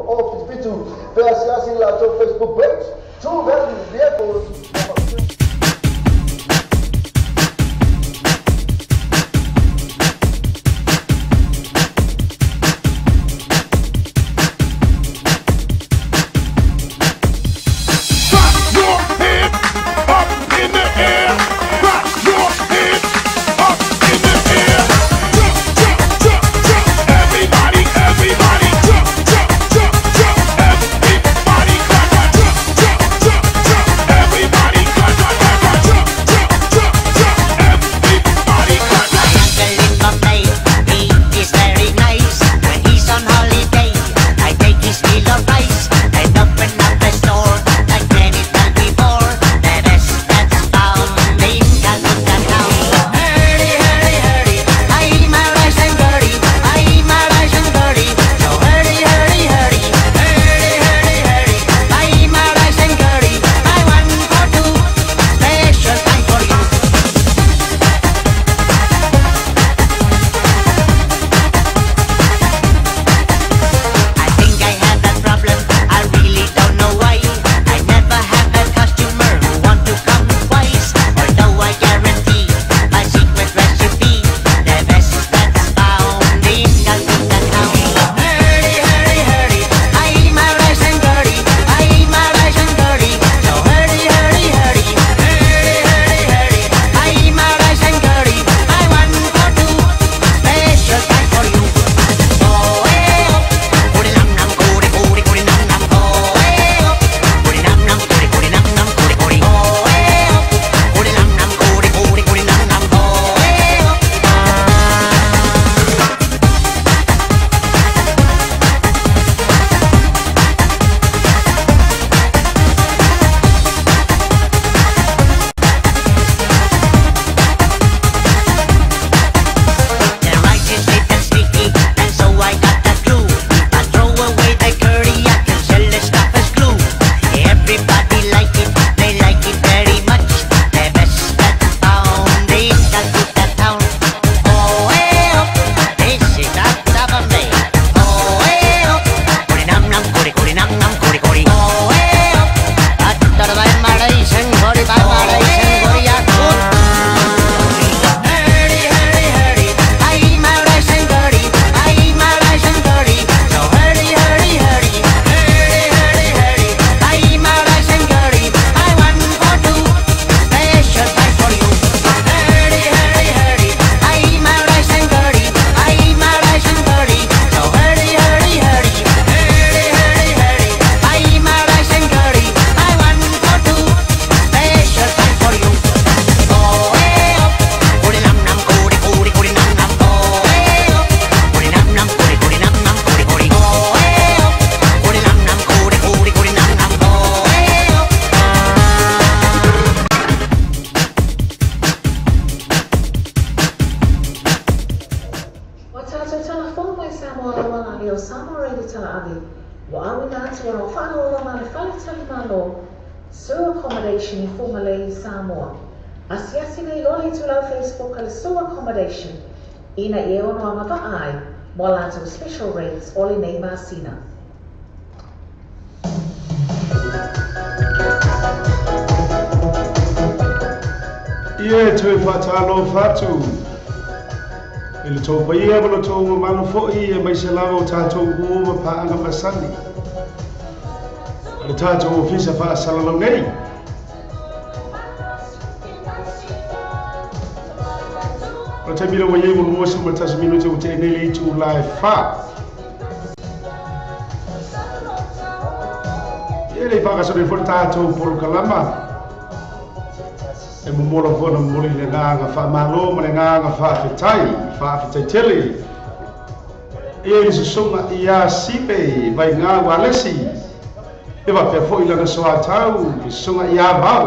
0 7 pe asiasi i latou Facebook page True Value Vehicles. Clap your hands up in the air. Clap your hands up in the air. Jump, jump, jump, jump. Everybody, everybody, jump, jump, jump, jump. Everybody, clap, clap, jump, jump, jump, jump. Everybody, clap, clap, clap, clap, jump, jump, jump, jump. Everybody, clap, clap. My uncle in Bombay, he is very nice. When he's on holiday, I take his meal of rice and open up a store like many times before. The best that's found in Calcutta town. Hurry, hurry, hurry, I'm a rice and curry. I'm a rice and curry. So hurry, hurry, hurry, hurry, hurry, hurry. I'm a rice and curry. I one for two, special time for you. I think I have that problem, I really don't know why. I never have a customer who want to come twice. Although I guarantee my secret recipe, the best that's found in Calcutta town. Hurry, hurry, hurry, I'm a rice and curry. I'm a rice and curry. So hurry, hurry, hurry, hurry, hurry, hurry. I'm a rice and curry. I one for two, special time for you. Oh, eh, oh. Kuri nam nam kuri kuri kuri nam nam. Oh, eh, oh. Kuri nam nam kuri kuri nam nam kuri kuri. Oh, eh, oh. Kuri nam nam kuri kuri kuri nam nam. Oh, eh, oh. The rice is little sticky, and so I got the clue. If I throw away the curry, I can sell the stuff as glue. Everybody like it, they like it very much. The best that's found in Calcutta town. Oh, eh, oh, this is Tata Bombay. Oh, eh, oh, kuri nam nam kuri kuri nam nam kuri kuri. Oh, eh, oh, Tata bye Malaysian curry bye Malaysian curry ya good. Hurry, hurry, hurry, I'm a rice and curry. I'm a rice and curry. So hurry, hurry, hurry, hurry, hurry, hurry. I'm a rice and curry. I one for two, special time for you. Hurry, hurry, hurry, I'm a rice and curry. I'm a rice and curry. So hurry, hurry, hurry, hurry, hurry, hurry. I'm a rice and curry. I one for two, special time for you. Oh, eh, oh. Kuri nam nam kuri kuri kuri nam nam. Oh, eh, oh. Kuri nam nam kuri kuri nam nam kuri kuri. Oh, eh, oh. Kuri nam nam kuri kuri kuri nam nam. Oh, eh, oh. Wa tātou tala fō mai Samoa rawalani o Samoa Radio Tala Ave. Wa awi nā atu o whaanō ma le whale tali malo, Su Accommodation i Whangalei, Samoa. Asiasi nei loa i tūlau Facebook a le Su Accommodation, ina i e ono anga vaai, mo lātou special rates o le nei masina. Ia e tui whaatalo whatu. E le tau paia ma le tau mamalo foi e mai se lava o tātou ua ma paanga masani. A le tātou ofisa whaasalalau nei. O te mira wa iei mo lua ma tasi minute o te enele i tū lai wha. Ia le whakasore fo le tātou porokalama. E momola fona momoli le ngānga whaamalo ma le ngānga whaafetai, whaafetai tele. Ia le susonga ia sipe vai ngā walesi. E wapea fo i langa soa tau, le susonga ia vau.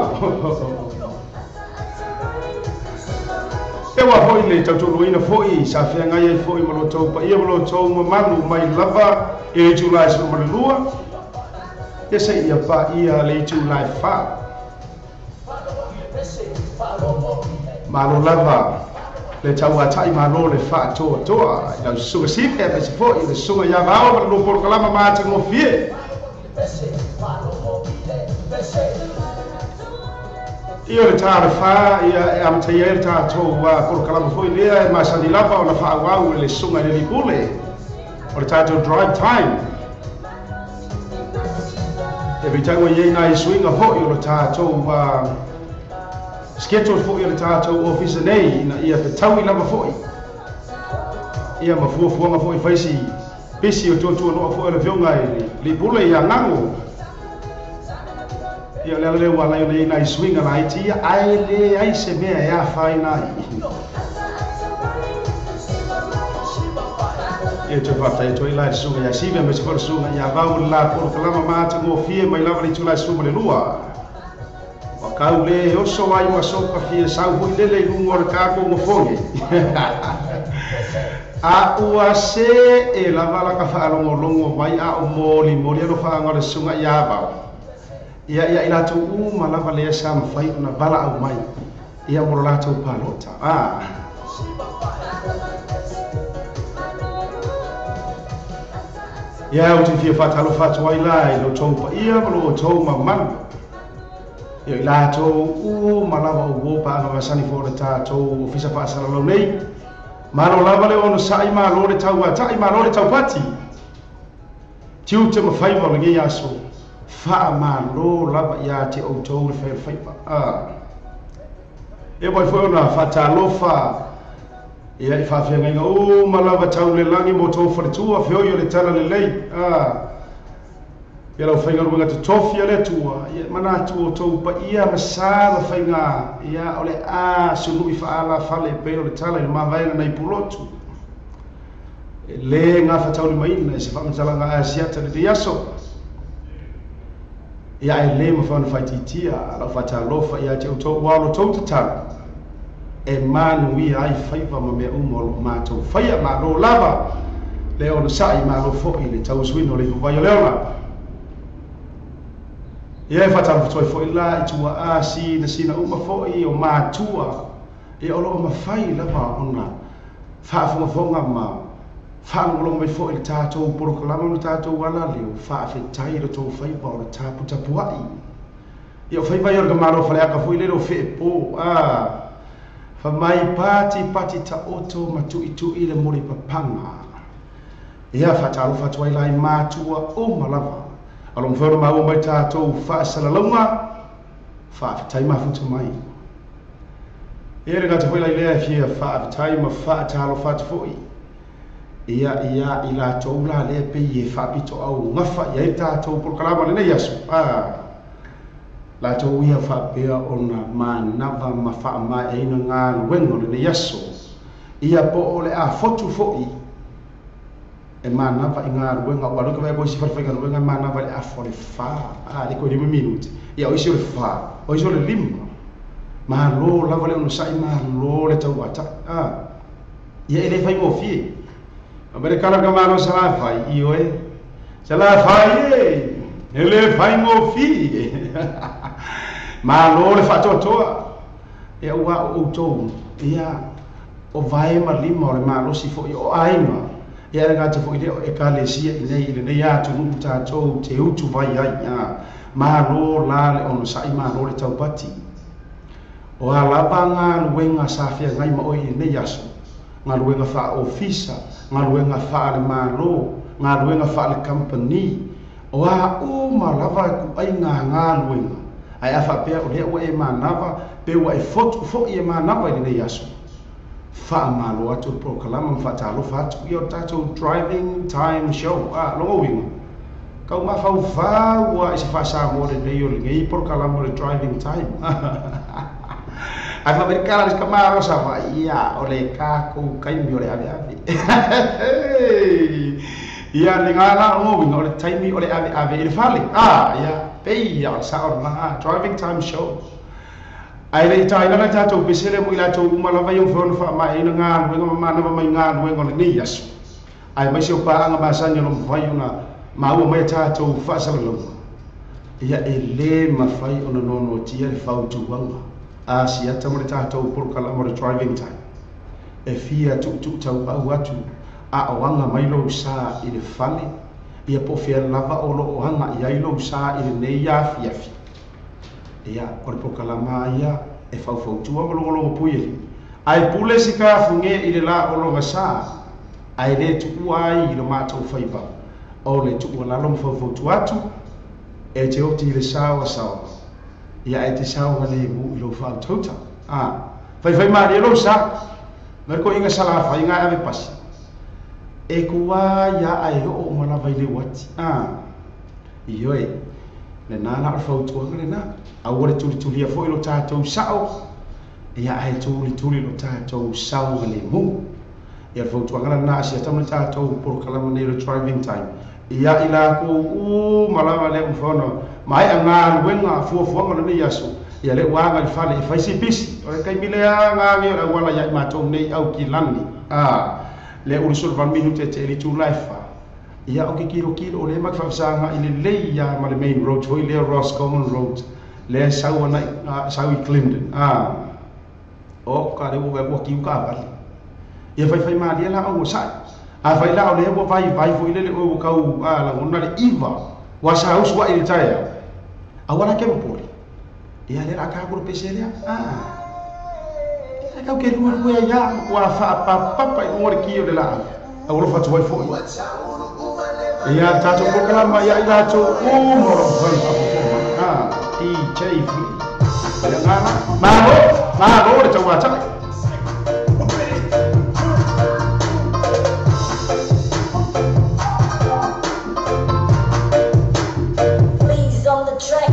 E wā foi le tautoloina foi, sa whia ngai ai foi ma lo tau pa ia ma lo tau mamalu mai lava e le tūlai suma ma le lua. E se ia pa ia le tūlai wha. Malo lava. Le tauata'i malo le fa'atoatoa i lau susuga Sipe aemaise fo'i le susuga ia Vao ma le lua polokalama matagofie. Ia o le tā le fā ia e amataia ai le tatou polokalama foi lea e masani lava ona fa'aauau e le susuga i le Lipule o le tatou drive time. E peitai ua i ai nai suiga fo'i o le tatou schedule fo'i o le tatou ofisa nei ina ia fetaui lava fo'i ia ma fuafuaga fo'i faisi pisi o tuatuano'a fo'i o le afioga i le Lipule ia Gago. Ia o le ala lea ua ala ai ona i ai nai suiga laiti ia ae leai se mea e afaina ai. Ia toe faafetai atu ai la i le susuga ia Sive aemaise foi le susuga ia Vau i le la polokalama ma atagofie mai lava le itula e 12. Ua kau le oso ai ma soka fia sau foi lele i luga o le tatou gofoge. A ua se e lava la ka faalogologo mai a o molimoli alofaaga o le susuga ia Vau. Ia ia i latou uma lava lea sa mafai ona valaau mai ia mo le latou palota. A. Ia ou te fia faatalofa atu ai la i lo outou paia ma lo outou mamalu. Ia i latou uma lava o uo paaga masani foi o le tatou ofisa faasalalau nei. Malo lava le onosai, malo le tauata'i, malo le taupati. Tiute ma faiva o lenei aso, faamalo lava ia te outou le fai o le faiva. A. E mai foi ona faatalofa ia i faafeagaiga uma lava tau le lagi mo tou faletua, feoi o le tala lelei. A. Ia lau faigaluega totofi a le Atua, ia manatu outou paia ma sa ma faiga, ia o le a sulu'i faalafale e pei o le tala i le mavaega nai Pulotu. E lē gafataulimaina i se faamatalaga Asiata lenei aso. Ia ae lē mafai ona faaitiitia lau faatalofa ia te outou ua loutou tatalo e manuia ai faiva ma mea uma o loo matou faia. Malo lava le onosai, malo fo'i le tauasuina o le ipuvai o le ola. Ia e faatalofa atu ai fo'i la i tuaa sinasina uma fo'i o matua ia o loo mafai lava ona faafogafoga ma faalogologo mai fo'i i le tatou polokalama ma le tatou alaleo. Faafetai i lo tou faiva o le taputapua'i. Ia o faiva ia o le tamaloa Faleata foi lele o Feepo a fa mai pati pati taoto ma tu'itu'i le molipapaga. Ia faatalofa atu ai la i matua uma lava o lo mafai ona maua mai tatou faasalalauga. Faafetai mafuta mai. Ia le gata foi la i lea e fia faafetai ma faatalofa atu fo'i ia ia i latou la lea pei e faapitoau gafa i ai le tatou polokalama lenei aso. A latou ia faapea ona manava ma faamaeaina galuega o lenei aso ia po o le a fotu fo'i e manava i galuega ua alu ai ka vaai atu isi falefaigaluega e manava i le afa o le fa a le toe 5 minute ia o isi o le fa o isi o le 5. Malo lava le onosai, malo le tauata'i. A ia e le faigofie. A mai le kala ka malo salafai ioe salafai e e le faigofie. Malo le faatoatoa ia ua o outou ia o vae ma lima o le malosi fo'i o aiga ia le gata fo'i lea o ekalesia i nei i lenei atunuu tatou te utu vai ai. A malo la le onosai, malo le taupati. O a lava galuega sa feagai ma oe i lenei aso, galuega faaofisa, galuega faalemalo, galuega faale-company, o a uma lava kuaiga galuega ae a faapea o lea ua e manava pe ua e fotu fo'i e manava i lenei aso, faamalo atu le polokalama ma faatalofa atu ia o le tatou driving time show. A logo uiga kau mafaufau ua i se faasamoa lenei o lenei polokalama o le driving time. Ae faamerikala le kamalo sa ia o le tatou taimi o le aveave ia le gala o uiga o le taimi o le aveave i le fale. A ia pei ia o le sa'o lena driving time show. Ae le i taina le tatou pese lea mo i latou uma lava ia mafai ona faamaeaina galuega ma manava mai galuega o lenei aso aemaise o paaga masani o lo mafai ona maua mai a tatou faasalalauga. Ia e lē mafai ona noanoatia le fautuaga a siata ma le tatou polokalama o le driving time. E fia tuutuu tauau atu a o aga mai lou sa i le fale ia po o fea lava o loo aga i ai lou sa i lenei afiafi. Ia o le polokalama ia e faufautua ma logologo pui e ae pule si kafuge i le la o lona sa ae lē tuua ai i lo matou faiva o le tuualalo ma faufautua atu e te oti i le sa o asaoga ia e te saogalemu i lou faautauta a faifai malie lou sa ma le koiga salafaiga e ave pasi e kua ia ae oo uma lava i le uati a ioe lena la o le fautuaga lena aua le tulitulia foi lo tatou sao ia ae tulituli lo tatou saogalemu. Ia le fautuaga lena a siata ma le tatou polokalama nei o le driving time ia i lakou uma lava lea ua mafai ona maea galuega fuafuaga o lenei aso ia lea ua aga i le fale e fai si pisi o le taimi lea gage o le auala ia i matou nei Aukilani a lea 28 minute te itula e 4 ia o ke kilokilo o lea ma faafesaga i lelei ia ma le main road foi lea Roscommon Road lea sau ana sau i Clinton a o ka le ua ua kiu ka vale ia faifai malie la au sai a fai la o lea ua vai vai foi lele o kau a lagona le iva ua sa usu ai le taea auala ke popole ia le la ka ku pese lea a ia kau ke lua lua ia ua faapapapa i luga o le ki o le laau au alofa atu ai foi ia tatou polokalama ia i latou uma o loo fai faafofoga a DJ Flea le agaga malo malo le tauatai. Please on the track.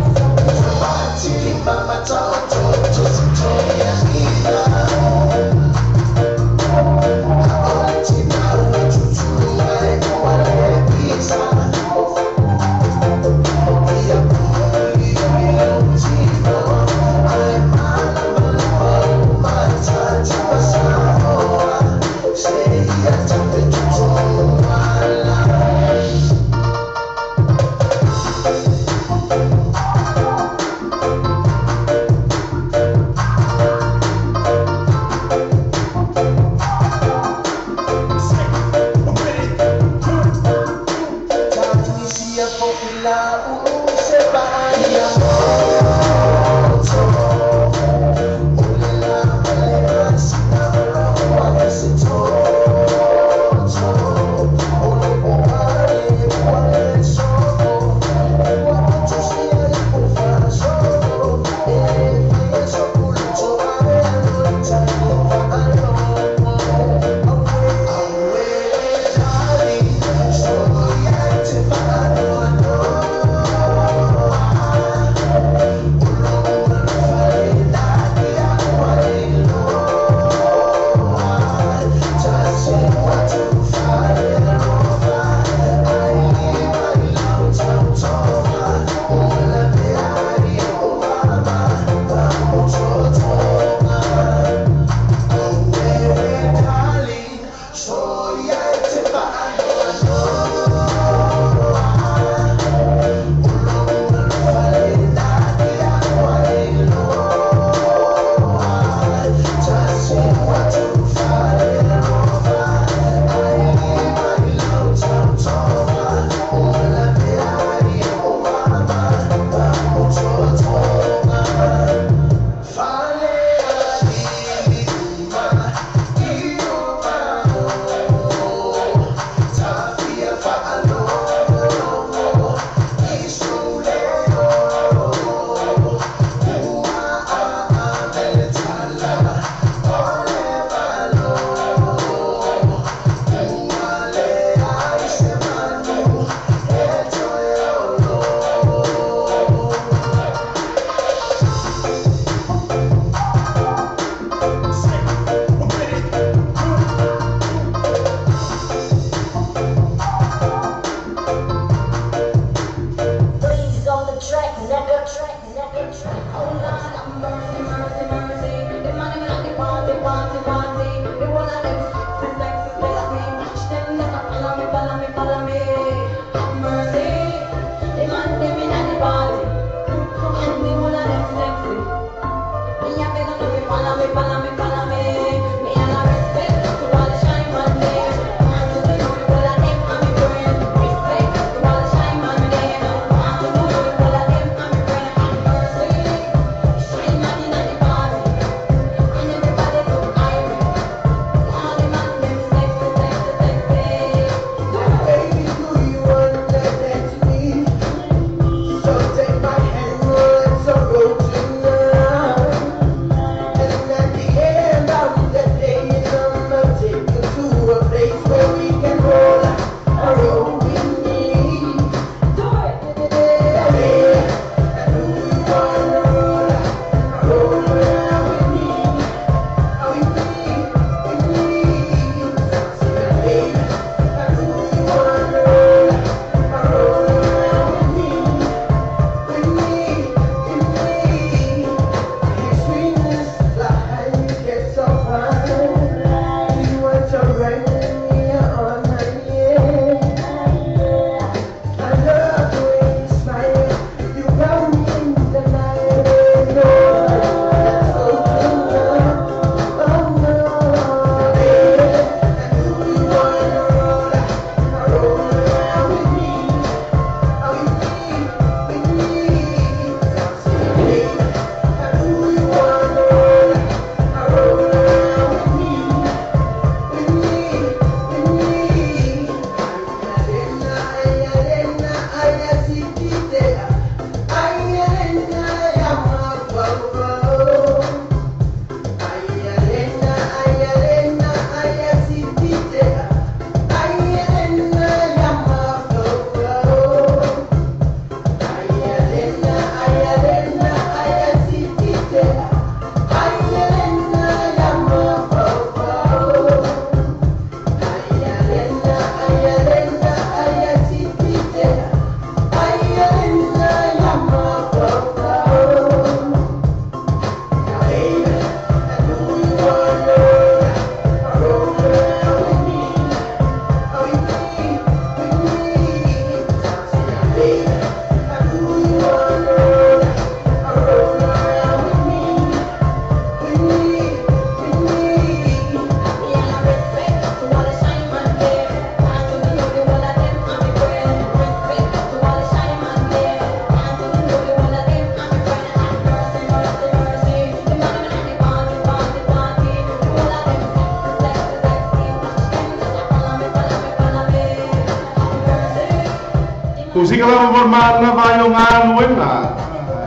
Kusika lava mo mana vai o ngā nuenga.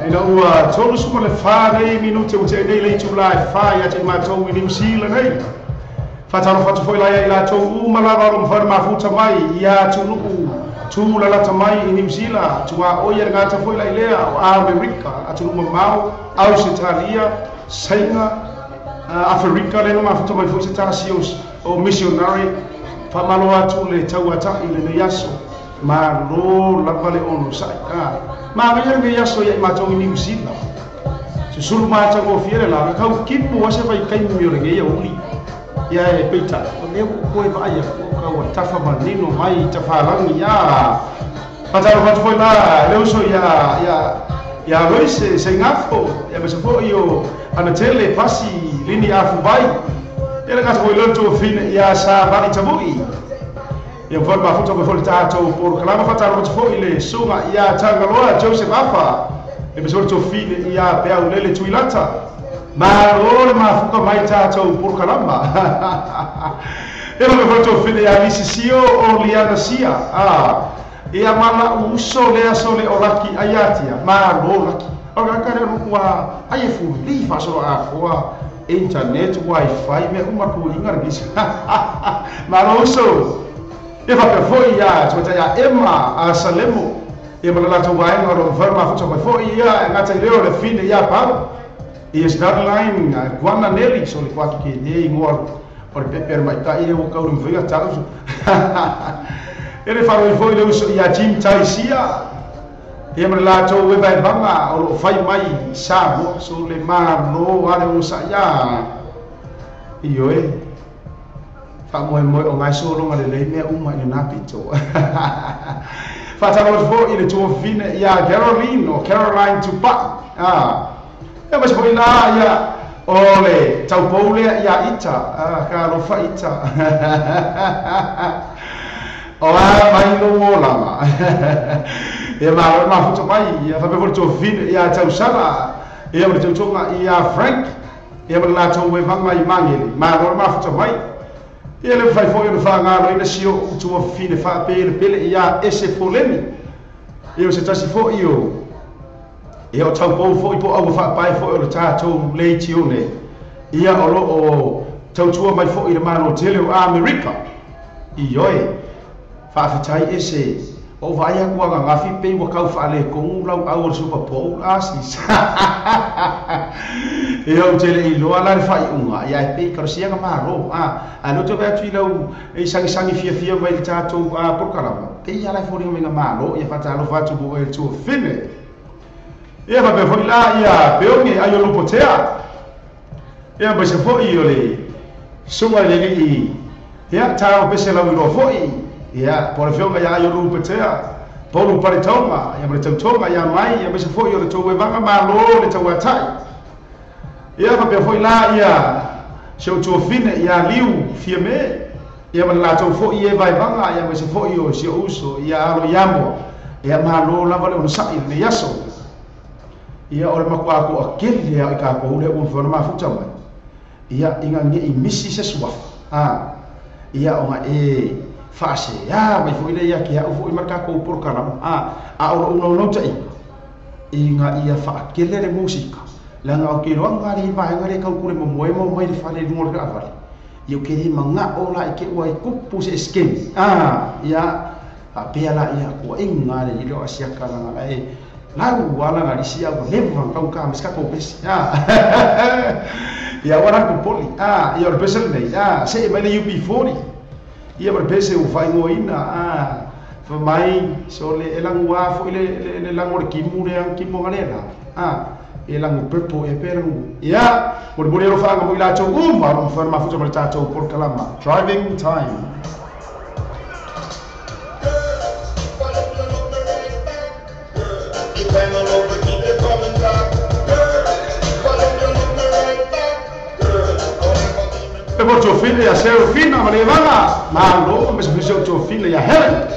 Ina ua 34 nei minute o te nei lei tūlai whai a te mātou i New Zealand nei. Whataro whatu foi lai i lātou uma lava o mwhara mafuta mai i a tūnuku tūlalata mai i New Zealand. Tua oia ngāta foi lai lea o Amerika, atu mamau, Australia, Sainga, Afrika lena mafuta mai foi se tasi o missionary. Whamalo atu le tauata i le nei aso. Ma lo lava le ono sai. Ma vea le aso ia i mātou i New Zealand. Susulu mātou o fiere la, kau kipu ase vai kai mi o le ngeia uli. Ia e peita, o leo koe vaia, o kau a tafa manino mai, tafa langi, ia. Pataro whatu foi la, leo so ia Loise, se ngafo, ia mesa foi o anatele, pasi, lini afu vai. Ia le ngata foi loto fine, ia sa vali tabui. Ia mfana mafuta kwa foli tātou porokalama whataro whatu foi le sunga ia Tangaloa Joseph Afa. E mesori tō fine ia peau lele tuilata. Malo le mafuka mai tātou porokalama. E mea foli tō fine ia Lisisio o Liana Sia. Ia mana uso lea sole o laki aiatia. Malo laki. O kakare rukua ai e fuli whasoro a koa. Internet, wifi, mea umaku inga gisa. Malo uso. E whapea foi ia, tuata ia Emma a Salemo. Ia mana lātou waenga o lo mwhara mafuta mai foi ia, ngata i leo le fine ia pau. Ia Starline, Guana Nelly, so le kwaki ke nei ingoa o le pepe mai tai le wakauru mwhinga tauso. E le wharoi foi le uso ia Jim Taisia. Ia mana lātou we vai vanga o lo whai mai Samoa, so le māno ale o sa ia. Io e. Wha moe o ngai solo ngā le lei mea uma i le nā pito. Whataro fo i le tuawhine ia Caroline o Caroline Tupa. Ia mas foi la ia o le taupoulea ia ita. Ka alofa ita. O a mai no o lama. Ia ma mafuta mai ia whape fo le tuawhine ia tausala. Ia mo le tautonga ia Frank. Ia mo le lātou e vanga i mangele. Ma mafuta mai. Ia le whai foi o le whaangaro ina sio utua whine whaapele pele ia ese polemi. Ia o se tasi foi o. Ia o taupou foi po au whaapae foi o le tātou leitione. Ia o lo o tautua mai foi le mano tele o Amerika. Ioe, whaawhitai ese. O vai aku anga ngafi pe wa kau whaale kongu lau au o le Super Bowl asis. Ia o tele i loa la le whai unga. Ia e pe karosianga maro. A loto vea tui lau e sangi sangi fia fia mai le tātou porokalama. Pe ia lai fōringa mai ngā maro. Ia whatalo whatu mo e tua whine. Ia whapea foi la ia peonge ai o lupotea. Ia maise foi o le sunga le lii. Ia tāo pese lau i loa foi. Ia, po le whionga ia ai o lupotea. Polu paretaunga, ia mare tautonga ia mai, ia maise foi o le tau evanga malo le tau atai. Ia whapea foi la ia se o tuawhine ia liu fia me. Ia mare lātou foi e vaivanga, ia maise foi o si o uso, ia alo iamoa. Ia malo lava le onasai le nei aso. Ia o le makua ko a kele lea i kā kohu lea ua mwhana mafuta mai. Ia inga nge i misi se suafa. Ia o nga e whaase, mai foi le ia ki hau foi marka kou porokalama. A ora unau nau tai. Inga ia whaakele le musika. Langa o ke roa ngā le vaenga le kau kure momoe mau mai le whale lunga le kaawale. Ia o ke re manga o la i ke ua i kupu se eskeni. Ia apea la ia kua inga le lilo asiaka langa la e. Lau ala nga lisi au lewa kau ka miska kau pesi. Ia wara kupoli. Ia o le pese nei. Se mai le UB40. Ia o le pese o whaingoina. Fa mai so le elangu a foi le lango le kimu le ang kimu ngale la. E lango purple e pe lango. Ia o le bolero whaanga mo i lātou uma ro mwhana mafuta mo le tātou porokalama. Driving time. E mo tō whine ia Serafina ma le vanga. Malo, me se whine tō whine ia Helen.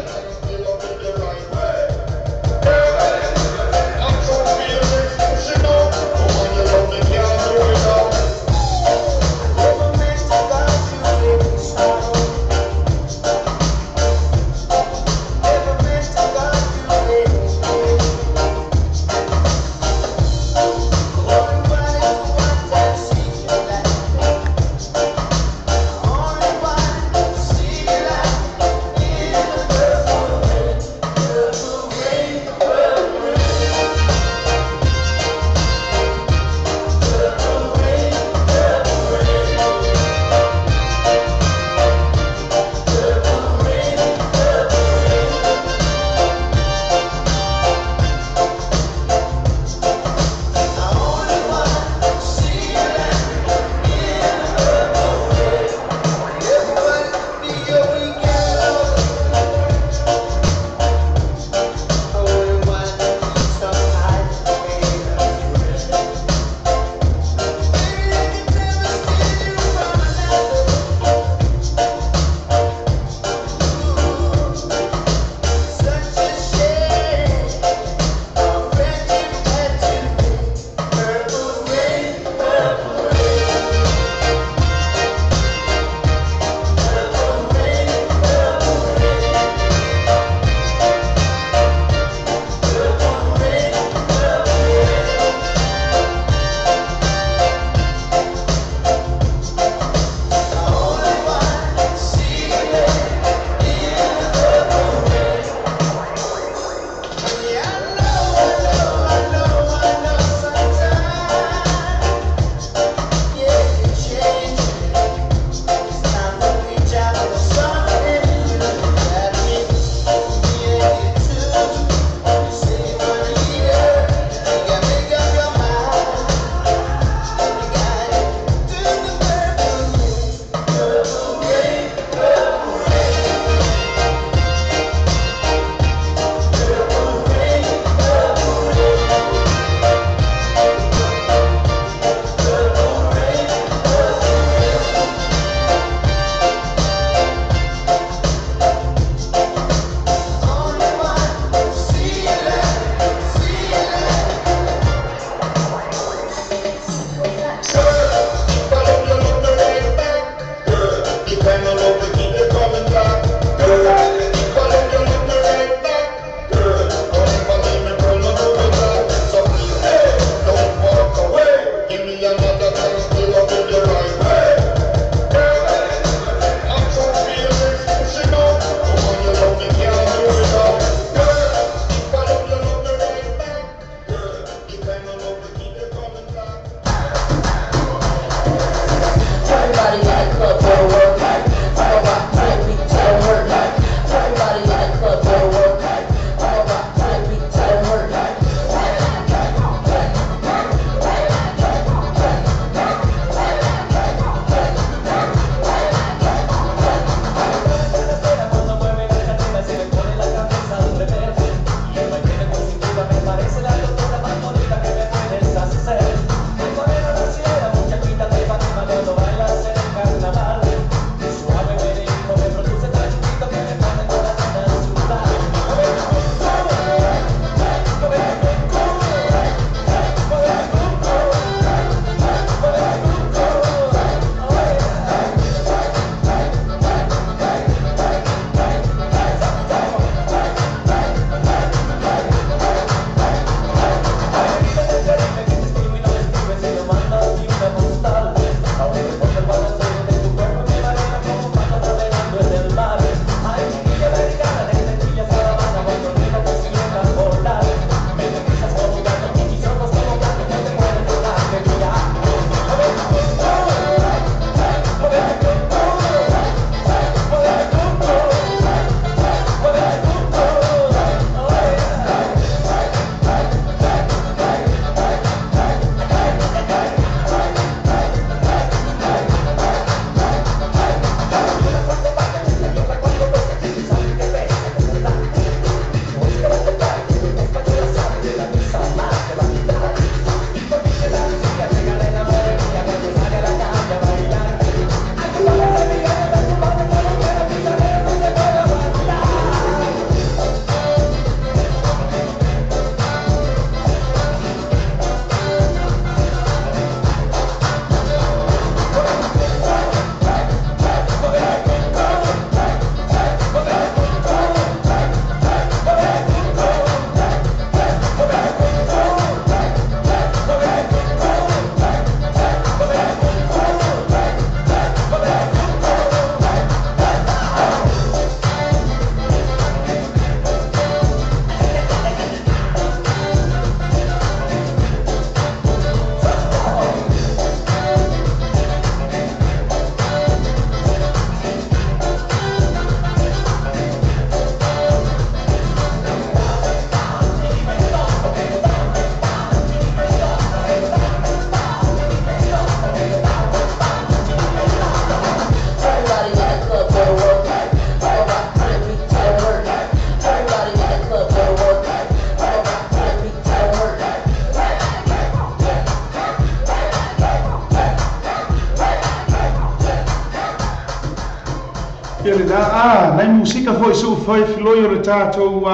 mea lena a nai musika foʻi suʻu fai filoi o le tatou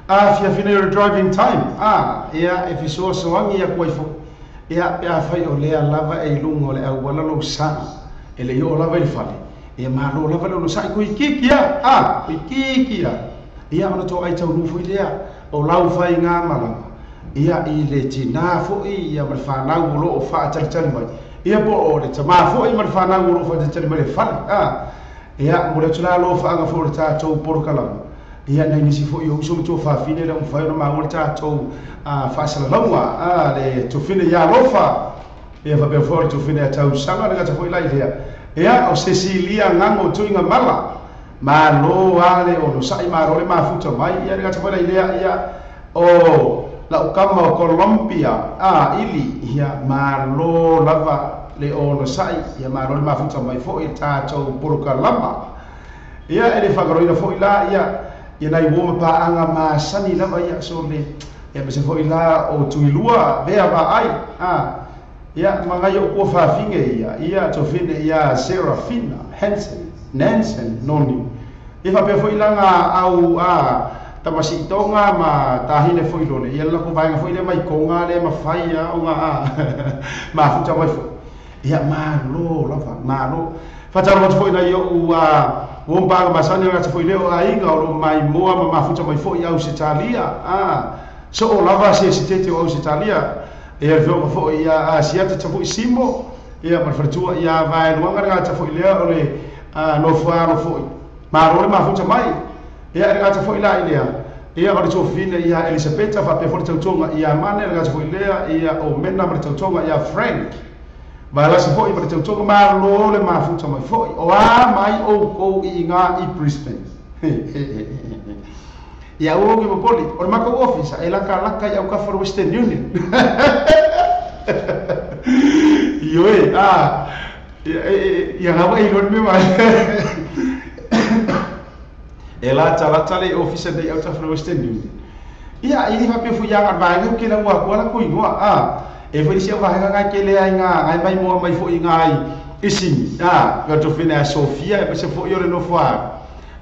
afiafi nei o le driving time a ia e fesoasoagi aku ai foʻi ia pe afai o lea lava e i luga o le auala lou saʻa e lei oo lava i le fale ia malo lava le onosaʻi kuikiki a a kuikiki a ia ona toai taunuu foi lea o lau faigā malaga ia i le tinā foʻi ia ma le fanau o loo faatalitali mai ia po o le tamā foʻi ma le fanau o loo faatalitali mai le fale a ia mo le atu la alofaaga foi o le tatou polokalama ia nai nisi foʻi o uso ma tuafafine le mafai ona maua le tatou faasalalauga a le tufine ia alofa ia faapea foi o le tufine a tausaga le gata foi la i lea ia o Cecilia Gago Tuiga Mala malo a le onosaʻi malo le mafuta mai ia le gata foi la i lea ia o lau kama o Colombia a ili ia malo lava le onosaʻi ia malo le mafuta mai foʻi tatou polokalama ia e le faagaloina foʻi la ia ia nai uo ma paaga masani lava ia so le ia ma se foʻi la o Tuilua vea vaai a ia magai o kua fafine ia ia tofine ia Serafina Hansen Nansen Noni ia faapea foʻi laga au a tamasitoga ma tahine foʻi lole ia le lakou vaega foʻi lea mai koga lea mafai a oga a mafuta mai foʻi ia malo lava malo faatalo atu foʻi nai oʻu a ua ma masani gata foʻi lea o aiga o loo maimoa ma mafuta mai foʻi Ausetalia a soo lava se se tete o Ausetalia ia le feoga foʻi ia Asiata tafoʻi Simo ia ma le faletua ia vaeluaga le gata foʻi lea o le nofoalo foʻi malo le mafuta mai ia le gata foʻi la i lea ia o le tofine ia Elisabeta faapea foʻi le tautoga ia Mane le gata foʻi lea ia o Mena ma le tautoga ia Frank valasi foʻi ma le tautoga malo le mafuta mai foʻi o a mai oukou iiga i Brisbane ia ua oge popoli o le makou ofisa e lakalaka i aukafa o le Western Union ioe a ia gaua e iloa le mea mai e latalata le ofisa nei autafa o le Western Union ia i le faapea foʻi aga vaega ke lau akua la koigoa a e foi si au vaega ngai ke lea inga ngai mai moa mai foʻi ngai isini a ga tofine a Sofia e se foʻi o le nofo a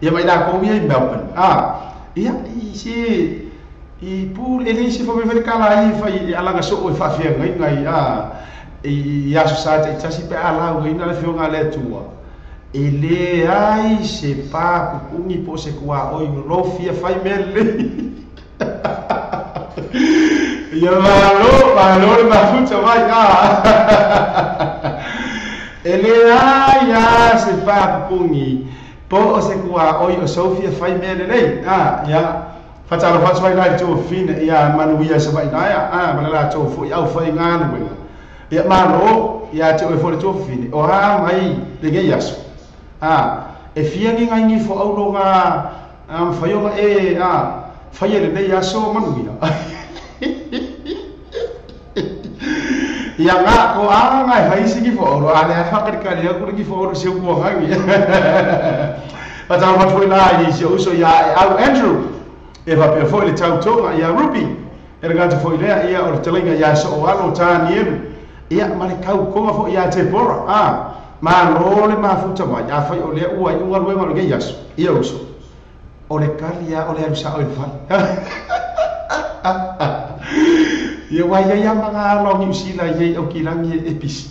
ia mai lakou ia i Melbourne a ia i se i pu e le se foi foi kala i fai alaga so o faafia ngai ngai a i aso sa taitasi pe a lau ina le fioga le Atua e le ai se pa pupugi po se kua oi lo fia fai mea lelei ia malo malo le mafuta mai a e le ai a se pa pupugi po o se kua oi o Sofia fai mea lelei a ia fatalo fatu ai lai tofine ia manuia sa vai naia a ma le latou foʻi au faigaluega ia malo ia te oe foʻi le tofine o a mai lenei aso a e fia gigaigi foʻau loga mafaioga e a faia lenei aso manuia ia ga ko a ngai fai sigi foʻau lo a le faakalikali aku le gifoʻau lo seu kuagagi fatalo fatu foi la i si uso ia au Andrew e faapea foʻi le tautoga ia Ruby e le gata foʻi lea ia o le talaiga ia soo alo Tanielu ia ma le kaukoga foʻi ia Tebora a malo le mafuta mai afai o lea ua iuga luega o lenei aso ia uso o le kali a o le alu saʻo i le fale ia ua ia ia maga alo Niusila ia au kilagi e pisi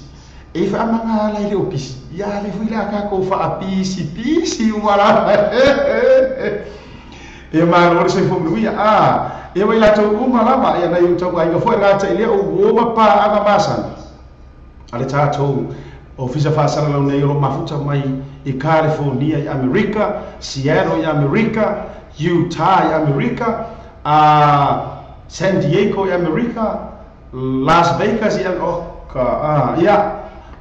e faamaga ala i le opisi ia le foi le akakou faapisi pisi uma lava ia malo le soifua manuia a ia mai latou uma lava ia nai ou tauaiga foʻi gata i lea o uo ma paaga masani a le tatou ofisa faasalalau nei o loo mafuta mai i California i Amerika, Seattle i Amerika, Utah i Amerika, San Diego i Amerika, Las Vegas i Amerika ia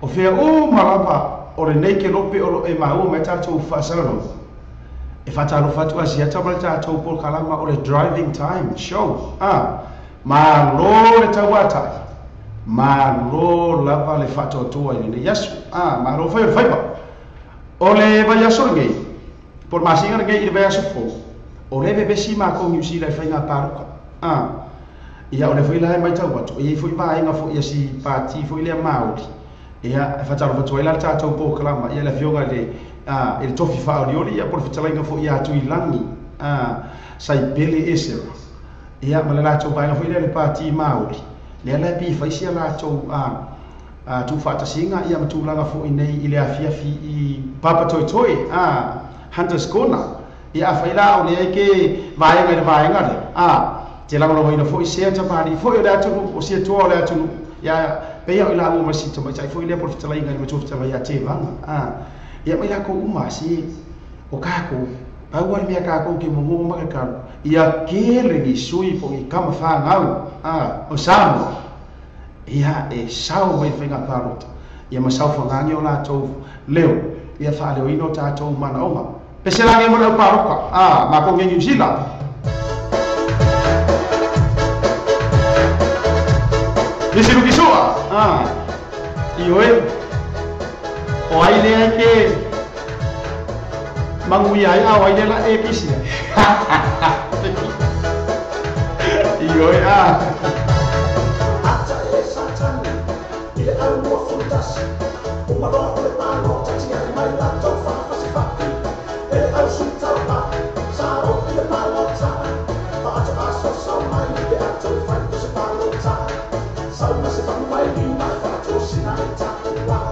o fea uma lava o lenei kelope o loo e maua mai tatou faasalalau e faatalofa atu Asiata ma le tatou polokalama o le Driving Time Show a malo le tauataʻi malo lava le faatoatoa i lenei aso a malo fai o le faiva o le vaiaso lenei po le masina lenei i le vaiaso fou o le vevesi makou Niusila e faiga paloka a ia o le foi la e maitau atu e iai foi vaega foʻi a si pati foʻi lea Maoli ia e faatalofa atu ai la le tatou polokalama ia le afioga le E le tofi faaolioli ia po le fetalaiga foʻi ia Tuilagi Saipele Esera ia ma le latou vaega foi lea le Pati Maori lea la e pei e fai sia latou tuufaatasiga ia ma tulaga foʻi nei i le afiafi i Papatoetoe Hunters Corner ia afai la o lea e ke vaega i le vaega lea te lagolagoina foʻi sea tamalii foʻi o le atunuu o sia toa o le atunuu ia peia o i laua ma si tamaitai foi lea po le fetalaiga i le matua fetalai ia Tevaga ia mai lakou uma se o kākou paua le mea kākou ke momomo ma kakalo ia kele ni sui po i kama whāngau o Samoa ia e sao mai whainga pālota ia ma sao whangangi o lātou leo ia whaaleoina o tātou manaoga pese lange mo leo pāloka ma ko nge New Zealand nisi lukisoa i oe o ai lea ke mangui ai a o ai lea e kisi i oe Ata e satani i le au mua fulutasi umaloa o le palota tiai mai latou faafasifai e le au sui sa o i le palota faato asoso mai pe ato e fai o se palota sau ma se fagu mai lima e faatosina e taua.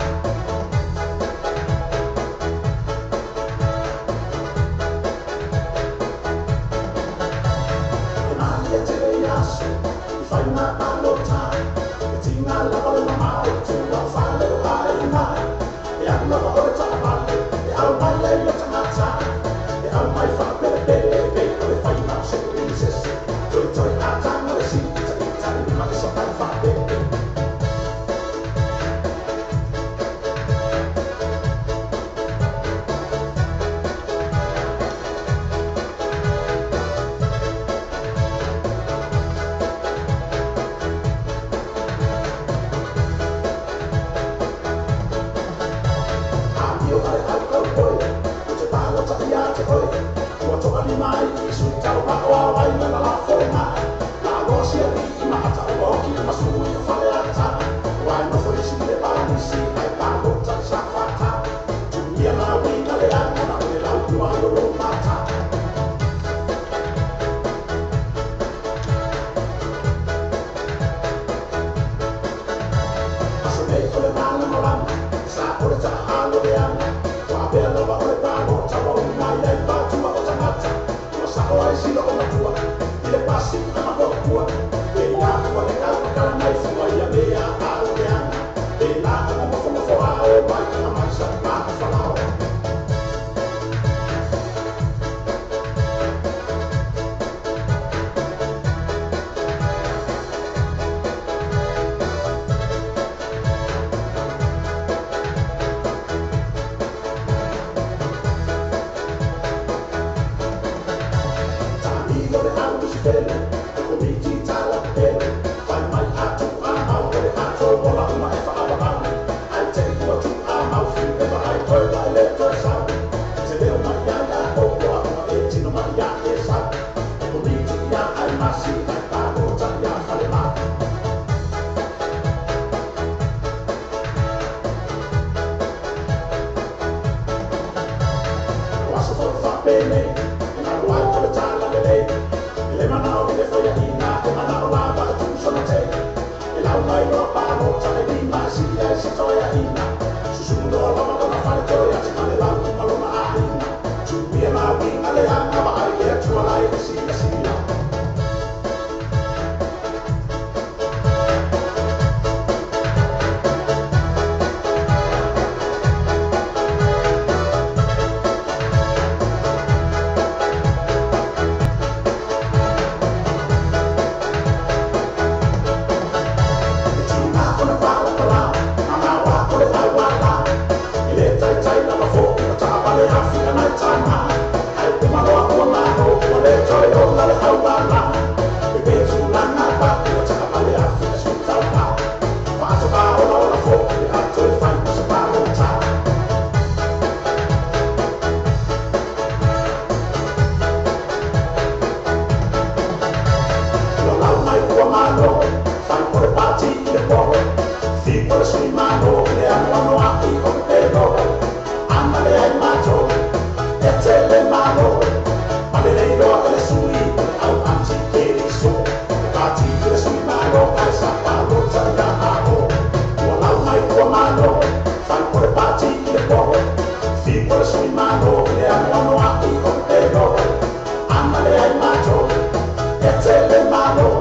malo.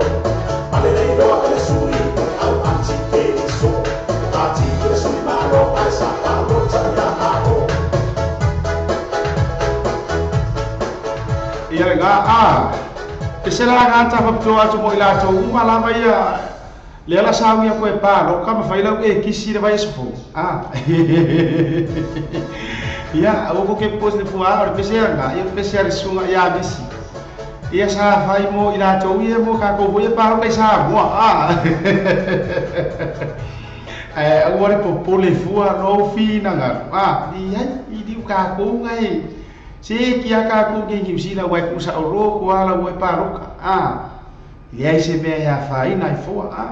Alelei loa e le sui o le au ati keriso. Ati i le sui malo ae sa palota ia alo. Ia le gā a e se la gā ta whapitoa atu mo i lātou uma lava ia le ala sau ia koe pā ka mawhai lau e kisi le vai esofo a ia au ko ke pos le pua o le pese anga ia pese ale sunga ia misi ia sa whai mo i lātou ia mo ka kou ia pā kai sa mua a au le popole fua no whina ngā a i ai i diu ka kou ngai se kia ka ku ke New Zealand wai ku sa oro ko ala wai paroka a le ai se mea ia faina i fua a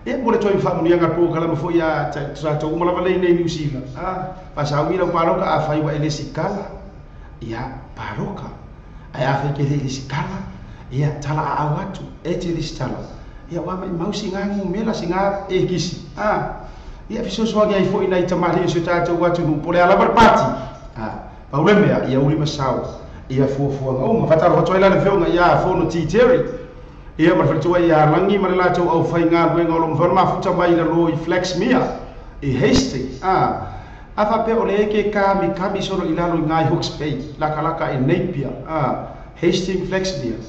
e mo le toi fa mo nga po kala mo foi a sa to mo lava le nei New Zealand a pa sa wi la paroka a fai wa ele sikala ia paroka ai a fe ke le sikala ia tala a au atu e te le sikala ia wa mai mau singa ngu mela singa e kisi a ia fiso so ai foi nei tamari se ta to atu no pole ala parati a Pauremea, ia uri masau, ia fuafuaga uma. Whataro whatua ila le whionga ia whono titeri. Ia marwharitua ia langi marela tau au whainga ruenga o lo mwhana mafuta mai la lo i Flaxmere, i Hastings. A whapea o le eke kami kami soro i lalo i ngai Hawke's Bay, laka laka i Napier, Hastings Flaxmere.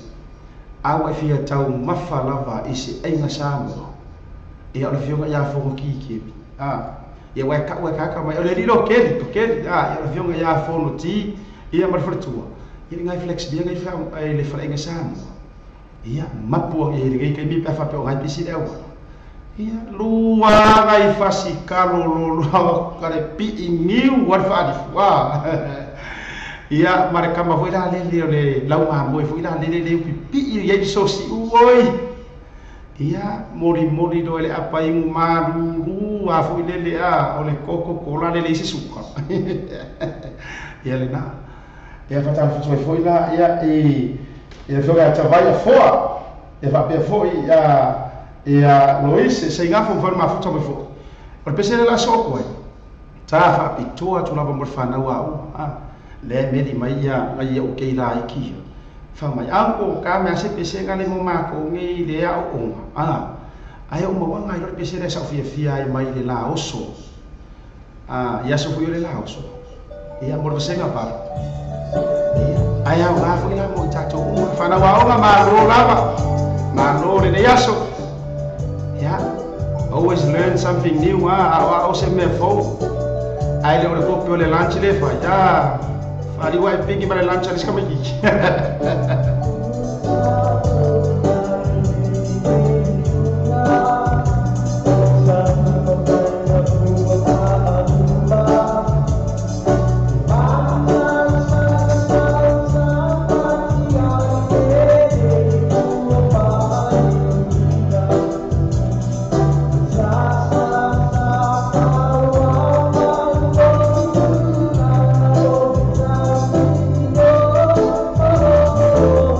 Awa i whia tau mawha lava i se einga Samoa. Ia o le whionga ia whono kikepi. Ia wai ka kaka mai o le riro keli to keli a ia le fionga ia fono ti ia marfurtua ia ngai flex bia ngai fa le fa ngai Samoa ia mapu ia ngai kai mi pa fa pe ngai pisi le ia lua ngai fasi kalo lo lo ka le pi ngiu war fa di fua ia mare kama foi la le le le lau ma moi foi la le le le pi ia sosi oi ia mori mori do le apa ingu maru a foi le le a o le koko kola le le se suka ia le na ia fata foi foi la ia e ia foi a tavaia foa e va pe foi ia ia Lois se inga fo foi ma futa foi o pese le la soko ai ta fa pitoa tu lava mo fana wa a le meli mai ia ia o ke la iki fa mai anko ka me ase pese ka le mo mako ngi le a o a ai o mo ngai lo pese le sa fia fia ai mai le la oso a ia so fui le la oso ia mo se nga pa ia ai a wa fui la mo ta to mo fa na wa o ma lo lava ma lo le ya so ya always learn something new a wa o se me fo ai le o ko le lunch le fa ya Ari wai pingi mare lunch alis kami ki. Oh.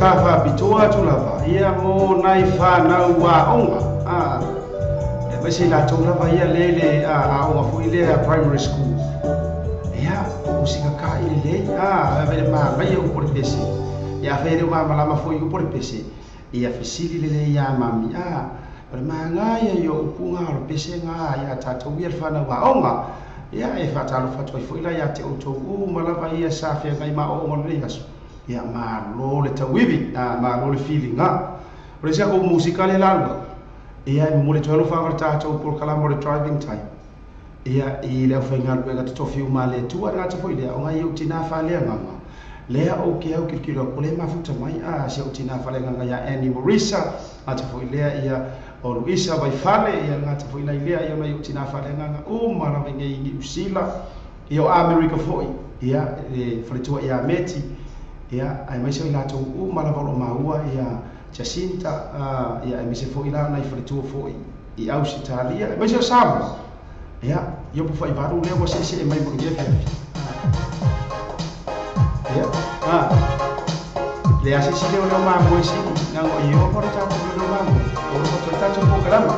matā whāpitoa atu lava, ia mō nai whānau aonga. E mai se lātou lava ia lele aonga fui lea primary school. Ia, o sika ka i le lei, vele mā mai upo le pese. Ia whaere o malama fui upo le pese. Ia fesili le lei ia mami, o le maangai ia upu ngā o le pese ngā, ia tātou ia le whānau aonga. Ia e whātalo whātua i fuila ia te outou u malava ia sa whia ngai maa o ngā lei aso. Ia malo le tauivi, malo le feeling. O le sia kou musika le lalua. Ia e mole tuelo whangar tātou por kalama o le driving time. Ia i leo whainga luega totofi uma le tua ngā tafoi lea o ngai au tina whalea nganga. Lea o ke au kirikiro ko le mafuta mai si au tina whalea nganga ia Annie Morisa ngā tafoi lea ia o Luisa Vaifale ia ngā tafoi lai lea ia mai au tina whalea nganga o marawe ngai ngi usila ia o Amerika foi ia e whaletua ia Meti ia ai mai se i lātou o marawa o maua ia Jacinta ia ai mai se foi la nai whaletua foi i Ausitalia ai mai se o Samoa ia ia po whai varu lea wa se se e mai mo ia fiafi. Ia le ase si leo leo mamu e sini ngango i o pora tātou leo mamu o lo tātou po kalama.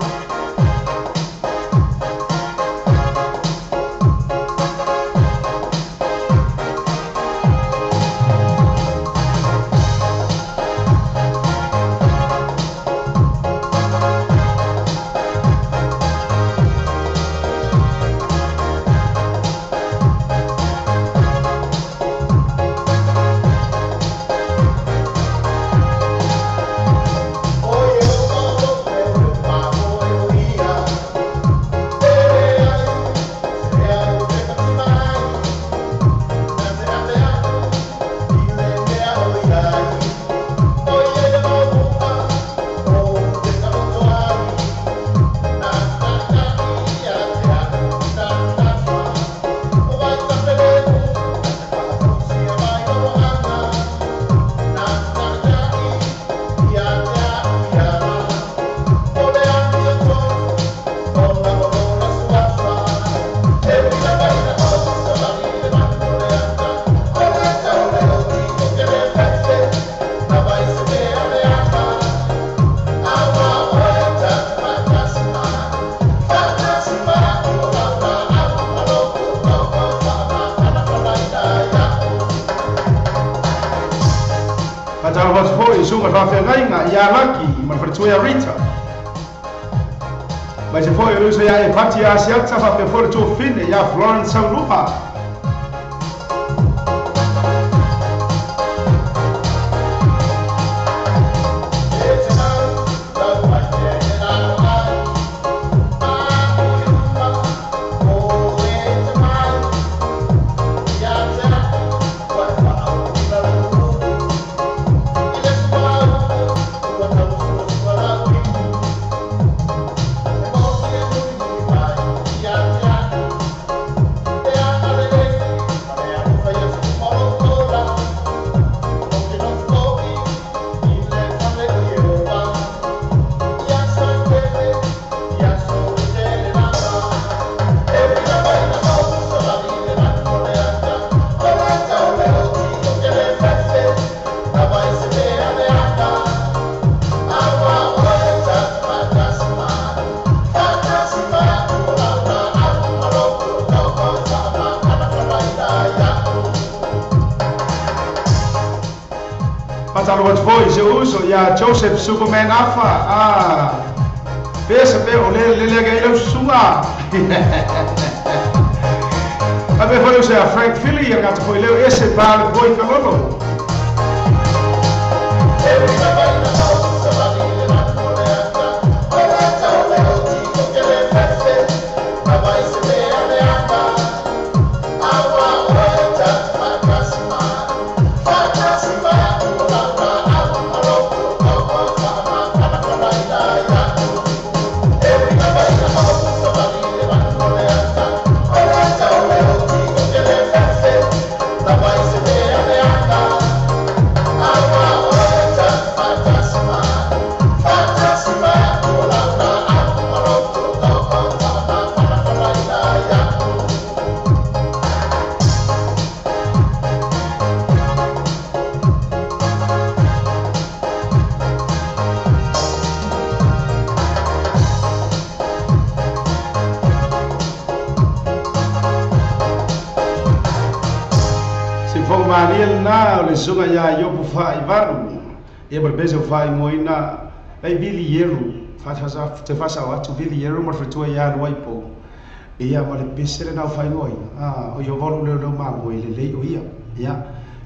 Ia laki ma le ia Rita. Mai se foi o ia e pati a siata fa pe foi to fine ia Florence Saulupa. Ia Joseph Superman Afa, pesa pe o le le ga ile sunga. A be foi o Frank Philly ia gata foi leo ese pa le boy kalolo. Bye. malia lena o le susuga iā Iopu faaivalu ia ma le pese o faaigoaina ai Vili Ieru te faasao atu Vili Ieru ma le faletua iā Luaipou ia ma le pese lena o faaigoaina o Ieova o lou leoleo mamoe lelei o ia ia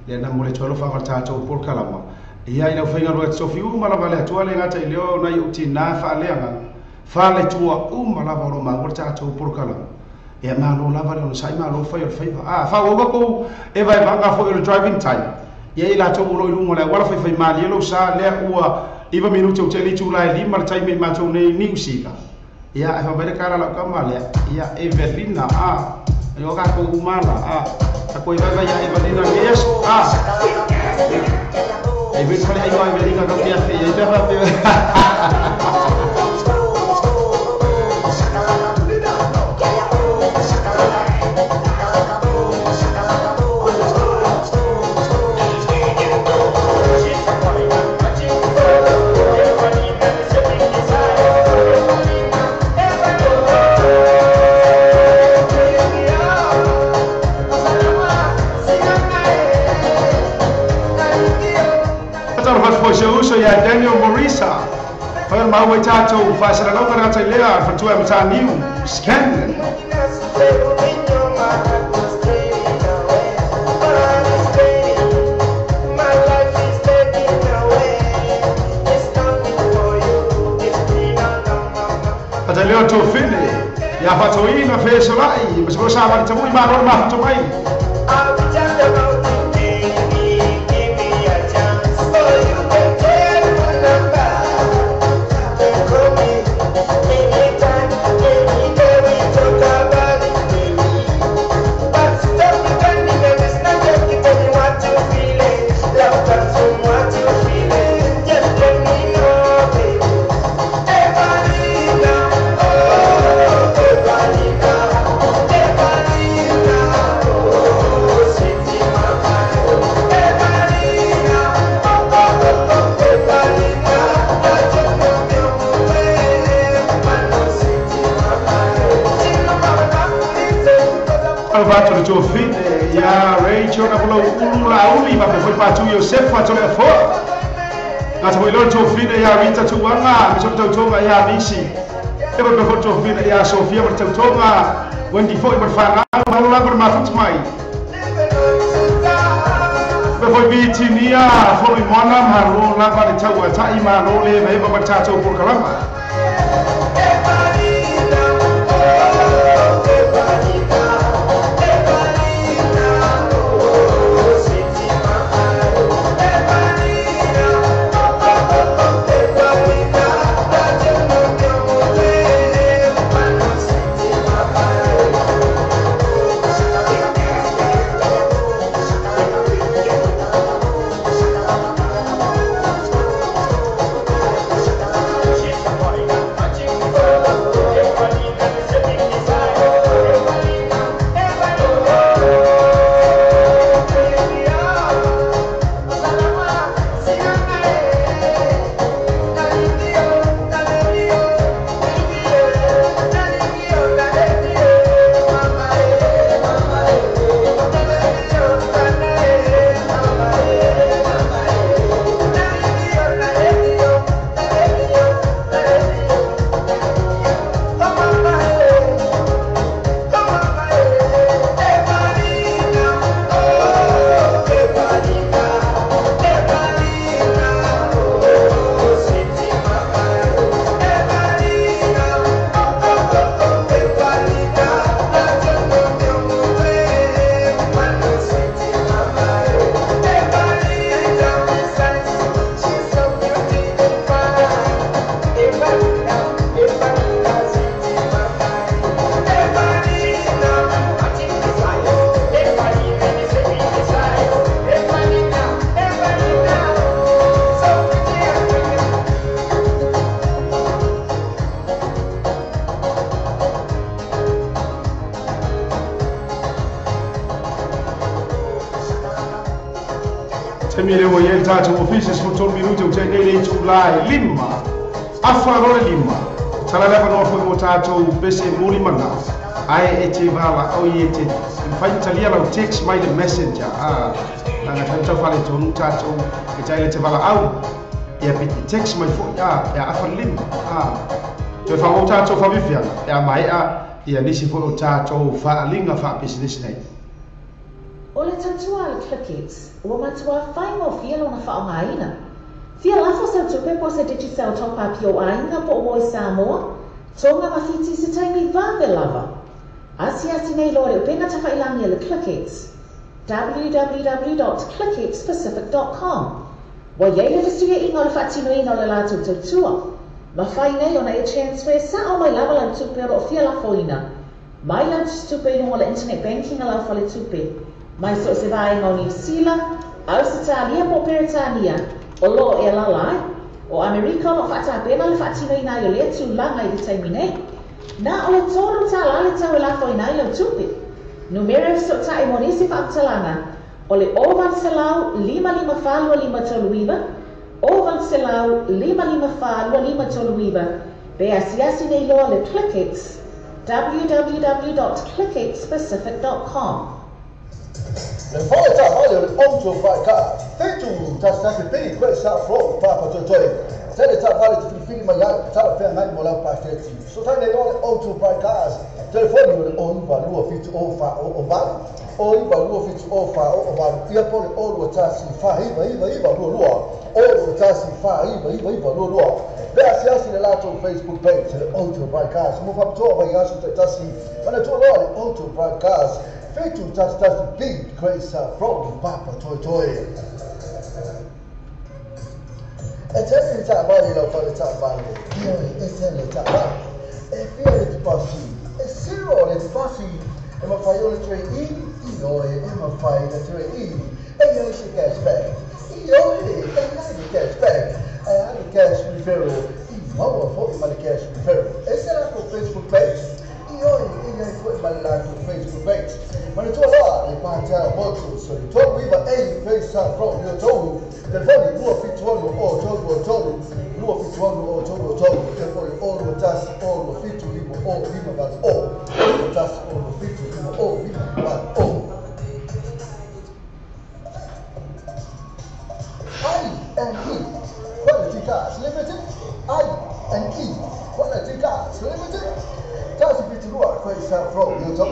lea na mo le atu alofaga o le tatou polokalama ia i lau faigaluega totofi uma lava le Atua le gata i lea o nai ou tinā faaleagaga faaletua uma lava o loo maua le tatou polokalama ia malo lava le onosai malo fai o le faiva faaauau kou e vaevaga foi o le driving time ia i latou o loo i luga o le auala faifai malie lou sa lea ua 9 minute o tele itula e 5 le taimi i matou nei Niu Sila ia ae faamai le kala lau kama lea ia Evelina o kakou umala ako i vaivai ia Evelina yes e vei fale ai Evelina kau te afe ia te faapea. Se uso ia Daniel Morisa fa mau e tatou faasalalauga le gata i lea faletua e Mataniu Scanlon. Ata leo tofine ia faatoina fesolai ma se sa ma tamu i malo ma fatomai. Atu le tofine ia Rachel na pula ulu la uli ma pe foi patu Yosef atu le afoa ngata foi lo tofine ia Rita Tuanga me so tautoga ia Nisi e pe foi tofine ia Sofia ma tautoga Wendy foi ma whanau malo lava le mafuta mai pe foi Bitinia foi moana malo lava le taua tai malo le me ma tatou polokalama. Temile o ia tatou ofisa se minuti o te nei itula e 5 afa role 5 tala lava no foi mo tatou pese muli mana ai e te vala o i e te fai talia lau text mai le messenger. Langa tau fale tonu tatou e tai le te vala au ia pe text mai foi a ia afa lima a toe fa o tatou fa vifianga e a mai a ia nisi foi o tatou fa linga fa business nei. O le tautua le ClickX, ua matua whaingofie lona whaongaina. Fia lafo sau tupe po se Digicel top up i o ainga po o Samoa, tonga mawhiti se taimi vave lava. Asiasi nei loa le upenga tawhailangi a le ClickX, www.clickxpacific.com. Wa iei le whasuia inga o le whaatinoina o le lātou tautua. Mawhai nei ona e transfer sa o mai lava lau tupe o fia lafoina. Mai lau tupe i le internet banking a lau whale tupe. Mai so se vaenga o New Zealand, Australia po Peretania, o lo e lalai, o Amerika o whaatapena le whaatinoina i o lea tūlanga i te taimi nei. Nā o le tōru tā lale tau e lafoina i lau tupe. Numere so ta e monisi whaaptalanga, o le 0 5 5 4 5 3 9, 0 5 5 4 5 3 9, pe asiasi nei loa le ClickX, www.clickxpacific.com. Le fale ta vale le auto vai ka fetu ta sa ke pe ko sa fro pa pa to toi se le ta vale te fili mai ta fe ngai mo la pa te so ta ne le auto vai ka telefoni le o va lu fitu o fa o va o va lu fitu o fa o va ia po le o lu ta si fa i va i va i va lu lu o lu ta si fa i va i va i va lu lu pe asiasi le lato Facebook page le auto vai ka mo fa to va ia su ta si ma le to lo le auto vai ka Fetu tas tas big grace from Papa Toi Toi. E tell vale la fale ta vale. E tell ta vale. E fia le passi. E zero le passi. E ma fai le tre i io e ma fai le tre i. E io si cashback. Io e e cashback. E ha cash referral. I ma fo ma le cash referral. E sarà con Facebook page. Io e io ma la Facebook page. Ma le tua là, le pantera moto, so le tua viva e pensa proprio tu. Telefoni 2 fitu 1 o 3 3 2 fitu 1 o 3 3 telefoni o 2 tas o 2 fitu 5 o 5 va o 2 tas o 2 fitu 5 o 5 va o. I N E Quality Cars Limited. I N E Quality Cars Limited. Tasi fitu 2 questa proprio tu.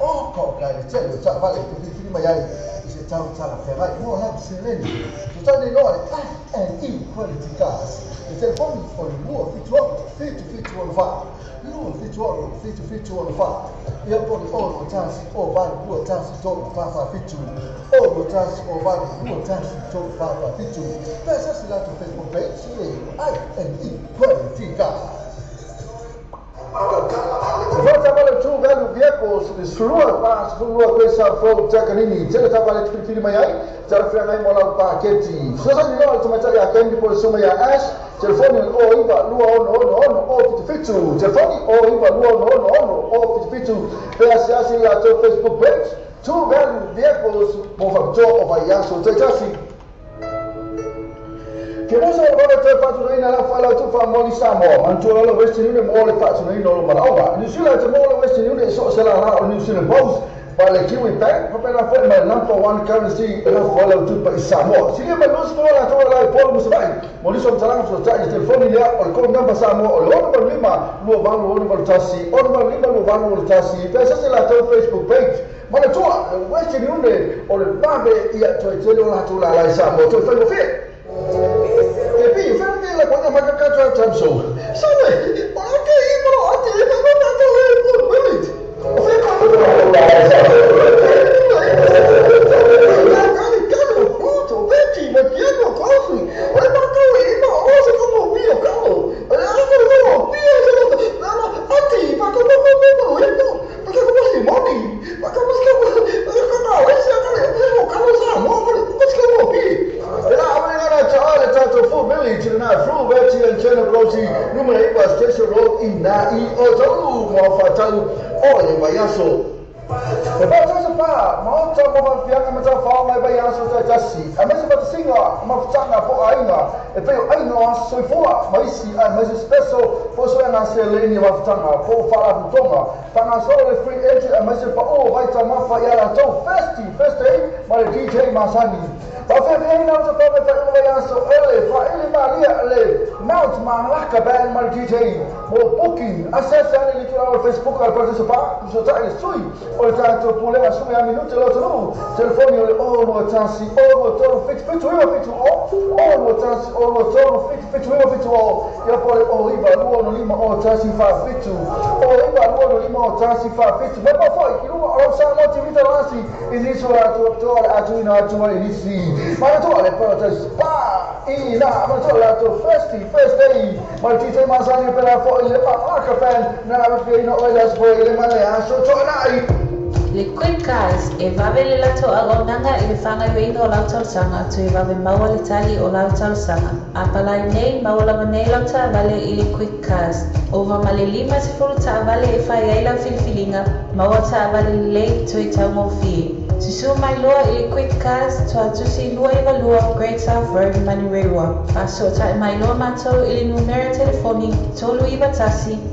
O ko kai le tele ta vale te fili mai ai se tau tala ferai mo la seleni to tane no le I N E Quality Cars le telefoni o le 2 fitu 1 fitu fitu 1 fa 2 fitu 1 fitu fitu 1 fa ia po le o tasi o va 2 tasi to fa fa fitu o tasi o va 2 tasi to fa fa fitu pesa si la to Facebook page le I N E Quality Cars. Volta para tu velho vehicles de surua pa surua coisa flow takanini tele ta vale te fili mai ai tele fia ngai mola pa keti so sa ni no te matali a kendi por suma ya ash telefoni o iba lua ono ono ono o fitu fitu telefoni o iba lua ono ono ono o fitu fitu pe asiasi la to Facebook page tu velho vehicles mo factor o vai so te tasi Che mosa o vale te fatu ina la fala tu fa moli Samoa mantua la Western Union mo le fatu ina lo malawa New Zealand te mo le Western Union so se la la New Zealand Post pa le Kiwi Bank pa pena fo ma number one currency la fala tu pa Samoa si le ma no se la to la polo musai mo li so tala so ta telefoni le o ko number Samoa o lo no lima lo va lo no tasi o no lima lo va lo tasi pe se la to Facebook page ma le tua Western Union o le babe ia to te lo la to la la Samoa to fa lo fe e fai la quando ma caccia tamso sabe ora che io a te ma non tanto le por minute o fai Saga seleni mafutanga po faalapotoga faagasolo le free entry aemaise paʻō vaitamafa ia latou festi first day ma le DJ masani faafeafeaina o tafaga faaiuga vaiaso ele faaili malia le Mount Malaka Band ma le DJ mo booking asiasi ane le itulā o le Facebook a le Paradise Spa fesotaʻi le sui o le tatou pulega sumi a minute lo atunuu telefoni o le 0 21 0 23 7 7 9 7 0 0 21 0 23 7 7 9 7 0 ia po le 0 9 2 6 5 0 1 4 7 0 9 2 6 5 1 4 7 mai pa foi i luga o lau Samoa TV talasi i nisi o latou apitoa le atuina atu ai nisi manatua le Paradise Spa ina manatua le latou festi first day ma le DJ masani pela foi le Malaka Band na lavefiaina oe le aso foi le ma le aso toanai. Le Quick Cars e vave le latou auaunaga i le faagaoioiga o lau talosaga toe vave maua le tali o lau talosaga. A palai nei maua lava nei lau taavale i le Quick Cars. Ova ma le 50 taavale e fai ai lau filifiliga, maua taavale lelei toe taugofie. Susū mai loa i le Quick Cars, Tuatusi 292 Great South Road, Manurewa. Faasootaʻi mai loa matou i le numera telefoni 391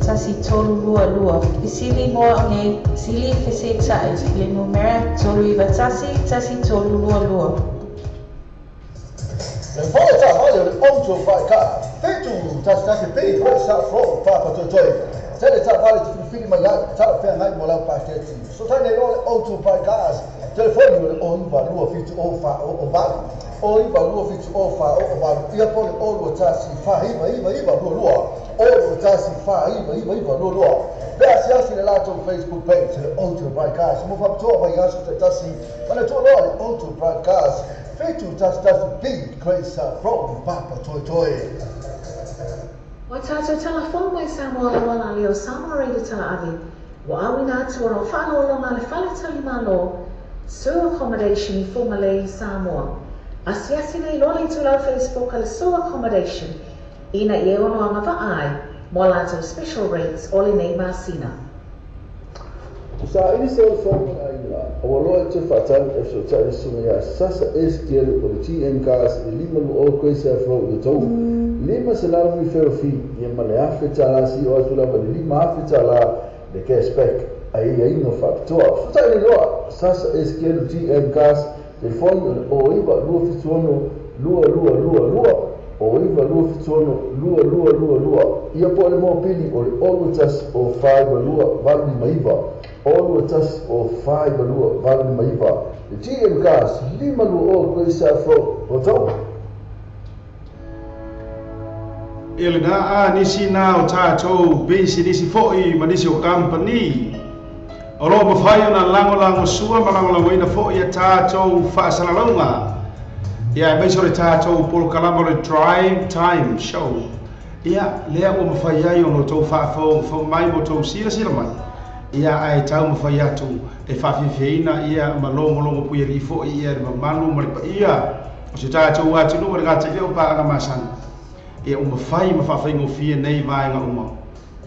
1322. Fesili mo au nei, sili fesitaʻi i le numera 391 1322. Le fale taavale o le Auto Car 7 11 B Great South Road, Papatoetoe. Tele taavale te filifili mai ai talafeagai mo lau paketi. Sotai nei loa le Auto Cars. Telefoni o le 0 9 2 7 0 4 0 8 0 9 2 7 0 4 0 8 ia po le 0 2 1 4 9 9 9 2 2 0 2 1 4 9 9 9 2 2. Pe asiasi le latou Facebook page le Auto Cars mo faapitoa vaiaso taitasi. Manatua loa le Auto Cars, 7 11 B Great South Road, Papatoetoe. Ua tatou talafono mai Samoa le ualali o Samoa Radio Talaave ua auina atu ona o faaaloaloga a le fale talimālō Sue Accommodation i Fugalei, Samoa. Asiasi nei loa le itulau Facebook a le Sue Accommodation ina ia ono agava'a ai mo a latou special rates o lenei masina. Sa ili se o le fono na ila, ua loa i te faatali e fesotaʻi le susuga iā Sasa Estielu o le TM Cars i 5 20 Great South Road i tou 500 referral fee ia ma le $1,000 si o atu lava le $5,000 le cashback ai aiga faapitoa. Fesotaʻi nei loa Sasa Estielu TM Cars, telefoni o le 09 276 2222 o 9 276 2222 ia po o le mopili o le 0 21 o 5 2 8 5 9 0 21 o 5 2 8 5 9. Le TM Cars, 5 20 Great South Road, Rotoua. Ia lenā a nisi na o tatou pisinisi foʻi ma nisi o kampani o loo mafai ona lagolagosua ma lagolagoina foʻi ia tatou faasalalauga ia aemaise o le tatou polokalama o le Drive Time Show ia lea ua mafai ai ona outou faafogafoga mai ma outou silasila mai ia ae tau mafai atu e faafiafiaina ia ma logologo puialii foʻi ia le mamalu ma le paia o se tatou atunuu le gata i lea o paaga masani ia ua mafai ma faafaigofie nei vaega uma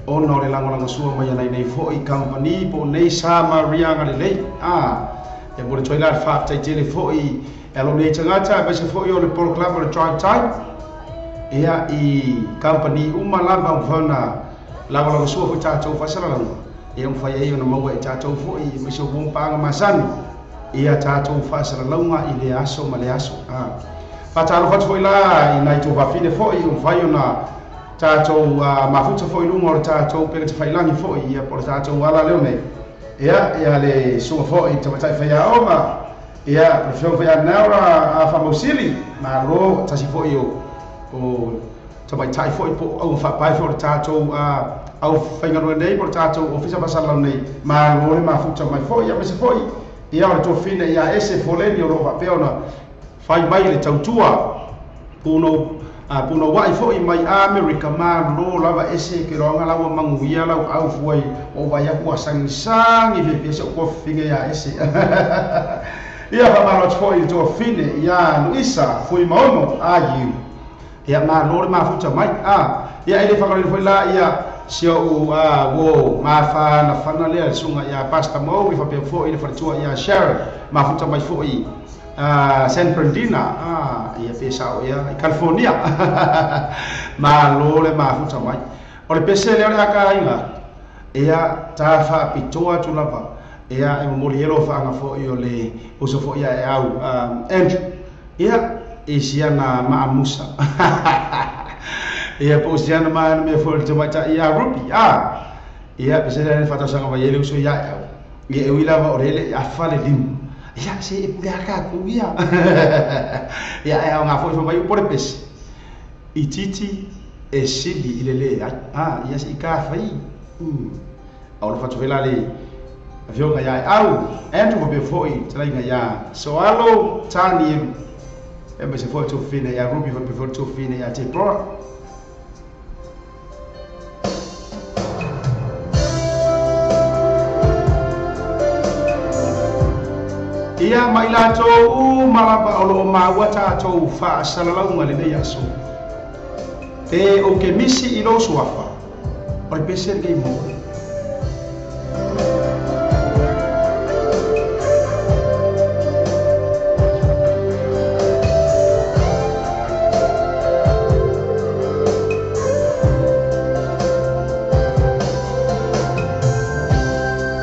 ona o le lagolagosua mai anai nei foʻi kampani po o nei sa mariaga lelei a e mo le toi la le faafetaitele foʻi e alo nei tagata aemaise foʻi o le polokalama o le Drive Time ia i kampani uma lava ua mafai ona lagolagosua foʻi tatou faasalalauga ia mafai ai ona maua e tatou foʻi aemaise o paaga masani ia tatou faasalalauga i le aso ma le aso a. Faatalofa atu foʻi la i nai tufafine foʻi ua mafai ona tatou mafuta foʻi luga o le tatou pega tafailagi foʻi ia po o le tatou ala leo nei ia ia le suga foʻi tamataʻi faiaoga ia le fioga foi anaura a faamausili malo tasi foʻi o tamaitaʻi foʻi po o auga faapae foʻi o le tatou au faigaluega nei po o le tatou ofisa faasalalau nei malo le mafuta mai foʻi aemaise foʻi ia o le tofine ia ese foleni o loo faapea ona fai mai le tautua puno a puno wai foʻi mai Amerika malo lava ese ke roanga lau maguia lau au fuai o vai aku asagisagi fiafia se o kofiga ia ese ia faamalo atu foʻi i le tofine ia Luisa Fui Maono aiu ia malo le mafuta mai a ia e le fagalele foʻi la ia si o'u uo mafanafana lea le suga ia Pasta Mo i faapea foʻi le faletua ia Sharon mafuta mai foʻi San Bernardino ia pe sa'o ia i California malo le mafuta mai. O le pese lea o le akaaiga ia ta faapitoa atu lava ia e momoli elo faagafoʻi o le uso foʻi ia e au Andrew ia i siana maamusa ia po o siana ma mea foʻi le tamaitaʻi ia Ruby a ia pese lea le faatausaga mai ai le uso ia e au ia e ui lava o le le afa le limu ia se e pule akakou ia ia e aoga foʻi famai upu o le pese i titi e sili i le lē ai a ia seʻi kafai ao le fatufela le afioga ia e au Andrew faapea foʻi talaiga ia Soalo Tanielu e ma se foʻi tofina ia Ruby faapea foʻi tofina ia Deborah. Ia ma i latou uma lava o loo maua tatou faasalalauga lenei aso pe ou ke misi i lou suafa o le pese lenei mo oe.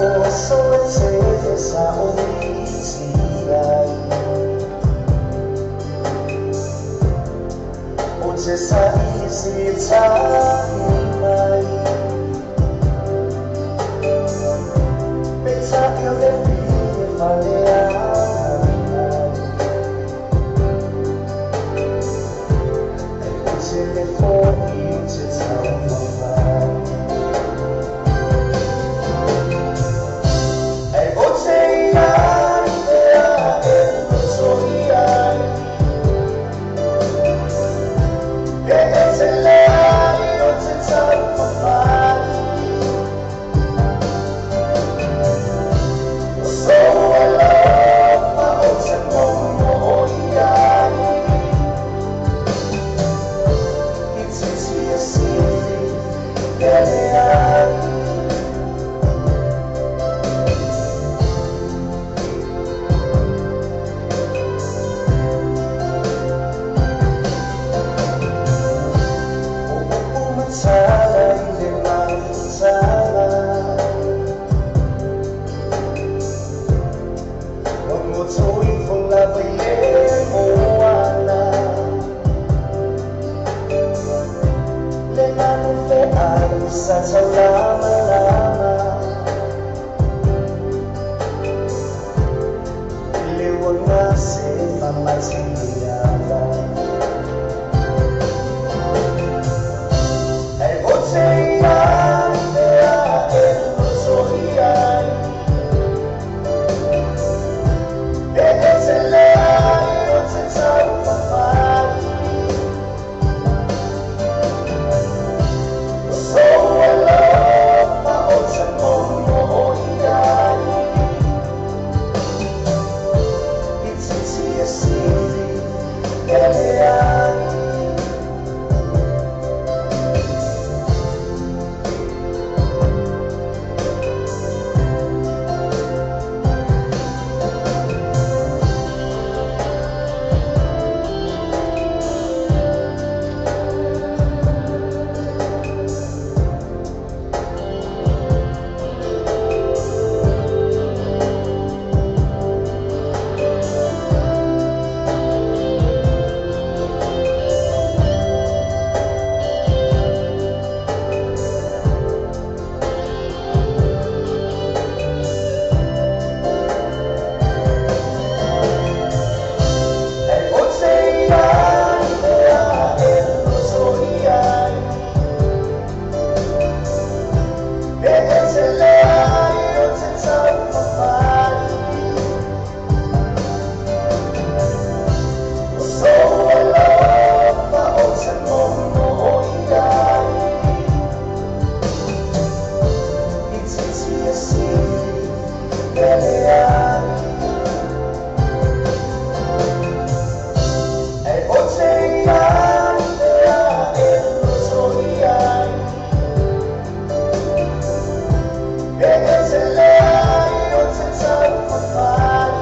O aso e tele sa o isi ai O te sa isi tahi mai Pe ta i o le fie fale ai E o te le fo'i o te taumafai E o te iai mea e loto i ai E e te leai o te taumafai O sou alofa o te momo i ai I titi e sili e leai. O upu matala i le mafutala O moto ifo lava i le moana Le manu feai sa taulamalama I le uaga se faamaitiala E o te iai mea e loto i ai E e te leai o te taumafai O sou alofa o te momo i ai I titi e sili e leai. E o te iai mea e loto i ai E e te leai o te taumafai O sou alofa o te momo i ai I titi e sili e leai. E o te iai mea e loto i ai E e te leai o te taumafai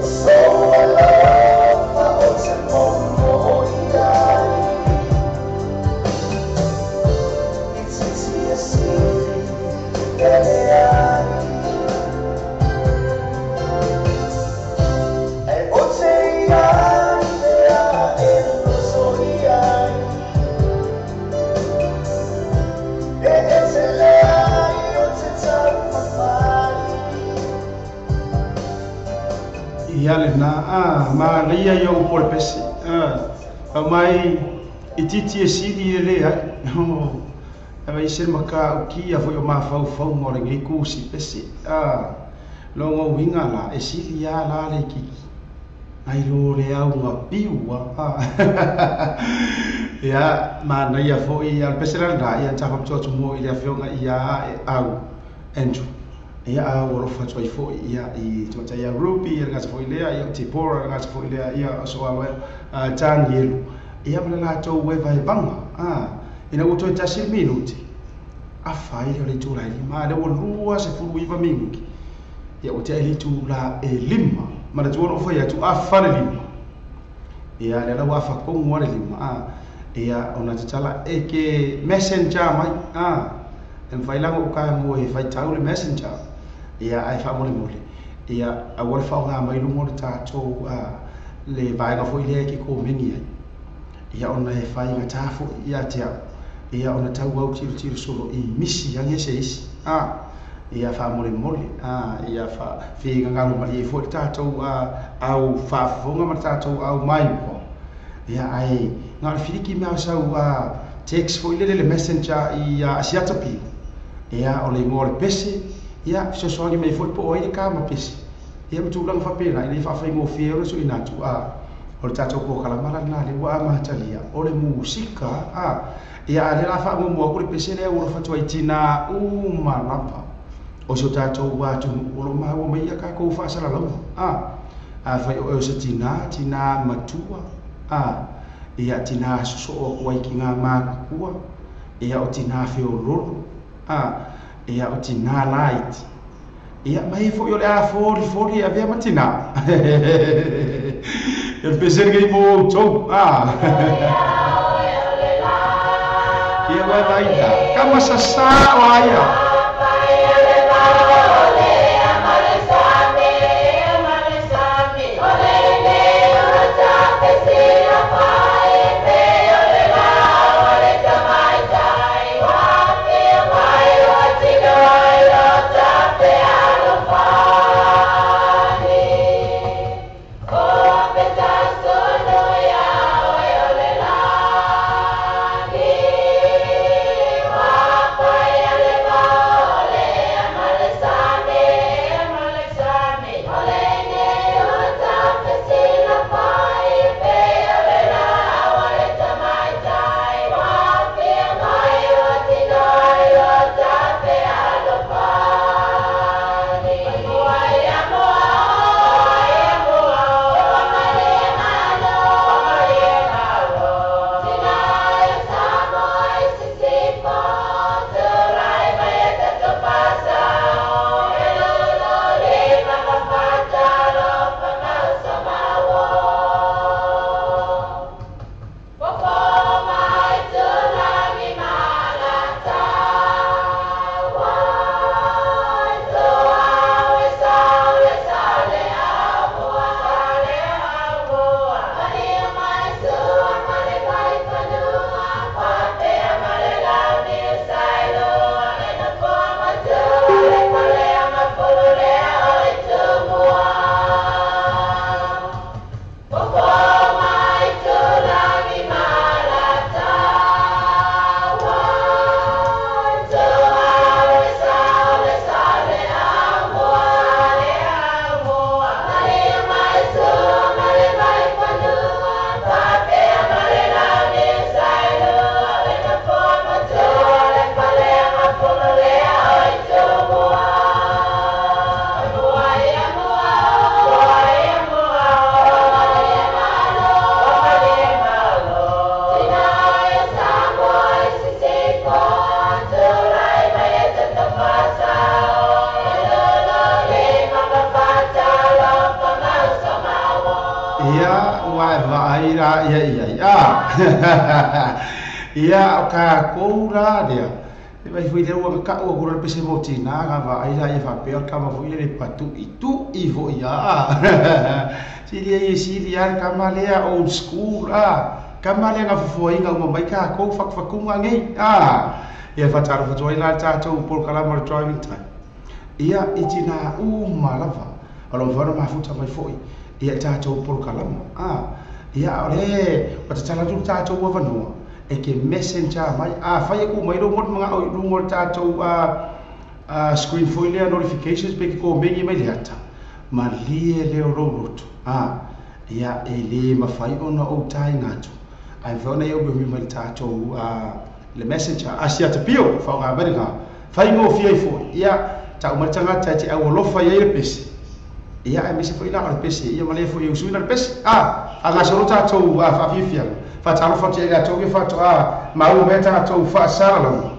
O sou alofa o te momo i ai Ia lena manaia ia upu o le pese aumai itiiti e sili e leai. E ese le matautia foi o mafaufauga o lenei kusi pese. Loga uiga la e sili lava la le itiiti nai lo le auga piu. Ia manaia foi a o le pese la lena ia sa faapitoa atu mo i le afioga ia e au Andrew. Ia a ua alofa atu ai foi ia i tamaitai ia Ruby ia le gata foi lea ia o Deborah le gata foi lea ia o Soalo Danielu ia ma le latou vaevaevaga. Ina ua toe tasi le minuti afa ai lea o le itula e 5, a lea ua 29 minuti ia ua tea i le itula e 5. Manatua ona ou fai atu afa le 5. Ia lea la ua afa tonu lava le 5. Ia ona tatala e ke messenger mai. E mafai la ona ou tago e faitau le messenger. Ia ae faamolemole ia aua le faaaoga mai luga o le tatou le vaega foi lea e te komeni ai. Ia ona e faigata foi ia te au ia ona tau au tilotilo solo i misi ane se isi. Ia faamolemole ia finagalo malie foi le tatou au faafofoga ma le tatou au maimoa. Ia ae na o le filiki mea o sau text foi lele le messenger i Asiata Pili. Ia o le igoa o le pese ia fesoasoani mai foi po o ai le kama pese. Ia ma tulaga faapena ina ia faafaigofie ai ona suiina atu. O le tatou polokalama la lena lea ua amatalia o le musika. Ia a o lea o le a faamuamua atu le pese lea ua alofa atu ai i tinā uma lava o si o tatou atunuu o lo o maua mai ia tatou faasalalauga. Afai o oe o se tinā, tinā matua, ia tinā sosoo atu ai tinā matutua, ia o tinā feoloolo, ia o tinā laiti, ia ma e foi o le a folifoli e avea ma tinā. Ia le pese lenei mo outou. Ia ua vaai la, kama sasā o aia. Ia, ua e vaai la ia i ai. Ia, o tatou la lea, e vai foi lea ua tau atu le pese mo tinā ka vaai la ia faapea o le kama foi lea le patuʻituʻi foi a. Sili ai e sili lava le kama lea old school a. Kama lea na fofoaina uma mai tatou fatufatuga nei. Ia, faatalofa atu ai la le tatou polokalama o le driving time. Ia, i tinā uma lava o lo o mafai ona mafuta mai foi. Ia tatou polokalama. Ia o le ua tatala atu le tatou avanoa e te messenger mai. Afai e ku mai lou manaʻo i luga o le tatou screen foi lea notifications pe ke komeni mai le ata. Malie leo lou loto. Ia e lē mafai ona ou taina atu. Ae mafai ona ia umiumi mai le tatou le messenger asiata pio faaaoga mai lena faigofie ai foi. Ia tau mai le tagata e te aualofa i ai le pese. Ia aemaise foi la o le pese ia ma le foi e usuina le pese. Faagasolo tatou faafiafiaga. Faatalofa atu ia i latou ia faatoa maua mea tatou faasalalauga.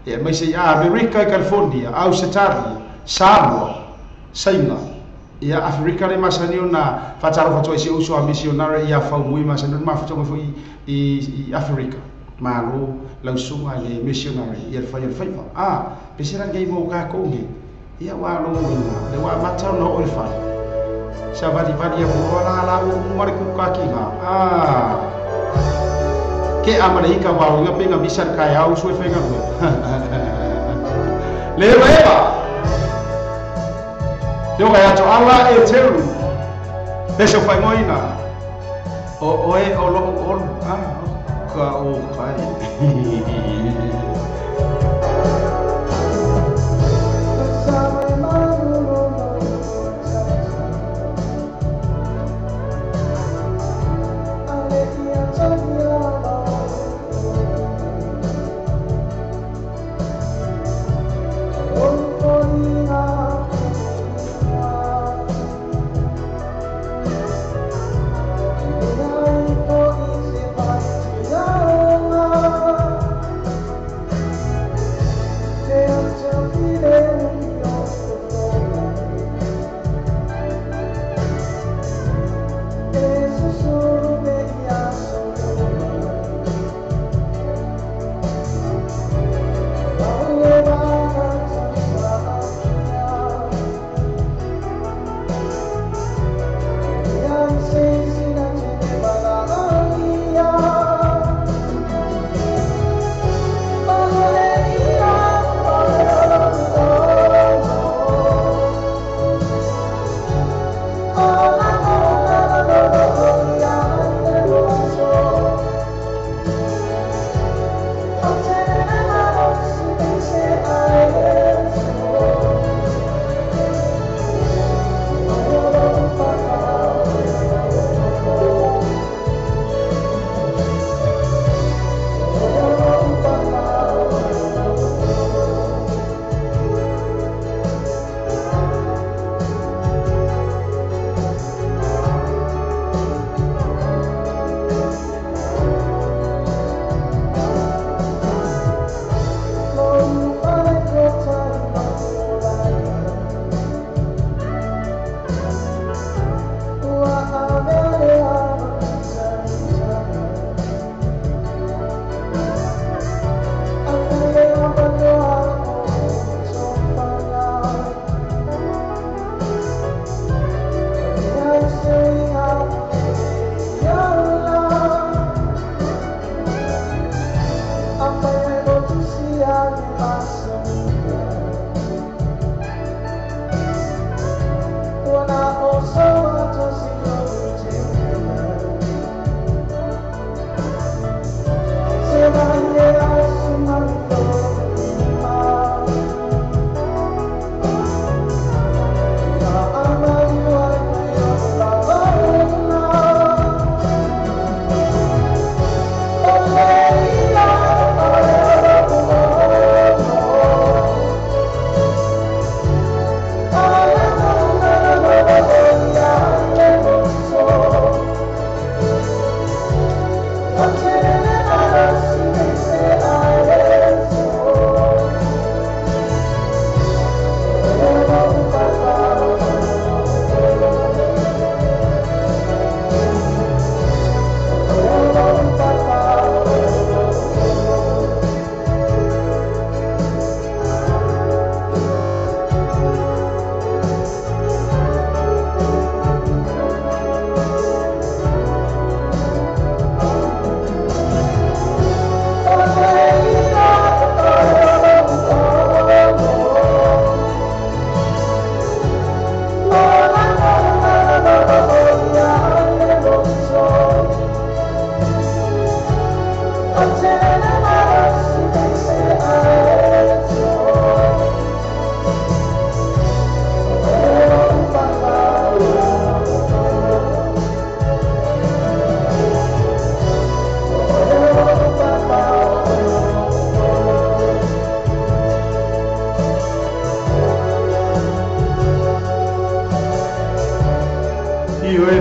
Ia aemaise i Amerika i California, Ausetalia, Samoa, Saina. Ia Aferika le masani ona faatalofa atu ai si ou uso a missionary ia Faumui masani ona mafuta mai foi i Aferika. Malo lau susuga i le missionary ia le fai o le faiva. Pese la lenei mo tatou nei. Ia ua alo ina le ua amata ona oo i le fale. Savalivali ia mo la la uma le kukakiga. Ke a ma le ika wa inga pe nga misa le kaeao uso e faigaluega. Le eva eva. Le oga ia toala e teru. Pese o whaingoina. O oe o loo olu. Ka o kai.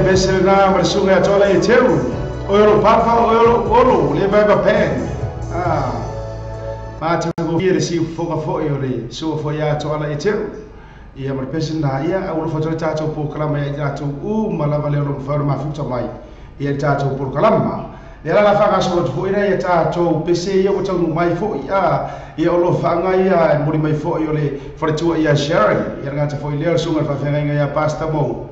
Pese na ma le suga ia toala e teu. O ero papa, o ero olo, le vai pa pen. Ah. Ma te go fia le si foka foi o le suga foi ia toala e teu. Ia ma le pese na ia au lo foto tatou po kalama ia tatou u ma lava le lo mfaro ma futa mai. Ia tatou po kalama. Le la fa ga so foi na ia tatou pese ia o tau mai foi a ia o lo fanga ia e muri mai foi o le faletua ia Sharon. Ia ngata foi le suga fa fanga ia pasta mo.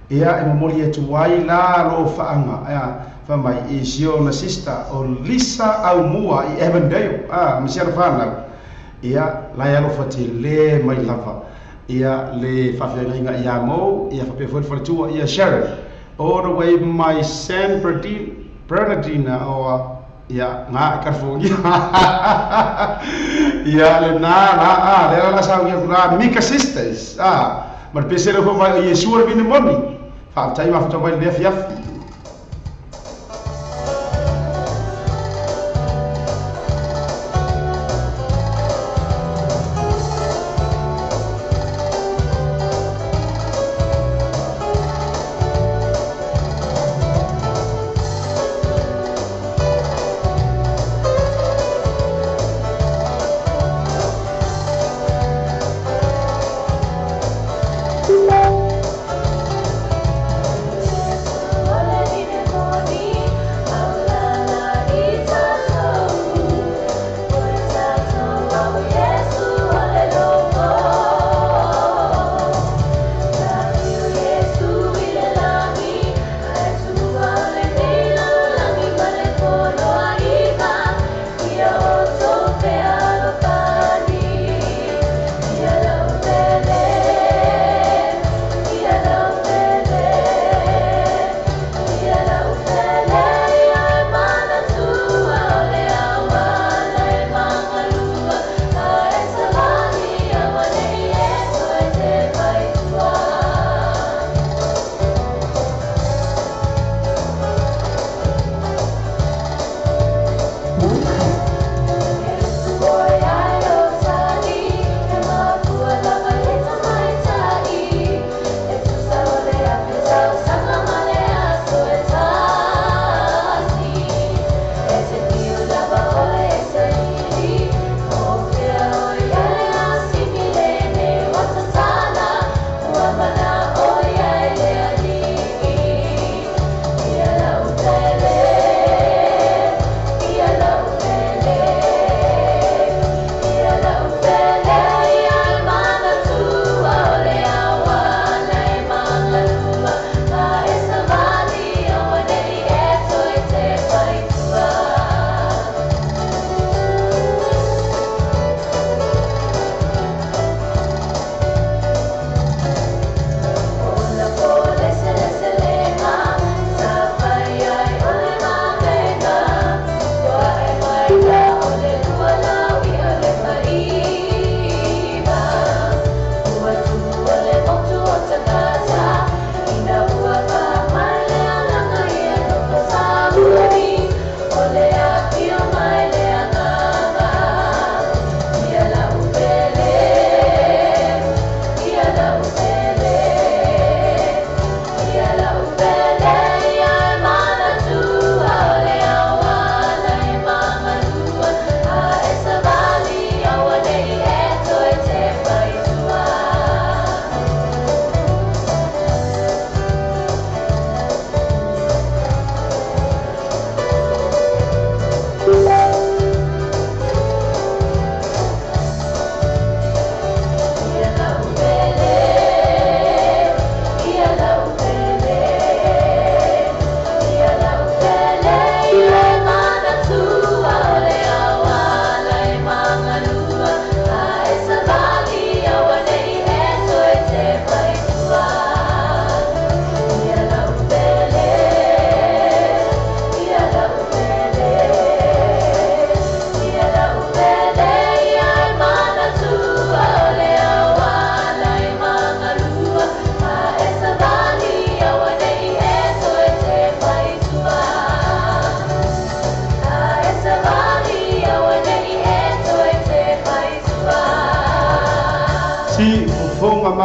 Ia e momoli e tuai la lo whaanga ia fa mai i sio na sister o Lisa Aumua i Avondale a masiana whanau ia la ia lo whatele mai lava ia le whawhiangainga ia mo ia whapea foi whaletua ia Sharon all the way my San Bernardino o ia ngā California ia le na la a le la sa ia kura Mika Sisters a ma le pese le fo mai Yeshua vine moni fa tai ma fa mai le fiaf. Thank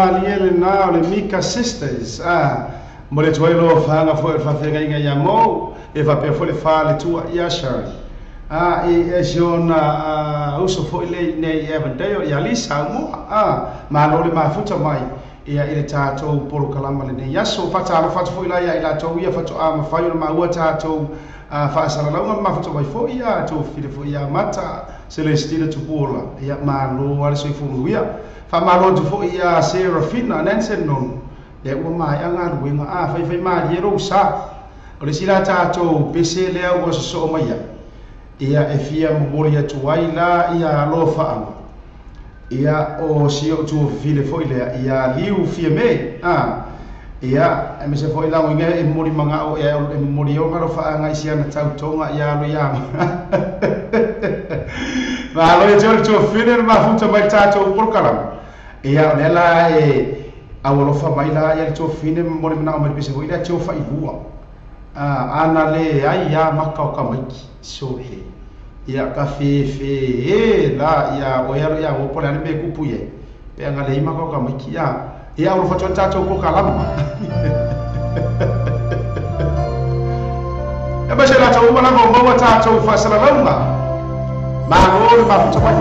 malie lena o le Mika Sisters. Mo le tuai loa faanga foi o le faafeagaiga ia Mo, e faapea foi le faletua ia Sharon. E si ona uso foi le nei i Avondale ia Lisa Aumua. Malo le mafuta mai ia i le tatou polokalama lenei aso. Faatalofa atu foi la ia i latou ia faatoa mafai ona maua tatou faasalalauga ma mafuta mai foi ia tofile foi ia Mata Celestina Tupuola. Ia malo ale soifua manuia. Faamalo atu foi ia Serafina Nansen Nono. Lea ua maea galuega faifai malie lou sa. O le isi la tatou pese lea ua sosoo mai ai. Ia e fia momoli atu ai la ia alofaaga. Ia o si o tuafafine foi lea ia Liu Fiame. Ia e mese foi la uiga e momoli magao e momoli o alofaaga i siana tautoga ia alo ia. Malo e te o le tuafafine le mafuta mai tatou polokalama. Ia o lea la e aualofa mai la ia le tuafafine momoli manao mai le pese foi lea teo failua. Ana le ai ia maka o ka maiki sole. Ia ka fefe e la ia o ia ia o pole ale me kupu ye. Pe anga le maka o ka maiki ia. Ia o fatu tatou polokalama. E ba se la tau mana mo mo tatou faasalalauga. Malo le mafuta mai.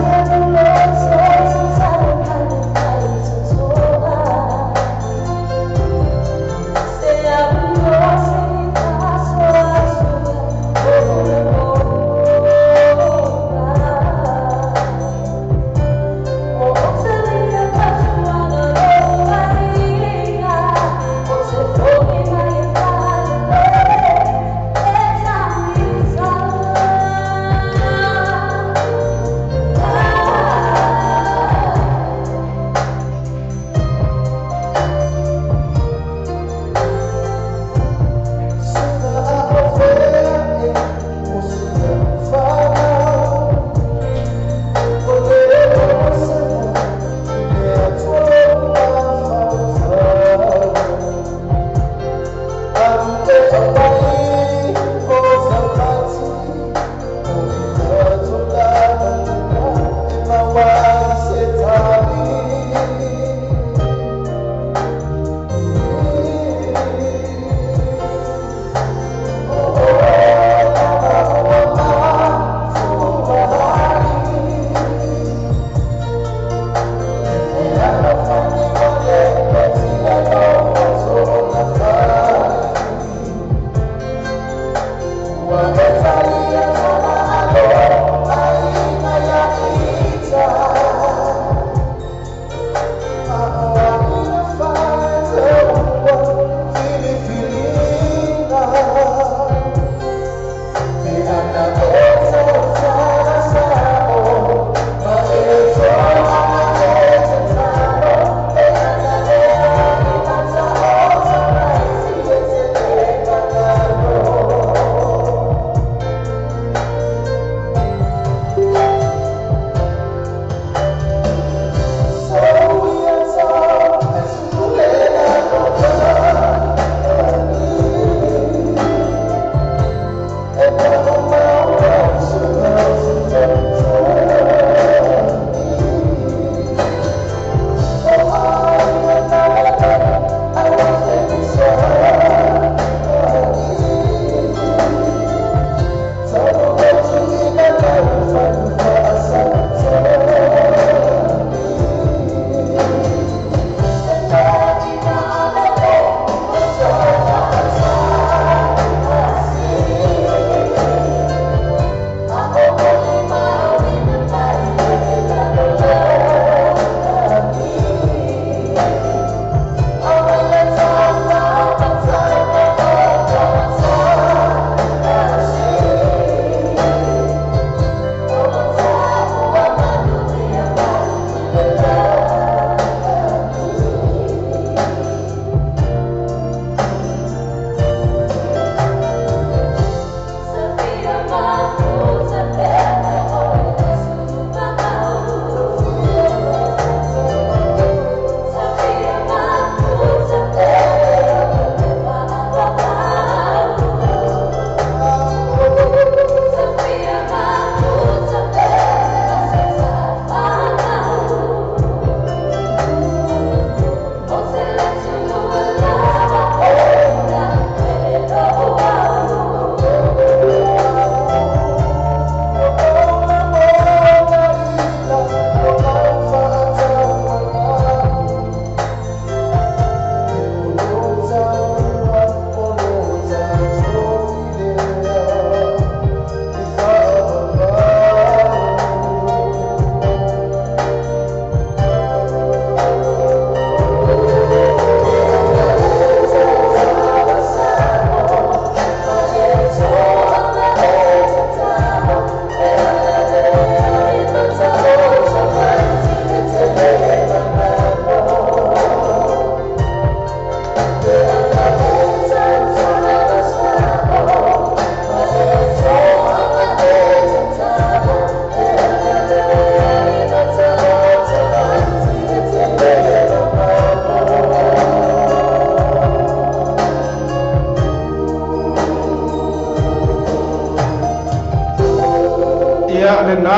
Oh.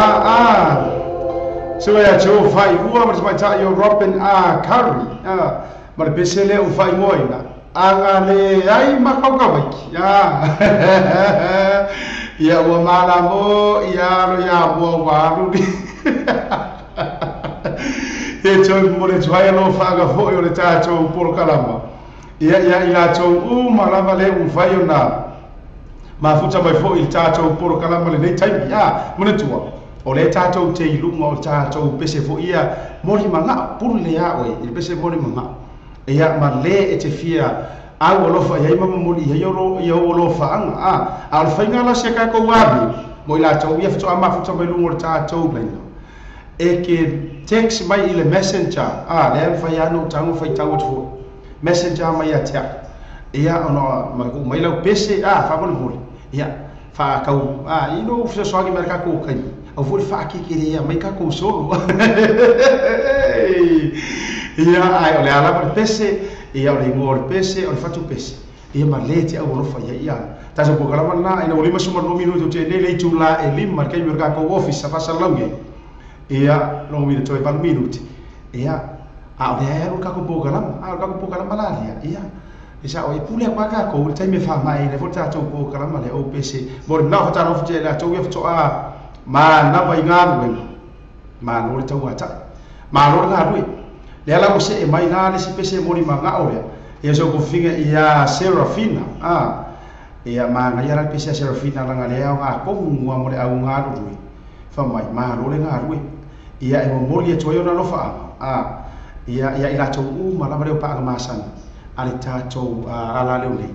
la so ia Joe fai ua ma le tamaitai o Robin A. Curry ma le pese lea ua faaigoaina aga le ai makaukavaiki ia ua malamo ia alo ia mua ua alu e toe mo le tuai alo faagafoʻi o le tatou polokalama ia ia i latou uma lava le ua mafai ona mafuta mai foʻi i le tatou polokalama lenei taimi manatua o le tatou te i luga o tatou pese foʻi ia moli magao pulu le a oe i le pese moli magao ia ma le e te fia au alofa iai ma momoli iai ia ou alofaaga a o le faiga la se kakou ami mo i latou ia fetoa mafuta mai luga o le tatou laina e ke text mai i le messenger lea mafai lava ona ou tago faitau atu foʻi messenger mai ia te au ia ona ma tuu mai lau pese faamolemole ia faakau ino fesoasoani mai le kakou kaimi au foʻi le faakekeleia mai kakou solo ia ae o le a lava le pese ia o le igoa o le pese o le fatu pese ia ma le te au alofa ia ia tatou polokalama lena ina ua 52 minute o tenei le itulā e 5 le kaimi o le kakou ofisa faasalalaugi ai ia logo mina toe 8 minute ia a o lea e alu le kakou polokalama o le kakou polokalama la lea ia e sao e pule aku a kakou i le taimi e faamaeaina ai foi le tatou polokalama lea ou pese mo le manao fatalofa tia i latou ia fetoa manava i galuega malo le tauataʻi malo le galue lea la ua see mai la le isi pese moli magao lea ia so kofiga ia Serafina ia magaia la le pese a Serafina laga lea aoga komu mo le auga alului famai malo le galue ia e momoli atu ai ona alofaaga ia ia i latou uma lava lea o paaga masani a le tatou ala leo nei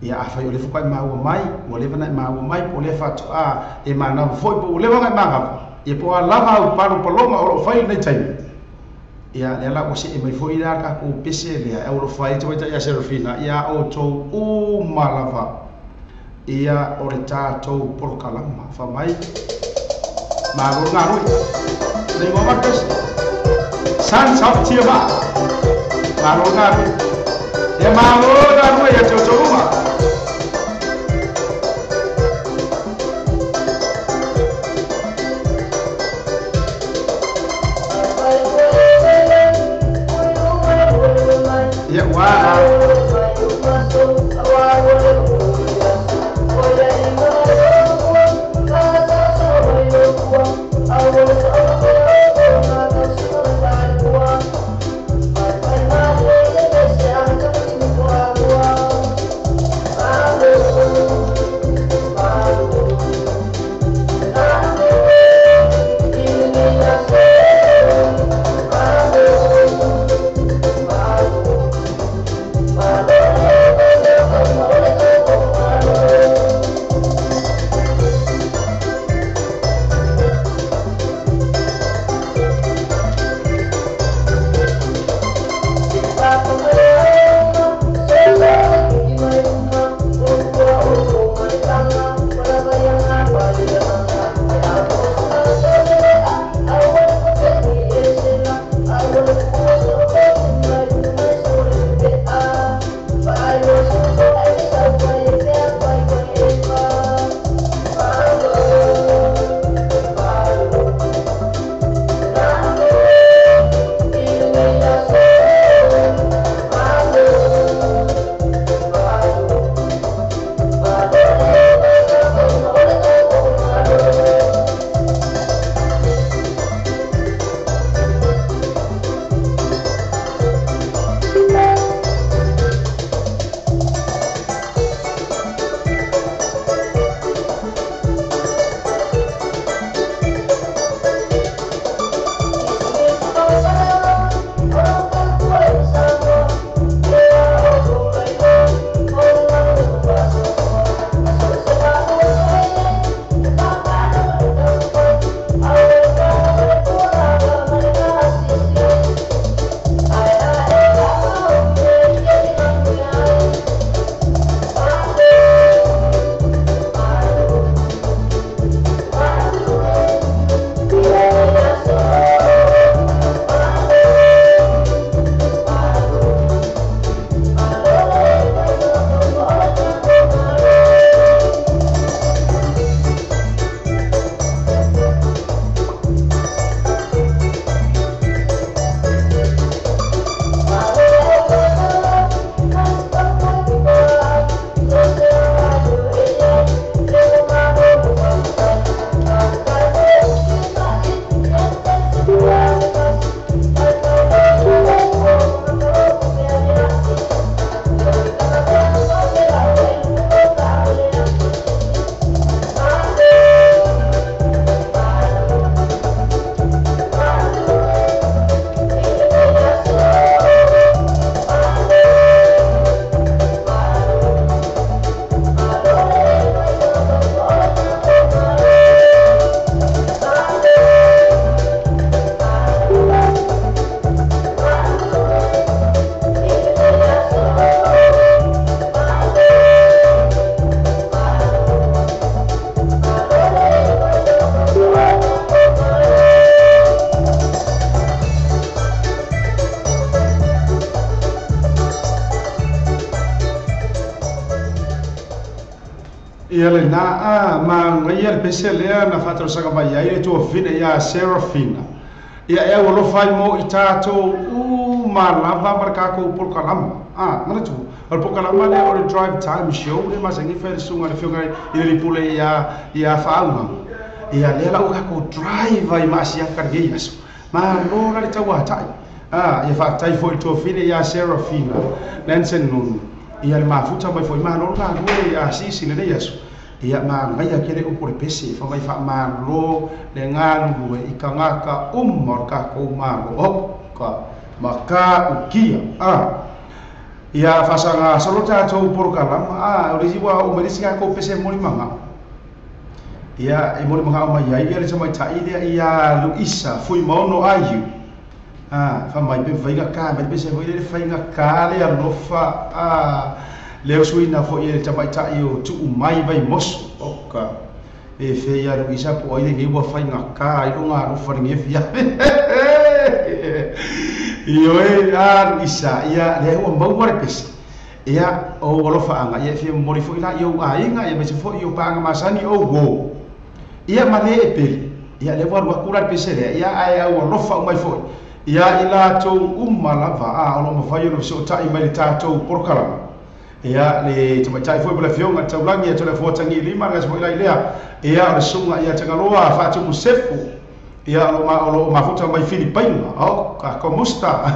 ia afai o le faatoa e maua mai ua leva ona e maua mai po o lea faatoa e manava foi po ua leva ona e manava ia po o a lava au palopaloga o loo fai i lenei taimi ia lea la ua see mai foi la kakou pese lea e alofa ai tamaitai ia Serafina ia outou uma lava ia o le tatou polokalama famai malo le galue le igoa ma le pese Sons of Tiamat malo le galue ia malo le galue ia te outou uma. Ia ua Ia le na a ma ngaia le pese lea na whātausaga mai ai le tua fina ia Serafina. Ia e au alofa ai mo i tātou u ma lava ma le kākou polokalama. Ah, mana tu. O le polokalama lea o le Drive Time Show le masangi fai le susuga le afioga i le lipule ia Faauga. Ia lea la ua kākou drive ai ma asiaka lenei aso. Malo la le tauatai. Ah, ia faafetai foi i le tuafine ia Serafina Nansen Nunu. Ia le mafuta mai foi malo le galue a sisi lenei aso. Ia magaia kele upu le pese fa mai fa malo le galue i kangaka uma o le kākou malo. Oh, ka maka ukia. Ah, ia fasaga solo tātou polokalama. Ah, o le isi ua o mai le isi kākou pese moli manga. Ia e moli manga o mai ai ia le tamaitai lea ia Luisa Fuimaono Aiu. Ah, fa mai pe faiga ka mai pe se foi le faiga ka le alofa a le usuina foi le tamaitai o tuu mai vai moso. Oka e fe ia Luisa po ai le ua faiga ka ai longa alofa le fia. Io e a Luisa ia le ua maua le pese. Ia o alofa anga ia fia mori foi la ia aiga ia me se foi o panga masani o wo. Ia ma le e pele. Ia le ua rua kura le pese lea. Ia ai au alofa o mai foi. Ia i latou uma lava a o lo mafai ona feso'ota'i mai le tatou polokalama. Ia le tamaitai foi po le afioga le taulagi ia Toleafoatagi lima le gasi foi lai lea. Ia o le susuga ia Tagaloa Faatumu Sefu. Ia o lo mafuta mai Filipaina. O ka komusta.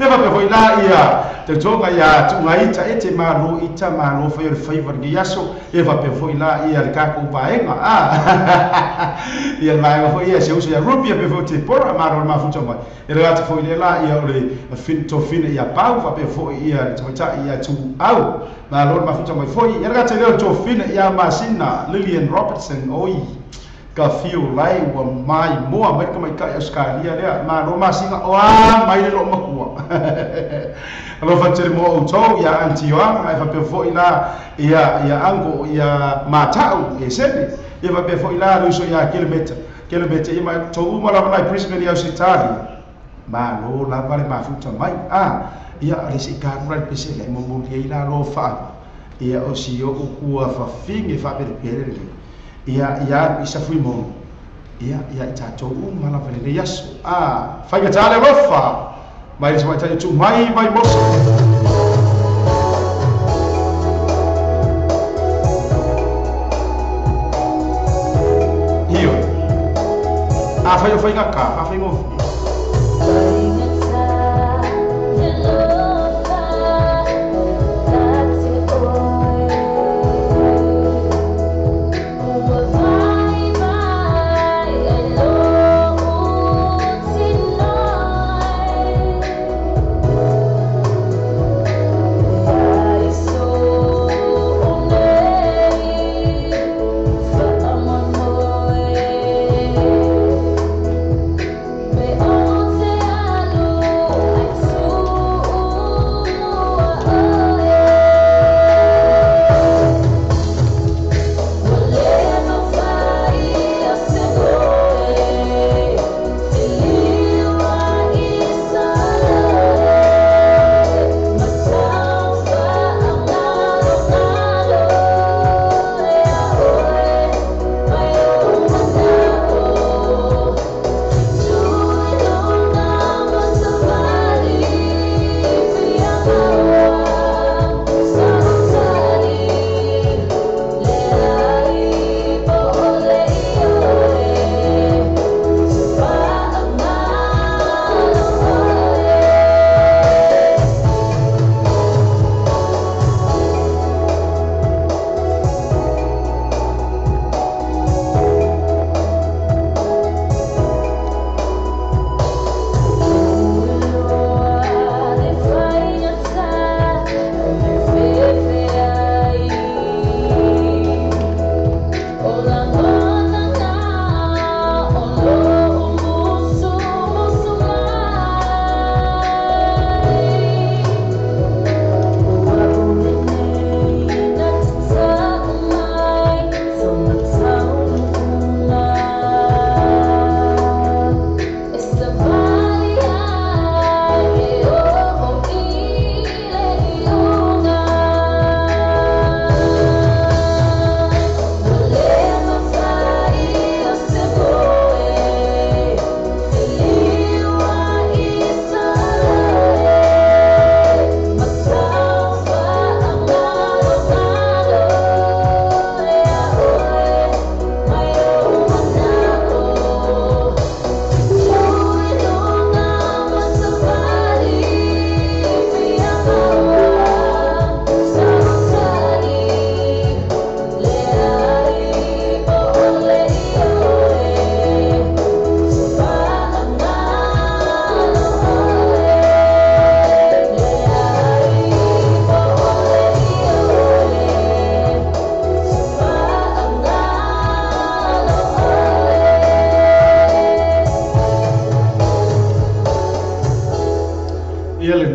Ia faapea foi la ia tautoga ia tuugaita e te malo ita malo fai o le faiva lenei aso. Ia faapea foi la ia le kākou vaega. Ah. Ia le vaega foi ia se uso ia Rupi ia pe foi te pora malo le mafuta mai. Ia le gata foi le la ia o le tofine ia Pau faapea foi ia le tamaitai ia Tuau. Malo le mafuta mai foi. Ia le gata lea o le tofine ia Masina Lillian Robertson oi. Ka fiu lai ua mai moa mai ka mai kai Australia lea malo masina o a mai le lo makua. Alofa tele mo outou ia Aunty Ioanga ai faapea foi la ia ango ia Matau e sene. Ia faapea foi la le uso ia Kilometer. Kilometer ia mai tou uma lava nai Brisbane ia Australia. Malo lava le mafuta mai. Ah, ia le si ka kura le pese le mo mo ia la lo fa. Ia o si o kua fa finge fa pele pele le. Ia ia isa fui mo. Ia ia i tātou uma lava le aso. Ah, faiga tale alofa. Mai le tamaitai tu mai mai moso. Io. Ah, fai o faiga ka, ah fai ngo.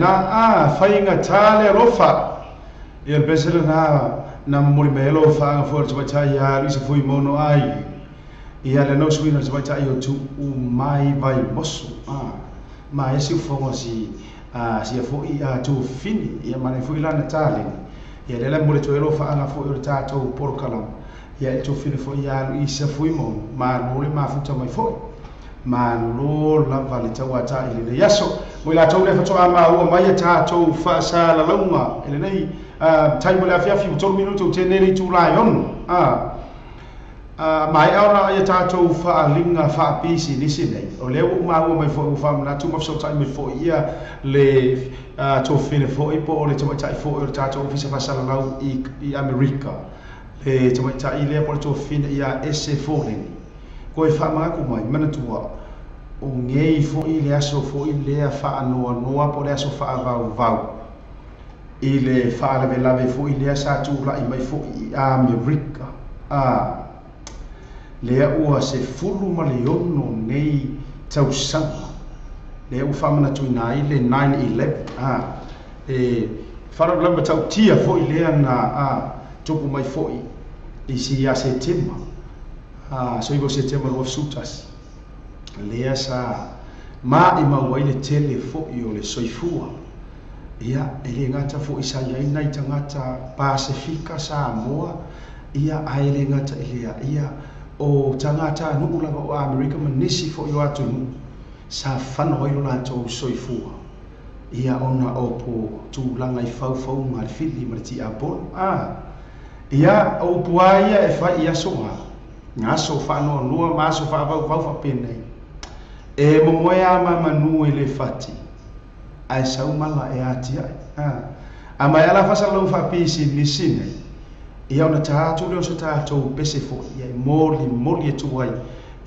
lena a faigata le alofa. Ia le pese lena na momoli mai ai lau faaga foi o le tamaitai ia Luisa Fuimaono ai. Ia le nausuina o le tamaitai o tuu mai Vaimoso. Ma e siufogo si sia foi tufini ia ma foi lana taleni. Ia le la momoli atu ai lau faaga foi o le tatou polokalama. Ia e tufini foi ia Luisa Fuimaono malo le mafuta mai foi. Malo lava le tauata i lenei aso. Mo i latou le fatoa maua mai e tatou faasalalauga i lenei taimi o le afiafi ua 3 minuto u tenei le itula e 6. Maea ona ia tatou faaaliga faapisinisi nei. O lea ua ou maua mai foi ua faamanatu ma fesootai mai foi ia le tofine foi po o le tamaitai foi o le tatou Ofisa Faasalalau i Amerika. Le tamaitai lea po o le tofine ia Ese Foleni. Koe faamanatu mai, manatua, o ngei foi le aso foi lea faanoanoa po o le aso faavauvau i le faalavelave foi lea sa tulai mai foi i Amerika. Lea ua 16 nei tausaga lea ua faamanatuina ai le 9/11. E faalavelave matautia foi lea na tupu mai foi i si ia Setema, 19 Setema 2001, lea sa maimau ai le tele foi o le soifua. Ia, e le gata foi sa i ai nai tagata Pasefika Samoa, ia, ae le gata i lea, ia, o tagata nuu lava o Amerika ma nisi foi o atunuu sa fano ai lo latou soifua. Ia, ona o po tulaga i faufauga le fili ma le tiapolo. Ia, o upu lava ia e fai i aso ga, aso faanoanoa ma aso faavauvau faapenei. E momoe a mamanu e le fati, ae sau mala e atiae. A mai ala faasalalau faapisinisi nei, ia ona ta atu lea o se tatou pese foi, ia e moli moli atu ai,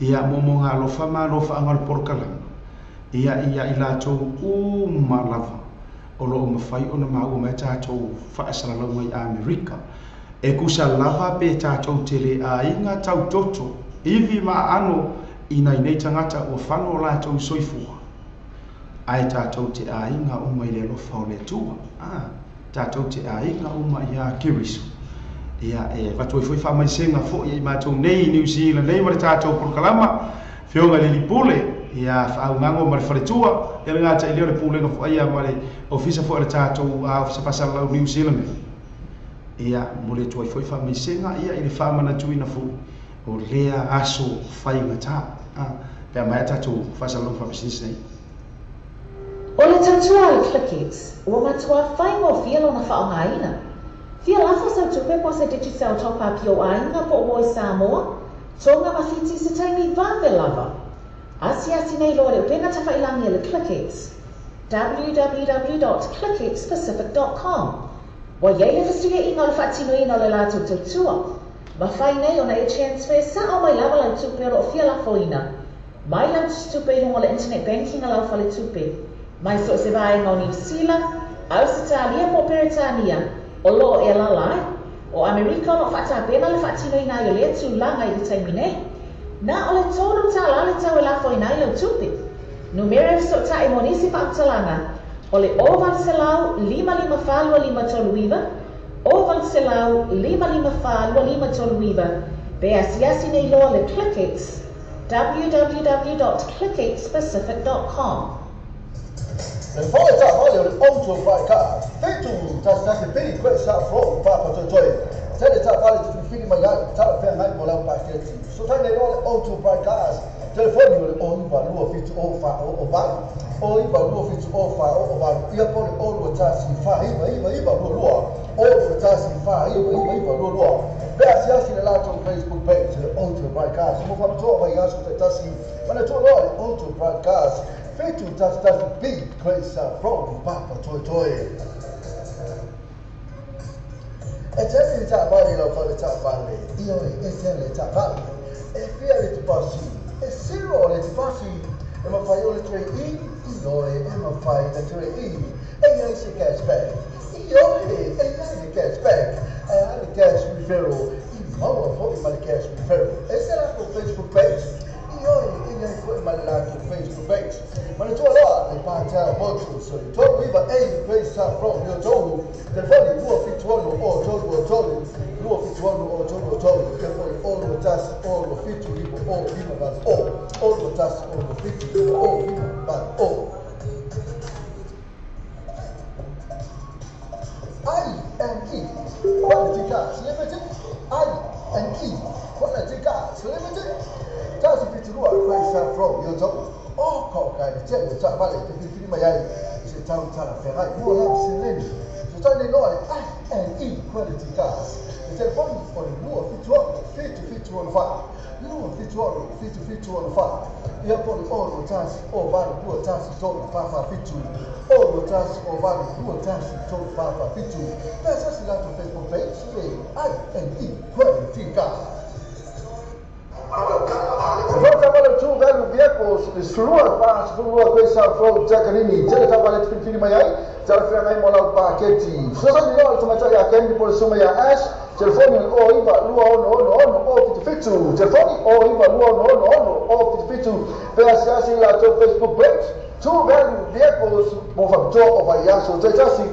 ia momoga alofa ma alofaaga o le polokalama, ia ia i latou uma lava o loo mafai ona maua mai tatou faasalalauga i Amerika. E kusa lava pe tatou te le aiga tautoto, ivi ma aano i nai nei tagata ua fano o latou soifua. Ae tatou te aiga uma i le alofa o le Atua. Tatou te aiga uma ia Keriso. Ia e avatu ai foi faamaisega foi ia i matou nei i Niu Sila nei ma le tatou polokalama, Afioga i le Alii Pule, ia Faaugago ma le Faletua, ia le gata i lea o le Pulega foi ia ma le Ofisa foi o le tatou Ofisa Faasalalau Niu Sila nei. Ia momoli atu ai foi faamaisega ia i le faamanatuina foi o lea aso faigata. Pe a maea tatou faasalalauga faapisinisi nei. O le tautua a le ClickX, ua matua faigofie lona faaaogaina. Fia lafo sau tupe po o se Digicel Top Up i ou aiga po o Voi Samoa, Tonga ma Fiti i se taimi vave lava. Asiasi nei loa le upega tafailagi a le ClickX, www.clickxpacific.com. Ua i ai le fesuiaiga o le faatinoina o le latou tautua. Mafai nei ona e transfer sao mai lava lau tupe o lo o fia lafoina mai lau tusitupe i luga o le internet banking a lau faletupe, mai so o se vaega o Niu Sila, Ausetalia po o Peretania o lo o e alaala ai. O Amerika o lo o faatapena le faatinoina ai o lea tulaga i le taimi nei. Na o le $3 le tau e lafoina ai lau tupe. Numera e fesootai mo nisi faamatalaga o le 0800 554 2539, 0800 554 2539, pe asiasi nei loa le ClickX, www.clickxpacific.com. Le fale taavale o le Auto Bright Car, 711 P Great South Road, Papatoetoe. Tele taavale te filifili mai ai, talafeagai mo lau paketi. Fesootai nei loa le Auto Bright Cars, telefoni o le 092 70 408, 092 70 408, ia po o le 021 499 22, 021 499 22. Pe asiasi le latou Facebook page, le Auto Bright Cars, mo faapitoa vaiaso taitasi, manatua loa le Auto Bright Cars, 711 B Great South Road, Papatoetoe. E tele le taavale i lau fale taavale, ioe, e tele le taavale. E fia le deposit, e zero le deposit. E mafai ona trade in, ioe, e mafai ona trade in. E i ai se cashback, ioe, e i ai le cashback. E a le cash referral, e maua foi ma le cash referral. E se latou Facebook page, ioe, e i ai foi ma le latou Facebook page. Manatua loa le Patel Motors o le 39A Grace Road i Otahuhu. Telefoni 276 o 323 276 o 323. Telefoni o 21 o 27 5 o 5 8 o o 21 o 27 o 5 8 o. I&E Quality Cars Limited. I&E Quality Cars Limited. Tasi fiturua Grace Road i Otahuhu. O kau kai le tele o taavale te filifili mai ai i se tau talafeagai mo lau seleni. Fesoasoani nei loa le I&E Quality Cars. Le telefoni o le 276 7764 276 7764. Ia po o le 0 1 0 8 2 1 3 4 4 7 0 1 0 8 2 1 3 4 4 7. Pe asasi latou Facebook page le I&E Quality Cars. E fai taavale True Value Vehicles le 42 Grace Road, Takanini. Tele taavale te filifili mai ai, talafeagai mo lau paketi. Fesoasoani loa le tamaitai ia Candy po o le suma ia Ash. Telefoni o le 09 2666 077. Telefoni 09 2666 077. Pe asiasi i latou Facebook page True Value Vehicles mo faapitoa o vaiaso taitasi.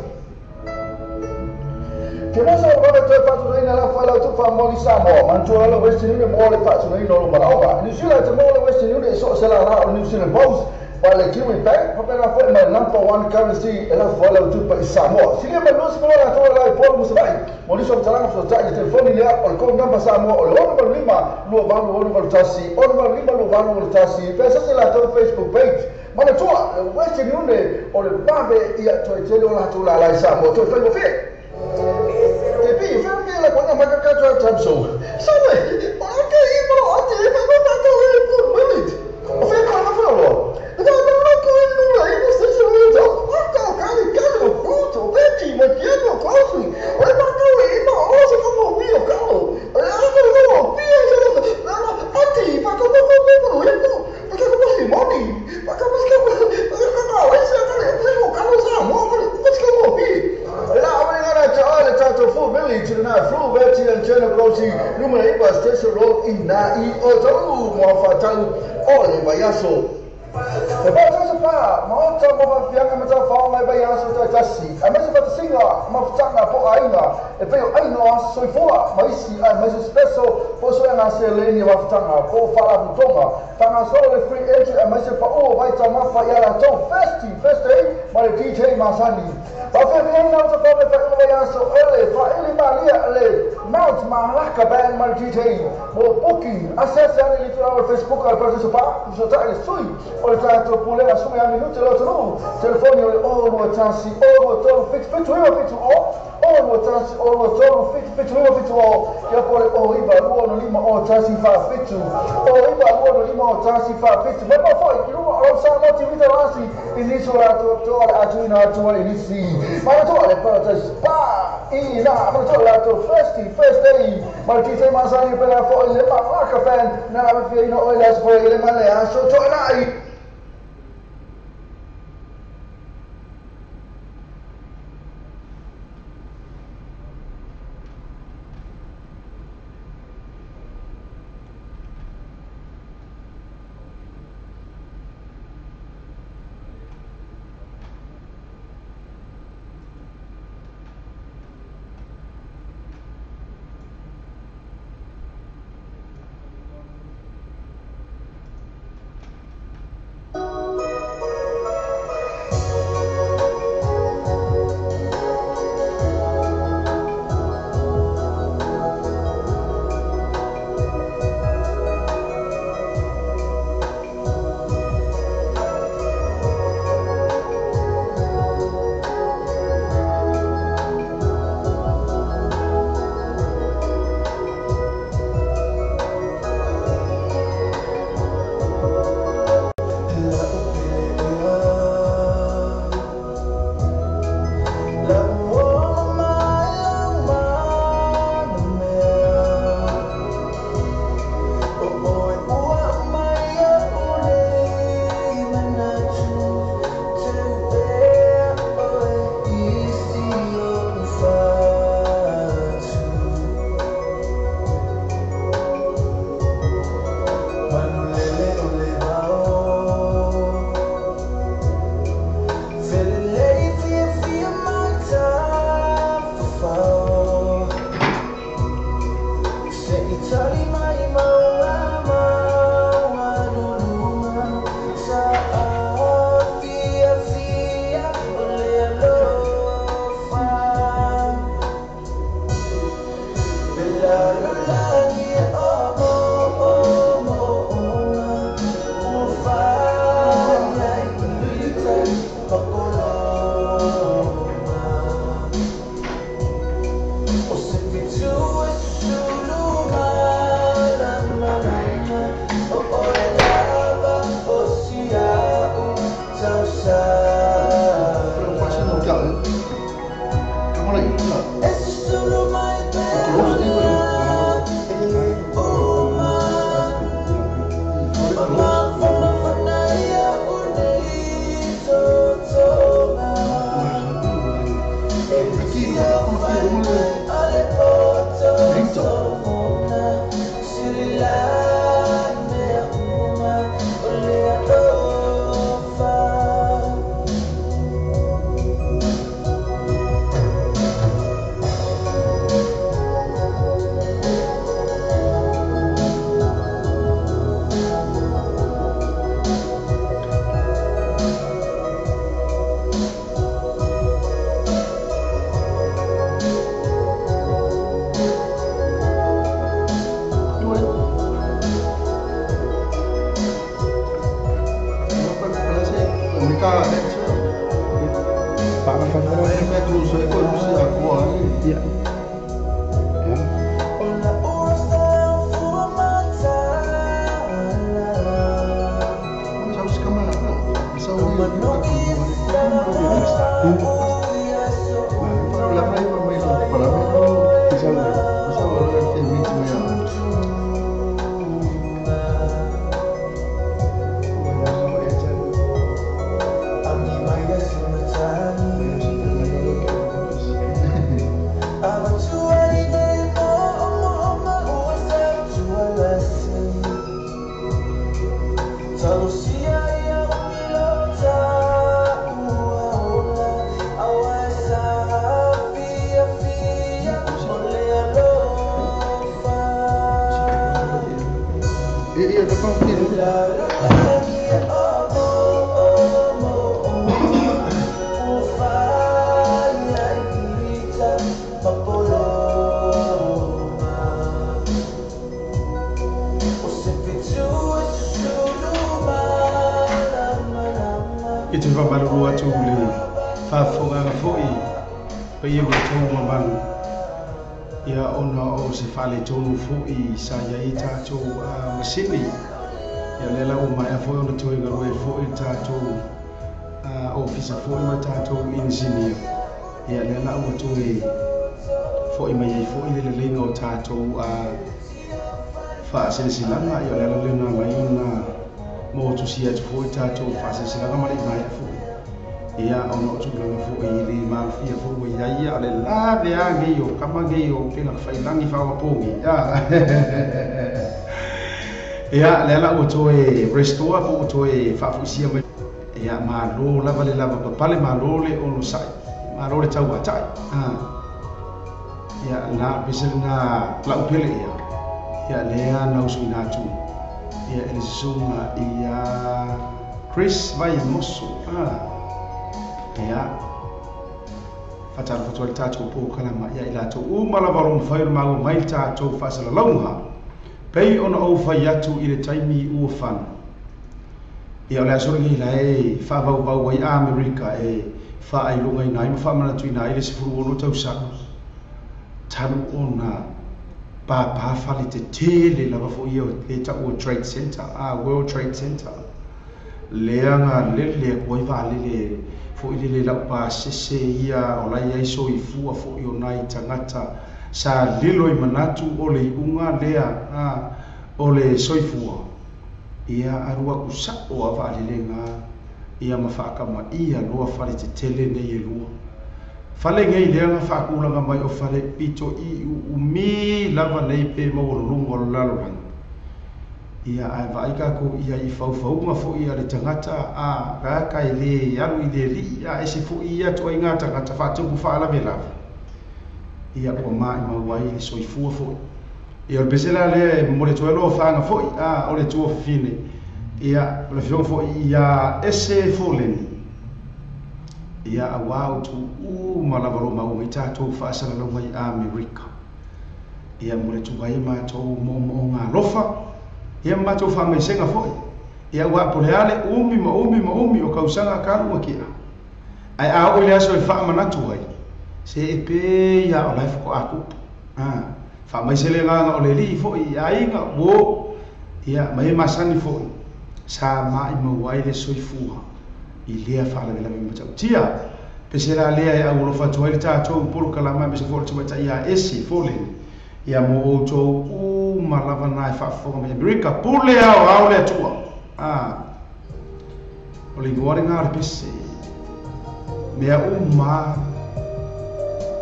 Ke mosa o vave toe faatunoina la fai lau tufa mo ni Samoa, manatua lalo Western Union mo le faatunoina o lo manaoga. New Zealand te mo le Western Union e so o se la la o New Zealand Post pa le Kiwi Bank, papena foi mai number one currency e la fai lau tufa i Samoa. Silia mai lusi mo la toa la i Paul Musavai, mo liso mtalanga fsotai le telefoni lea o le code number Samoa o le 685 2881 685 2881. Pe sase la tou Facebook page. Manatua le Western Union o le vave ia toe tele o latou la la i Samoa toe faigofie. Te pi, whea ke la koina maka ka toa tam so. Sawe, o ke i mo ate e pa pa to e ku minute. O whea ka na whea lo. E ka na ko e no la i mo se se mo to. O ka ka ni ka no ku to beti mo ki no ko si. O e pa ko e mo o se ko mo wi o ka lo. E a ko no pi e se na na ate pa ko ko ko ko e ko. Pa ka ko si mo ni. Pa ka mo se ko ka ka o se ka le ko ka lo sa mo ko ko se ko mo pi. La le tatou Full Village na Flu Veti and Chena Grosi numera 9 Station Road i na i Otahuhu mo fatau o le vaiaso. E pa pa maota mo fafianga ma tau whao mai vaiaso tai tasi. A mese fatasinga mafutanga po aina e peo aina o aso soifua ma isi ai maise special po so anga se leni mafutanga po whalaputonga. Whangasolo le free entry a maise pa o vaita mafa i ala tau festi first day ma le DJ Masani. Whawhiwhiaina o te whawhe whainga vaiaso ele whaili malia le Mount Malaka Band ma le DJ mo booking. Asiasi ane li tulaga o le Facebook a le Paradise Pa fesoatai le sui o le tatou pulega sumi a minute le atunuu. Telefoni o le 0 1 0 3 7 7 9 7 0 0 1 0 3 7 7 9 7 0. Ia po le 0 9 2 6 5 o 1 4 7 0 9 2 6 5 o 1 4 7. Mai pa foi i luga o lau Samoa TV Tarasi i nisi o latou toa le atuina atua i nisi. Manatua le Paradise Pa i na manatua latou first day ma le DJ Masani pela foi le Malaka Band na ave fiaina o le aso foi le male aso to'enai. I te whamaruru atu le whaafoganga foi pa ia tou mamalu ia ona o se fale tonu foi sa ia i tātou masini ia lela o mai foi ona toe galue foi tātou ofisa foi ma tātou engineer ia lela ua toe foi mai ai foi le leleiga o tātou faaselesilaga ia lela lena mai ona mo tusi atu foi tātou faaselesilaga ma le mai foi ia ona o tulaga foi i le malofia foi ua iai ia o le lave a nei o kama nei o pena failangi faaaogapogi ia lea la ua toe restore po ua toe faafoisia mai ia malo lava le lava papale malo le onosai malo le tauatai ia la pese lena laupele ia ia lea na usuina atu ia e le susuga ia Chris Vaimoso ia faatalofa atu ai le tatou polokalama ia i latou uma lava o lo mafai ona maua mai le tatou faasalalauga pei ona ou fai atu i le taimi ua fana ia o le aso lenei la e faavauvau ai Amerika e faailogaina ai ma faamanatuina ai le 16 tausaga talu ona pāpā fale tetele lava foi ia le taua Trade Center, World Trade Center lea ga lele atu ai vaalele foi lele lau pasese ia o lai ai soifua foi o nai tagata sa lilo i manatu o le iuga lea o le soifua ia alu aku sa'o a vaalelega ia ma faakamaia loa fale tetele nei e lua fale nei lea ga faakulaga mai o fale pito i uumi lava nei pe maualuluga o le lalolagi ia ae vaai takou ia i faufauga foi a le tagata a kaka e lē alu i le alii a ese foi ia toaiga tagata faatupu faalavelave ia ua maʻimau ai le soifua foi ia o le pese la lea e momoli atu ai loa faga foi o le tua fafine ia o le afioga foi ia ese foleni ia auā o tuʻu ma lava lo maua mai tatou faasalalauga i Amerika ia momoli atu ai matou moomooga alofa ia matou faamaisega foi ia ua po le ale umi ma umi ma umi o kausaga kaluga kia ae a oo i le aso e faamanatu ai se e pē ia o lae faatoa tupu faamaise le agaga o le alii foi i aiga uo ia ma e masani foi sa maʻimau ai le soifua i lea faalavelave matautia pese la lea e aualofa atu ai le tatou polokalama aemaise foi o le tamaitai ia ese foleni ia mo outou uma lava na e faafofoga mai Amerika pule ao ao le Atua o le igoa lena o le pese mea uma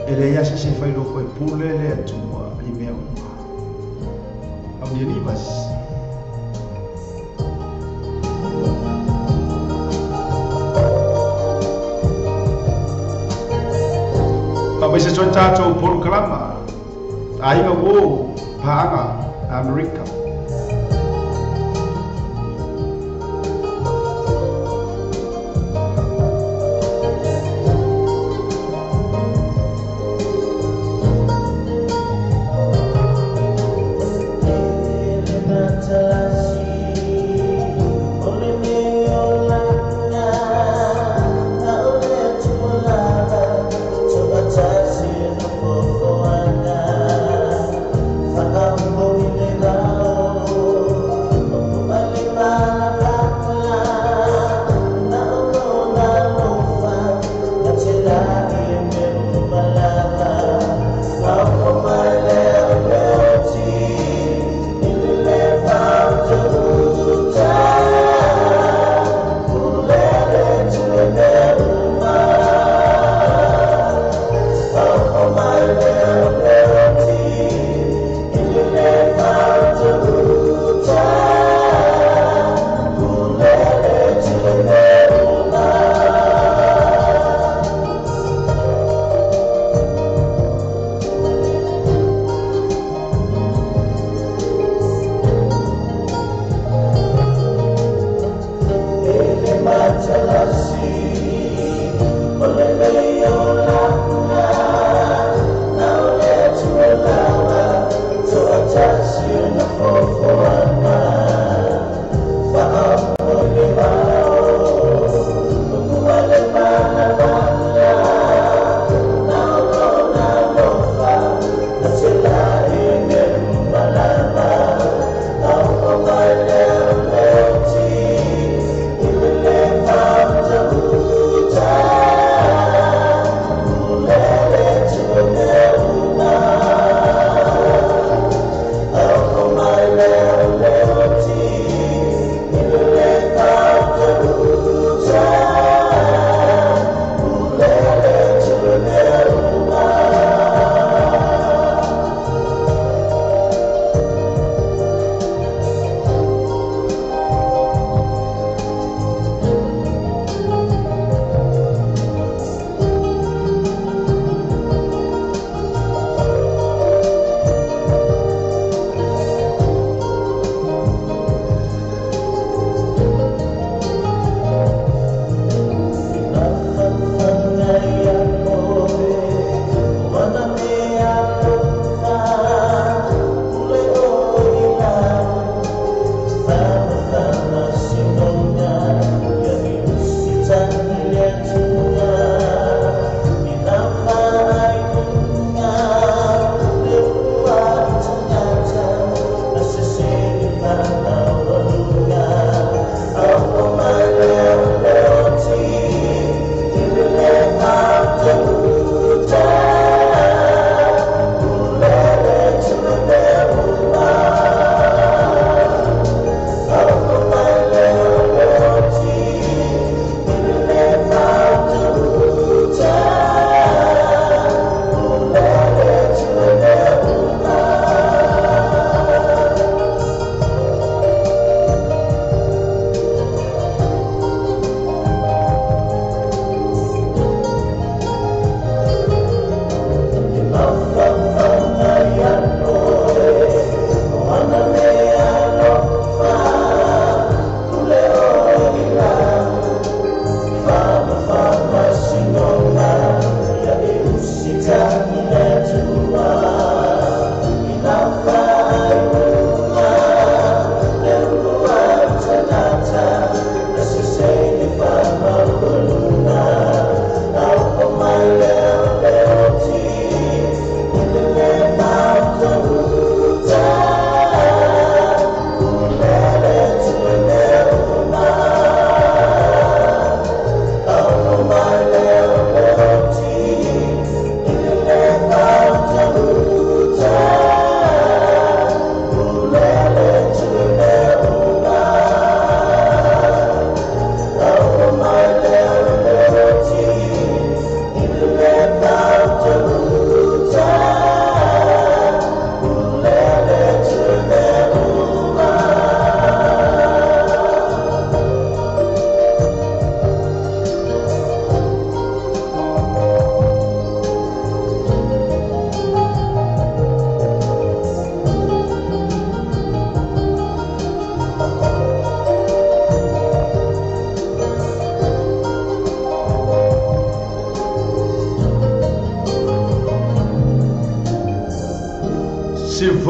e leai a se se failoko e pule le Atua i mea uma aunianivas. Faamaise atu ai le tatou polokalama aiga uō paaga Amerika.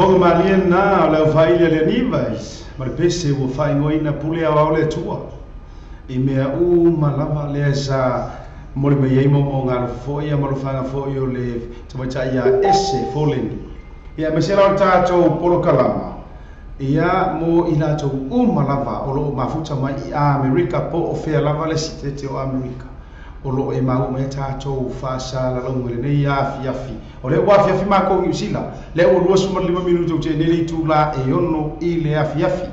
Fofoga malie na o le aufaili a le aniva ma le pese ua faaigoaina pule aoao le Atua i mea uma lava lea sa mo le mai ai maumauga alofa foi ia ma alofaga foi o le tamaitai ia ese foleni. Ia aemaise la o le tatou polokalama ia mo i latou uma lava o loo mafuta mai i Amerika po o fea lava le sitete o Amerika o loo e maua mai tatou faasalalauga i lenei afiafi. O lea ua afiafi makou i Niu Sila, lea ua 25 minute o tea nei le itula e 6 i le afiafi.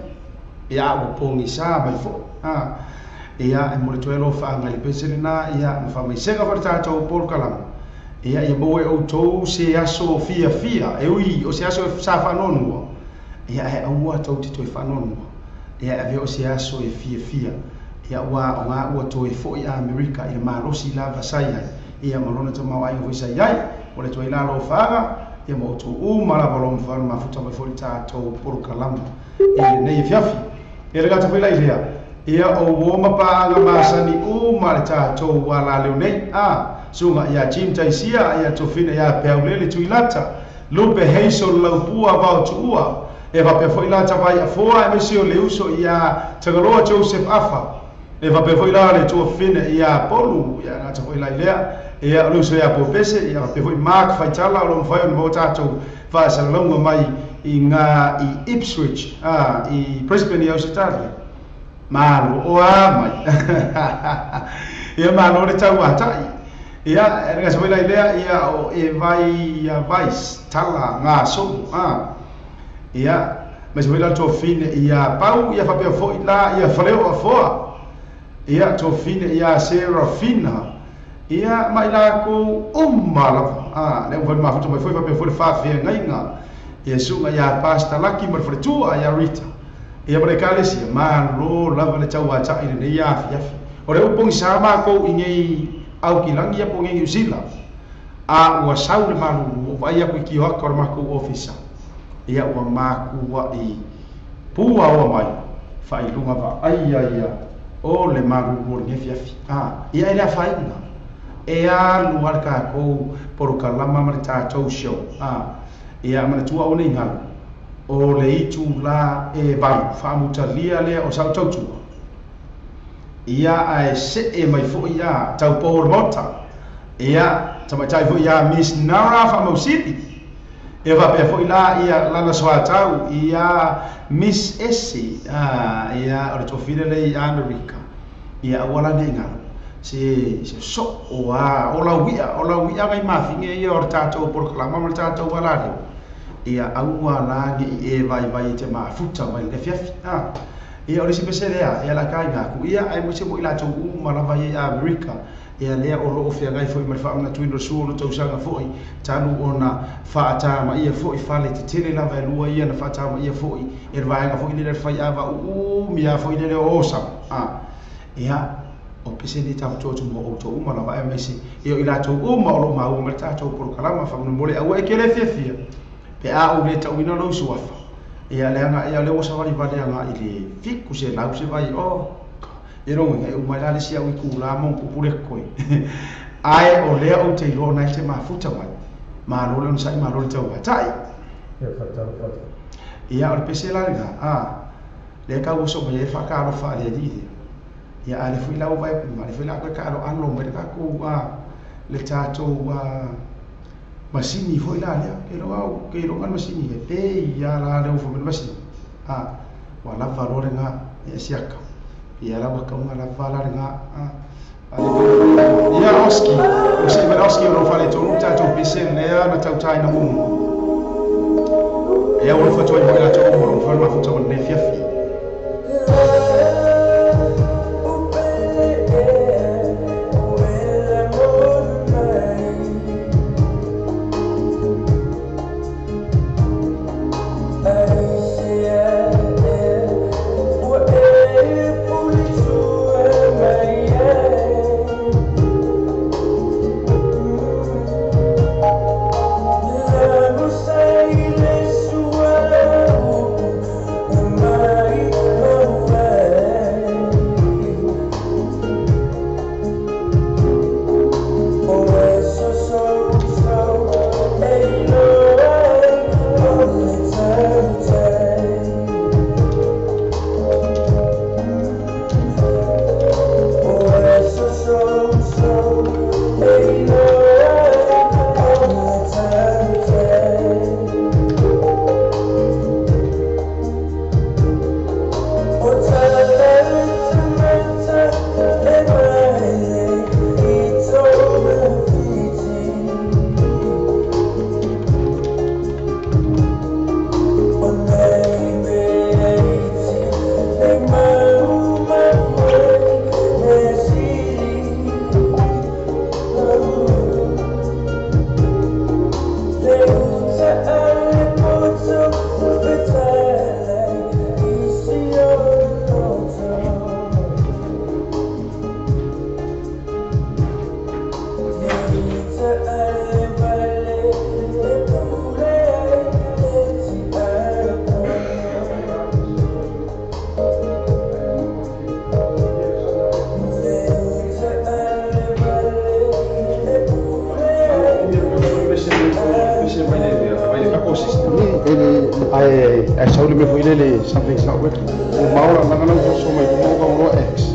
Ia a ua pogisa mai foi. Ia e momoli atu ai alofaaga i le pese lena ia ma faamaisega foi le tatou polokalama. Ia ia maua e outou se aso fiafia e ui o se aso e sa faanoanoa ia ae aua tou te toe faanoanoa ia e avea o se aso e fiafia ia ua o ga ua toe foi a Amerika i le malosi lava sa i ai ia ma lona tamaoaiga foi sa i ai. Momoli atu ai la alofaaga ia ma outou uma lava o lo o mafai ona mafuta mai foi le tatou polokalama i lenei afiafi. Ia le gata foi la i lea, ia o uo ma paaga masani uma le tatou alaleo nei, a suga ia Jim Taisia, ia Tofina ia Peaulele Tuilata, Lupe Hazel Laupua Vao Tuua, e faapea foi la Tavai Afoa aemaise o le uso ia Tagaloa Joseph Afa, e faapea foi la le Tuafine ia Polu, ia gata foi la i lea, ia o le uso ia Popese, ia faapea foi Mark Faitala o lo o mafai ona maua tatou faasalalauga mai i nga i Ipswich, a i Brisbane i Ausetalia. Malo oa mai. Ia malo le tauatai. Ia, e gata foi la i lea, ia o e vai ia Vice, Tala, ngā sou, a. Ia, aemaise foi la le tuafine ia Pau, ia faapea foi la ia Faleo Afoa. Ia, tuafine ia Serafina. Ia, ma i lakou uma lava, a, lea ua fai mafuta mai foi faapea foi le faafeagaiga. Ia suga ia Pastor Laki ma le faletua ia Rita. Ia ma le Ekalesia, malo lava le tauatai i lenei afiafi. O lea ua pogisa makou i nei Aokilangi ia po o nei Niu Sila, a ua sau le malulu, ua vaai aku i kioaka o le makou ofisa, ia ua makua'i puaoa mai faailuga vaaia ia o le malulu o lenei afiafi. A, ia e le afaina, e alu lava le tatou polokalama ma le tatou show. A, ia manatua aua nei galu, o le itula e 8 faamutalia lea o sau tautua. Ia ae see mai foi a taupou o le Maota. Ia tamaitai foi ia Miss Nara Faamausili. Ia faapea foi la ia lana soatau ia Miss Ese a ia o le tuafine lea i Amerika. Ia aua la nei galu se se soo a o lau ia o lau ia ngai mafine ia o le tatou polokalama ma le tatou alaleo. Ia aua la nei e vaivai e te mafuta mai le afiafi. A ia o le isi pese lea e ala ka inga aku ia aemaise mo i latou uma lava ia i Amerika ia lea o loo feagai foi ma le faamanatuina o le sua o le tausaga foi talu ona faatamaia foi fale tetele lava e lua ia na faatamaia foi e le vaega foi lele le faiava uumi a foi lele o Osama. A ia o pese nei tatou atu mo outou uma lava aemaise ia o i latou uma o loo maua ma le tatou polokalama faamolemole aua e ke le fiafia pe a ou le tauina lou suafa. Ia leaga ia lea ua savalivali agai i le 7 selau se vai o e logoina e uma ai la le isi au itula ma pupule koe. Ae o lea ou te iloa ona e te mafuta mai. Malo le onosai malo le tauatai. Ia o le pese la lena a lea kau oso mai ai whakaalofa a le alii lea. Ia a le foi la ua vaai atu ma le foi la koe kaaloalo mai le tatou a le tatou a masini foi la lea. Ke iloa au ke iloa le masini e pe ia la lea ua fai mai le masini. A ua lava loa lena ia siaka. Ia la ua kaunga lava la lena a ia Oski o se mai Oski o lo faletonu le tatou pese lea na tautaina mumu. Ia ua alofa atu ai foi latou uma o lo o mafai ona mafuta ma lenei afiafi. Ai sau le mea foi lele, something's not working. O maola, langa lau so mai mo ka ro X.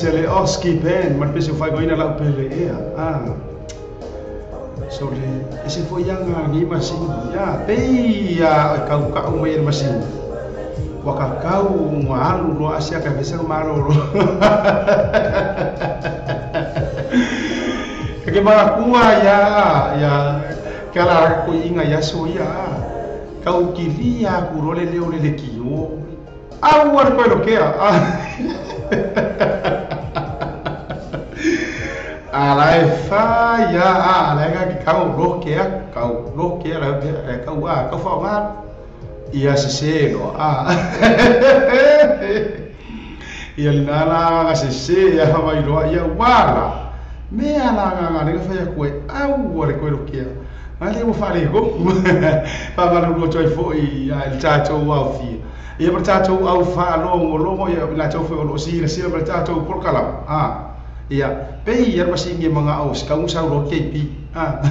Le Oski Band, ma pese fai goina la pele ea. Ah. So le ese foi anga ni masin. Ya, pe ya kau kau mai masin. Wa ka kau alu ro asia ka pese malo ro. Ke ma ya ya kala ko inga ya so ya. Kau kilia ku ro le le le ki o. Au ar ko lo ke a. Ala e fa ya ala ga ki kau ro ke a kau ro ke ala kau a kau fa ma ia se se no a ia na la ga se se ya fa mai ro ia wala me ala ga ga le fa ya ko au re ko ro ke a le mo fa le go fa ma ro choi fo i a cha cho wa fi ia pa cha cho au fa lo lo ia la cho fo lo si si pa cha cho por kala a ia pe ia masingi mga aus kau sau ro KP a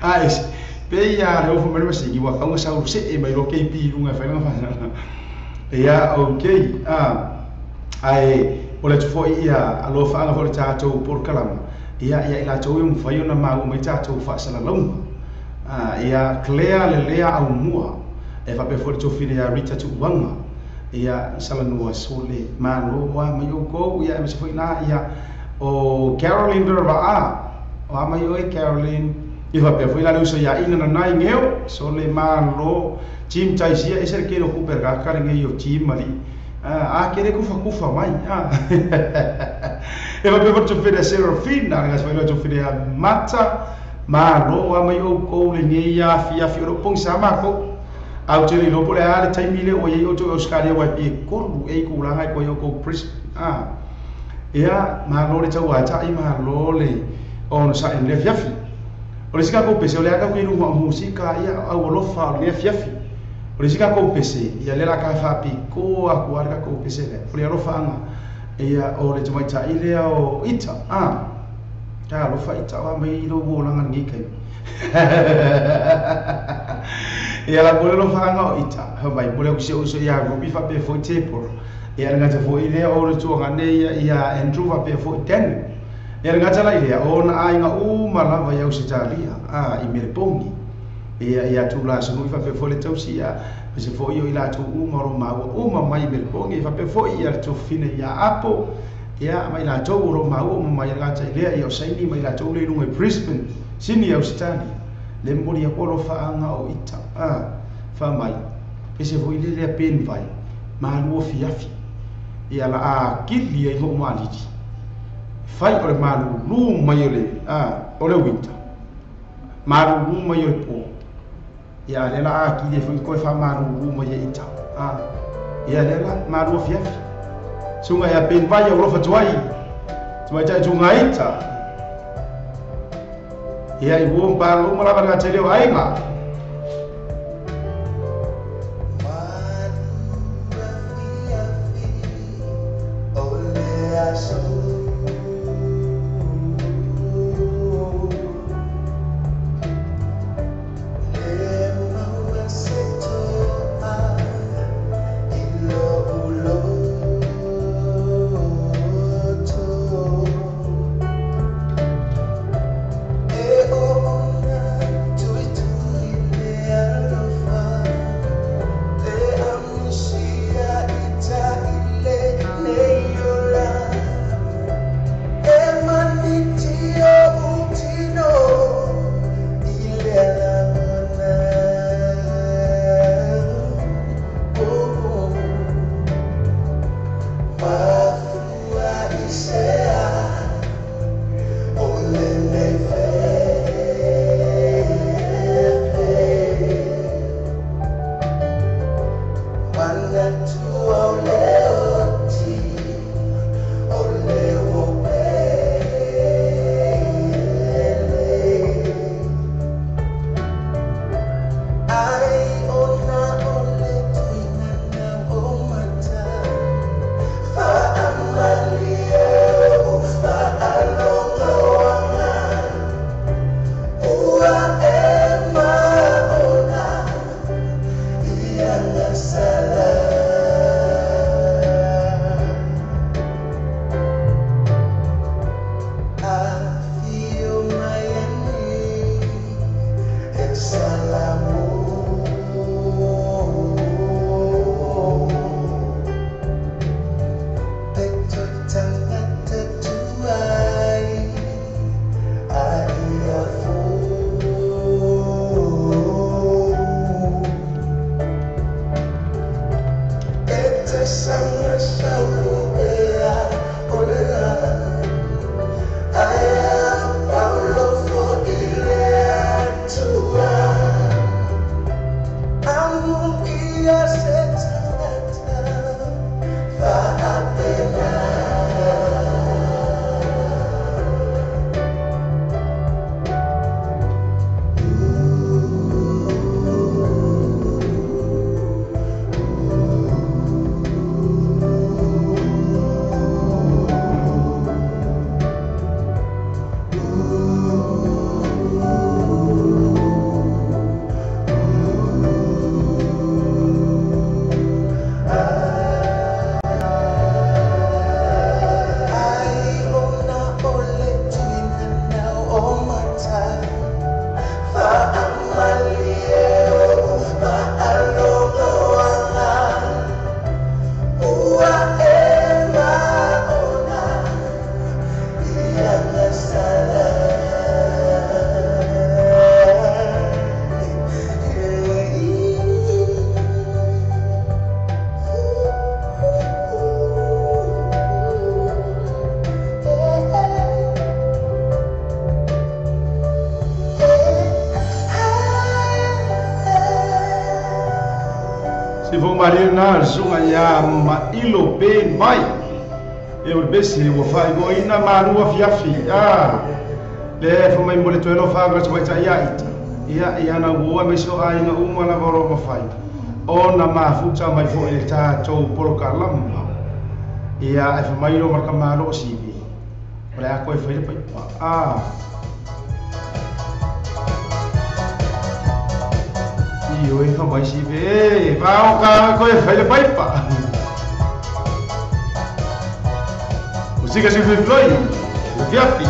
a es pe ia re o mo masingi wa kau sau se e mai ro KP lunga fa nga fa ia okay a ai o le fo ia alo fa nga fo cha cho por kala ia ia ila cho um fa yona ma mai cha cho fa sala long a ia clear le lea au mua e fa pe fo cho fine ia Richard chu wanga ia sala nua sole malo wa mai o ko ia me se foi na ia o Caroline Verva o mai oi Caroline i fa pe foi la uso ia ina na nai ngeo sole malo Jim tai sia ese ke ro kuper ga kare nge yo Jim mali a kere kufa kufa mai a E faapea foi le tuafafine a Serafina, le gata foi lea tuafafine a Mata, malo a mai outou lenei afiafi o loo pogisa makou. Ae ou te le iloa po o le a le taimi lea ua i ai outou i Ausetalia aua e pei e 3 ea itulaga e koe ai outou Brisbane. A, ia, malo le tauata'i, malo le onosai i lenei afiafi. O le isi tatou pese, o lea lava tatou te i luga o musika, ia, o aualofa o lenei afiafi. O le isi tatou pese, ia lea o le a ta faapitoa atu lava le tatou pese lea, o le alofaaga, ia, o le tamaitai lea o Ita, a. Talofa Ita, o a mai lou olaga i lenei taimi. Ia la mo le alofaaga o Ita, fai mai, mo le atu si ou uso ia Ruby faapea foi Deborah. Ia le gata foi lea o le tuagane ia ia Andrew faapea foi Daniel. Ia le gata la i lea, o ona aiga uma lava i Ausetalia, a, i Meleponi. Ia, ia Tulasanui faapea foi le tausi ia, aemaise foi o i latou uma o lo o maua uma mai i Meleponi, faapea foi ia le tuafafine ia Apo, ia, ma i latou o lo o maua uma mai i le gata i lea, ia o Saini ma i latou lea i luga i Brisbane, Sini, Ausetalia. Le momoli atu alofaaga o ita, a, fa mai, pese foi le lea pen vai, malu afiafi, ia la a kili ai hoʻomalili. Fai o le malūlū mai o le, a, o le winter, malūlū mai o le pō, ia a lea la a kili ai foi koe faamalūlū mai e ita, a, ia lea la malu afiafi. Suga ia pen vai au alofa tuai, tamaitai tuga ita. Ia i uo ma uma lava le gata o aiga. Siufofoga malie lena le susuga iā Mailo Ben Vai e o le pese ua faaigoaina malu afiafi a le fa mai mo le toe alofa ma le tamaitai ia ita ia ia na ua aemaise o aiga uma lava o lo o mafai ona mafuta mai foi le tatou polokalama ia e fa mai lo ma malo o sivi o le a koe fai le paipa a io e fa mai sivi va o ka koe fai le paipa Musika si floi fiafi.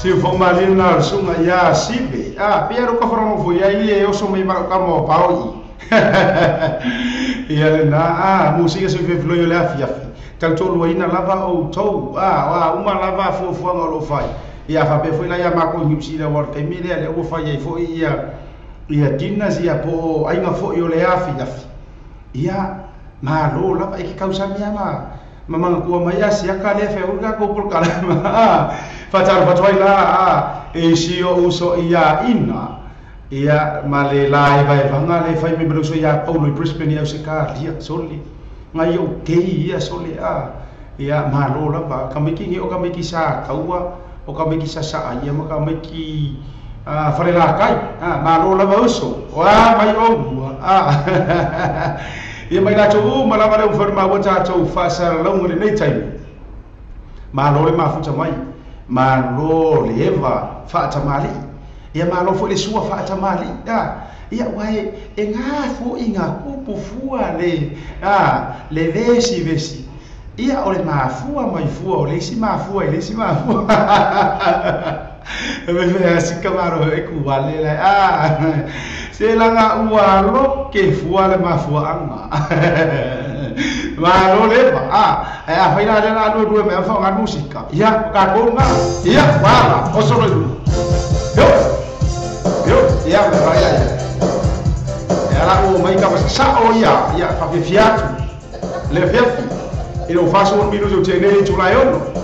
Siufofoga malie lena le susuga iā Sive a pea ro ka faralofo ia i e oso mai ma ka mo pao i ia lena a musika se fefloi o le afiafi tautoluaina lava outou a uma lava fuafuaga o loo fai ia faapea foi la ia makou i New Zealand ua le taimi lea lea ua fai ai foi ia ia dinners ia po o aiga foi o le afiafi ia malo lava e ke kausani ama ma manatua mai asiaka lea feaui tatou polokalama faatalofa atu ai la e si o'u uso ia ina ia ma le laevaevaga le fai mai ma le uso iā Paulo i Brisbane i Ausekalia sole ngai o'u kei ia sole a ia malo lava ka maiki ge o ka maiki sa kaua o ka maiki sasa'a ia ma ka maiki falelakai malo lava uso oa mai ou a ia mai latou uma lava le ua maua tatou faasalalauga lenei taimi malo le mafuta mai malo le eva faatamali'i ia malo foi le sua faatamali'i a ia ua e gā fo'iga kupu fua le a le vesi vesi ia o le mafua mai fua o le isi mafua i le isi mafua e sika maro e ku wale la a Se laga ua loke fua le mafuaaga. Malo le pa a e a fai la le la lue mea faoga musika. Ia tatou ga ia vala oso le lu. Yo yo ia me vai ia. E ala o mai ka sa o ia ia fa fiatu. Le fiatu. E o faço un minuto tene tulai ono.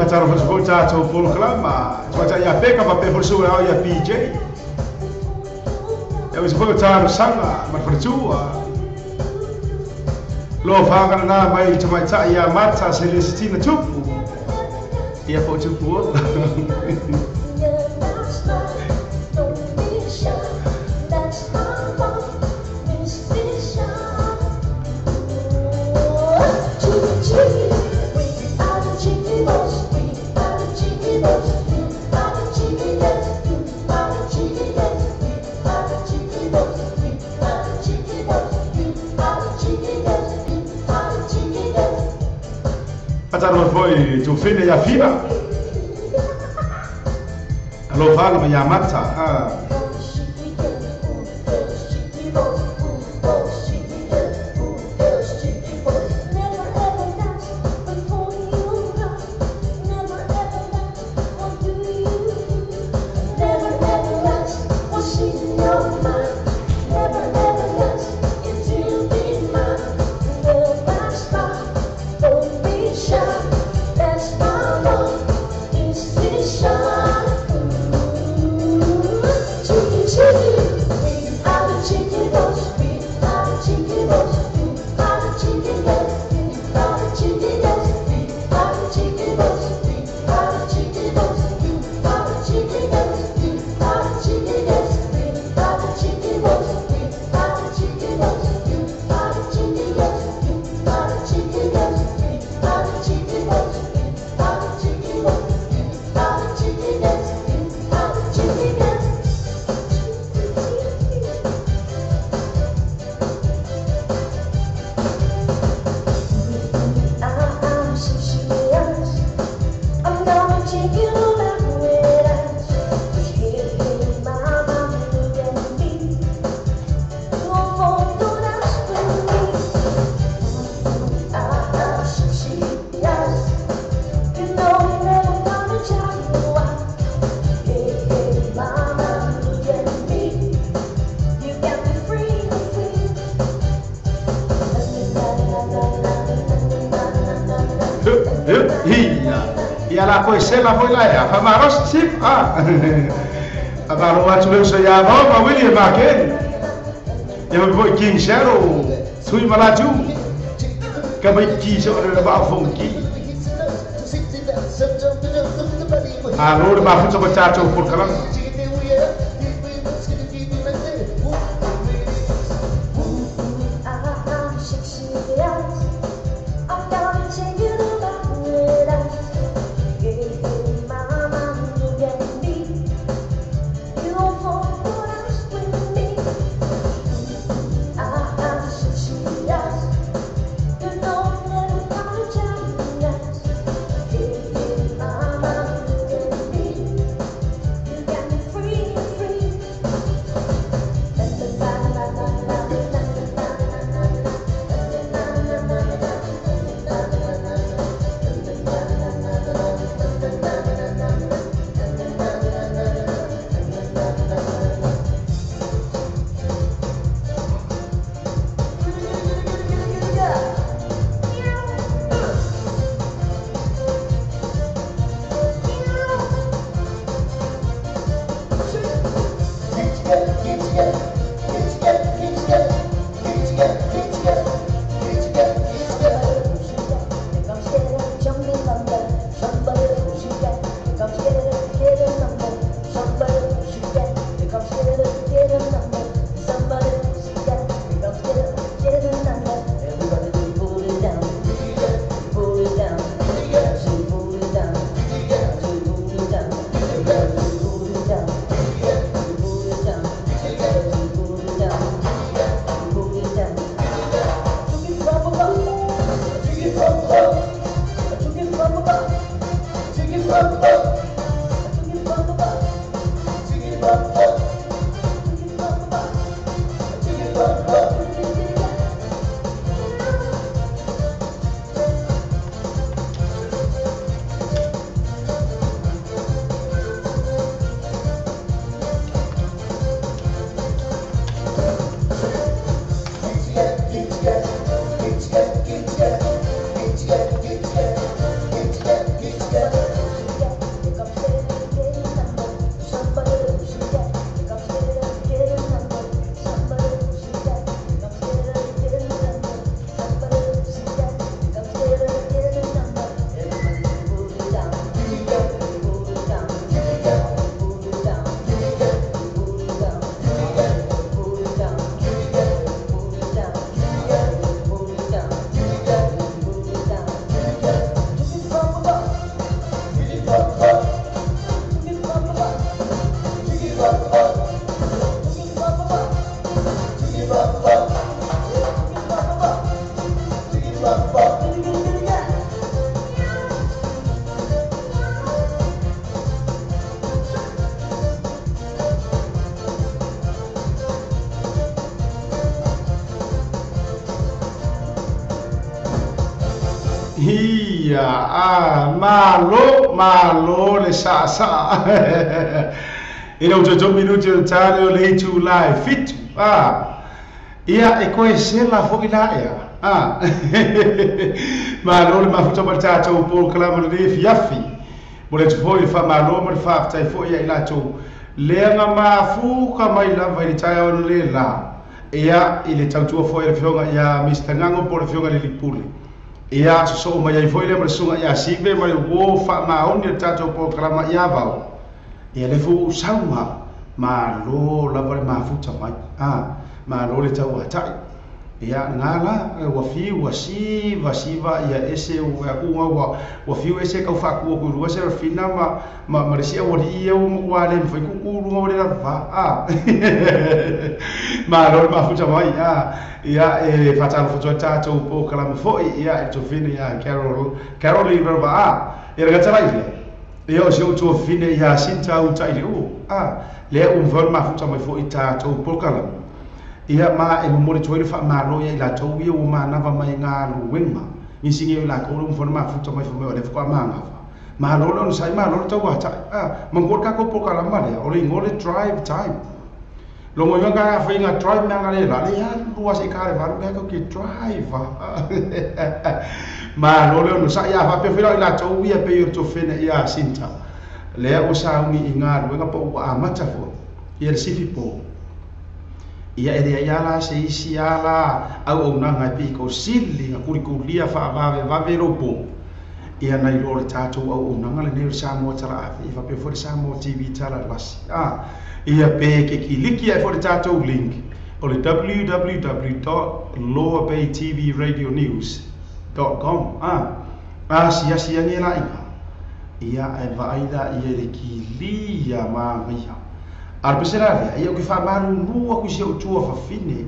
Fatalo foi tatou polokalama tuata ia peka pa pe fosu au ia PJ e o foi talosaga ma le faletua lo faga na mai tamaitai ia Mata Celestina Tupu ia po Tupu ola. Fatalo foi tufine ia fina alo faga ma ia Mata a. Ia la koe se la foi la ia famaros sip a amaro atu le so ia mo ma William Maken ia foi King Shadow tui malatu ka mai ki so le ba fong ki a lo le ma futa ko tato por kalam. You got me. Ia, a, malo, malo le saʻasaʻa. Ina ua toe minuti o le ta lea o le itulā e 7, a. Ia, e koe sela foʻi la ea, a. Malo le mafuta ma le tatou polokalama lenei fiafi. Mo le atu foʻi le faamālō ma le faafetai foʻi ia i latou lea na mafuka mai lava i le taeao le lā. Ia, i le tautua foʻi a le afioga ia Mr. Gago po o le afioga i le Lipule. Ia, sosoo mai ai foʻi lea ma le susuga ia Sive ma le uō faamaoni o le tatou polokalama ia Vao. Ia le foi ua sauga, malo lava le mafuta mai, a, malo le tauataʻi. Ia, lena la, ua fiu ua siva siva ia ese ua kuga ua ua fiu ese kau faaku aku i lua Serafina ma ma ma le isi aualii ia ua matua le mafai kuku luga o le lalova, a. Malo le mafuta mai, a. Ia, e faatalofa atu ai tatou polokalama foʻi, ia, e le tofine ia Carol, Caroline Rova, a. Ia le gata lai lea, ia o si ou tuafafine ia Sinta uta i le uu, a. Lea ua mafai ona mafuta mai foʻi tatou polokalama. Ia ma e momoli atu ai le faamālō ia i latou ia ua manava mai galuega. Nisi nei o i latou lea ua mafai ona mafuta mai fai mai o lea faatoa manava. Malo le onosai, malo le tauataʻi. A, manatua le tatou polokalama lea, o le igoa o le drive time. Logo i ga faiga drive mea ga le la le alu lava seʻi ta le 8 lea tatou te drive. Malo le onosai, a faapea foi la o i latou ia pei o le tofene ia Sinta. Lea ua sauni i galuega po ua amata foʻi ia le sifi po. Ia e leai lava la se isi a la auaunaga e pito sili na kulikulia faavavevave lou po. Ia nai lo le tatou auaunaga lenei o le Samoa Tala Ave, ia faapea foi le Samoa TV Tala Lasi. A, ia pe ke kiliki ae foi le tatou link o le www.loabaytvradionews.com, a, asiasi ane la iga. Ia ae vaai la ia i le kilia magaia. A o le pese la lea, ia ou te faamalulu atu i si ou tuafafine,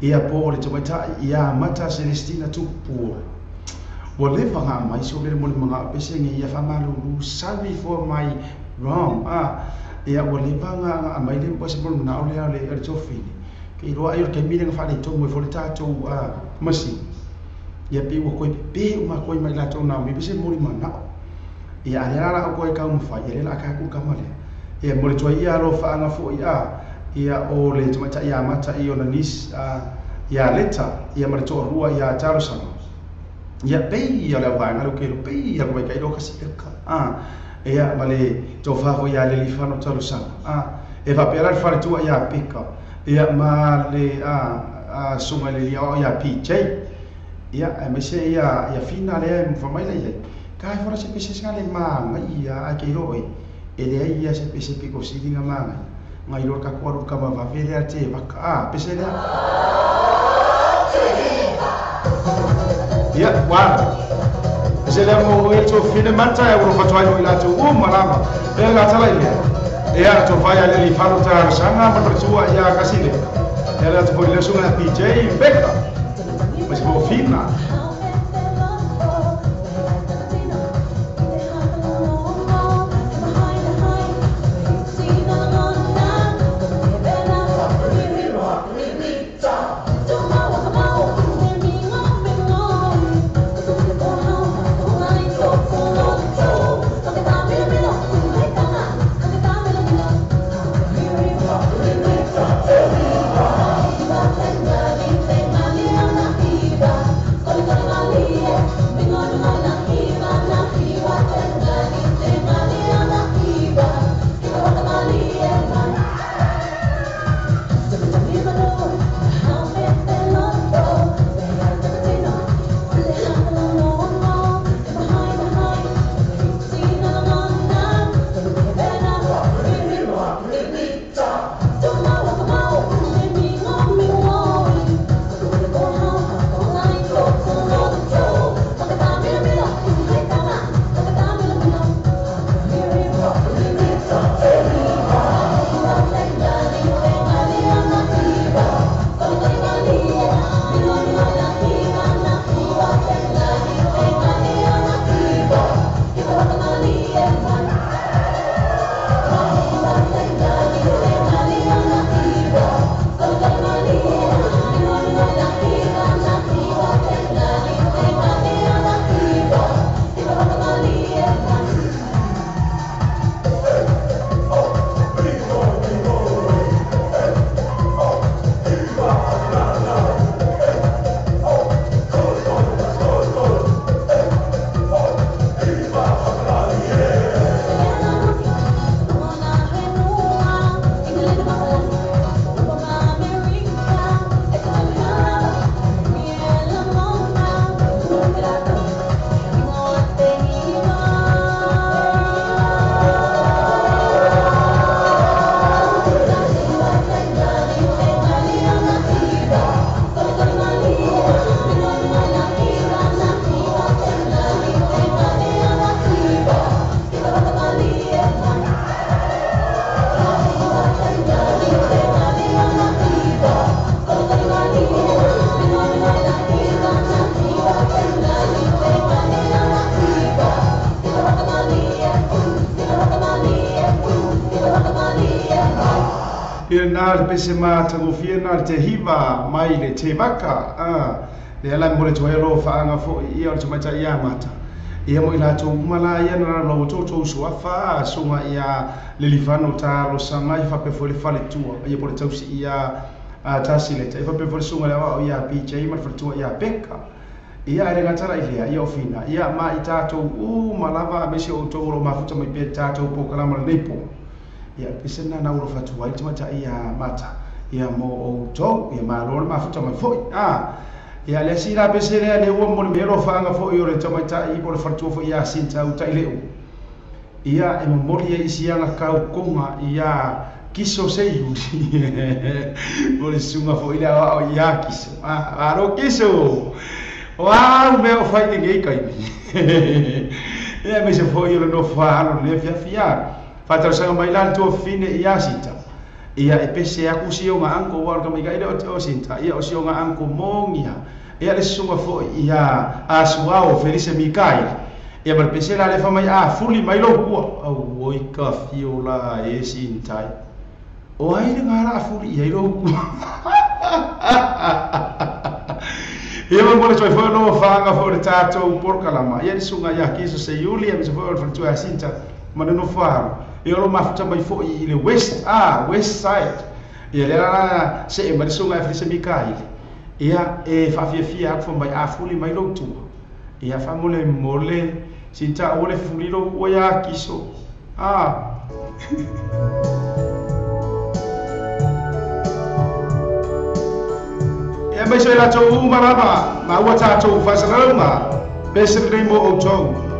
ia po o le tamaitai ia Mata Celestina Tupua. Ua leva ona aumai si ou lele mo le manao pese nei ia faamalulu, sorry for my wrong, a. Ia ua leva ona aumai le se mo le manao lea o le tuafafine. Ke iloa ai o le taimi lea na faaletonu ai foi le tatou masini. Ia pei ua toe pepe uma atu ai ma i latou na aumai pese mo le manao. Ia a lea la la ou toe taumafai, ia lea o le a tatou kama lea. Ia mo le tuai ia alofaaga foʻi, a, ia o le tamaitai ia Mata i ona niece, a, ia Leta, ia ma le toalua ia Talosaga. Ia pei ia le auvaega lea ou te iloa, pei ia le maikaʻi lea o Kasileka, a, ia ma le tofa foi ia Alelifano Talosaga, a. E faapea la le faletua ia Peka, ia ma le a, a susuga i le alii aoao ia PJ. Ia, aemaise ia ia Fina lea e fai mai la i ai, ka e fora se pese sega le magaia ae ke iloa oe, e leai ia se pese pito sili na magaia. Ngai loa le tatou alu i le kama vave lea te vaka, a, pese lea. Ia, ua pese lea mo oe tuafafine mata e alofa atu ai mo i latou uma lava. Ia le gata lai lea. Ia, tofa ia le alii fano talosaga ma le faletua ia Kasileka. Ia le atu foi i le susuga ia PJ Beka ma si fofina. Ia na le pese matagofie na le te hiva mai le te vaka le ala mo le tuai lo faaaga foʻi ia o le tamaitai ia mata ia mo i latou uma la ia na lo outou suafa suga ia lelifano talosaga i faapea foi le faletua ia po le tausi ia tasi le tai faapea foi le suga le aoao ia PJ ma le faletua ia Peka ia ae le gata la i lea ia o fina ia ma i tatou uma lava aemaise outou o loo mafuta mai pea tatou pokalama lenei po ia pese na na ua fatu ai tamaitai ia mata ia mo outou ia malo le mafuta mai foi ia le si la pese lea le ua mo le mea lo faaaga foi o le tamaitai po le faletua foi ia Sinta utai leu ia e momoli ai isi aga kaukoga ia kiso seiuli o le suga foi le aoao ia kiso alo kiso o au mea o fai lenei kaimi ia aemaise foi o le nofoaalo le fiafia faatalosaga mai la le tuafafine ia Sinta ia e pese aku si oga anko ua o le tamaikaʻi lea o Sinta ia o si oga anko mogia ia le susuga foi ia Asuao Felise Mikaele ia ma le pese la le famai a fuli mai lou kua auoi ka fio la e Sintai o ai le gala a fuli ia i lou kua ia ma mo le toi foi lo faaaga foi o le tatou polokalama ia le susuga ia Kiso Seiuli aemaise foi o le faletua ia Sinta ma le nofoaalo ia o lo mafuta mai foi i le west west side ia lea la see mai le susuga ia Felise Mikaele ia e faafiafia atu mai a fuli mai lou tua ia faamolemole Sinta ua le fuli lou kua ia Kiso ia aemaise o latou uma lava ma ua tatou faasalalauga pese lenei mo outou. Oh,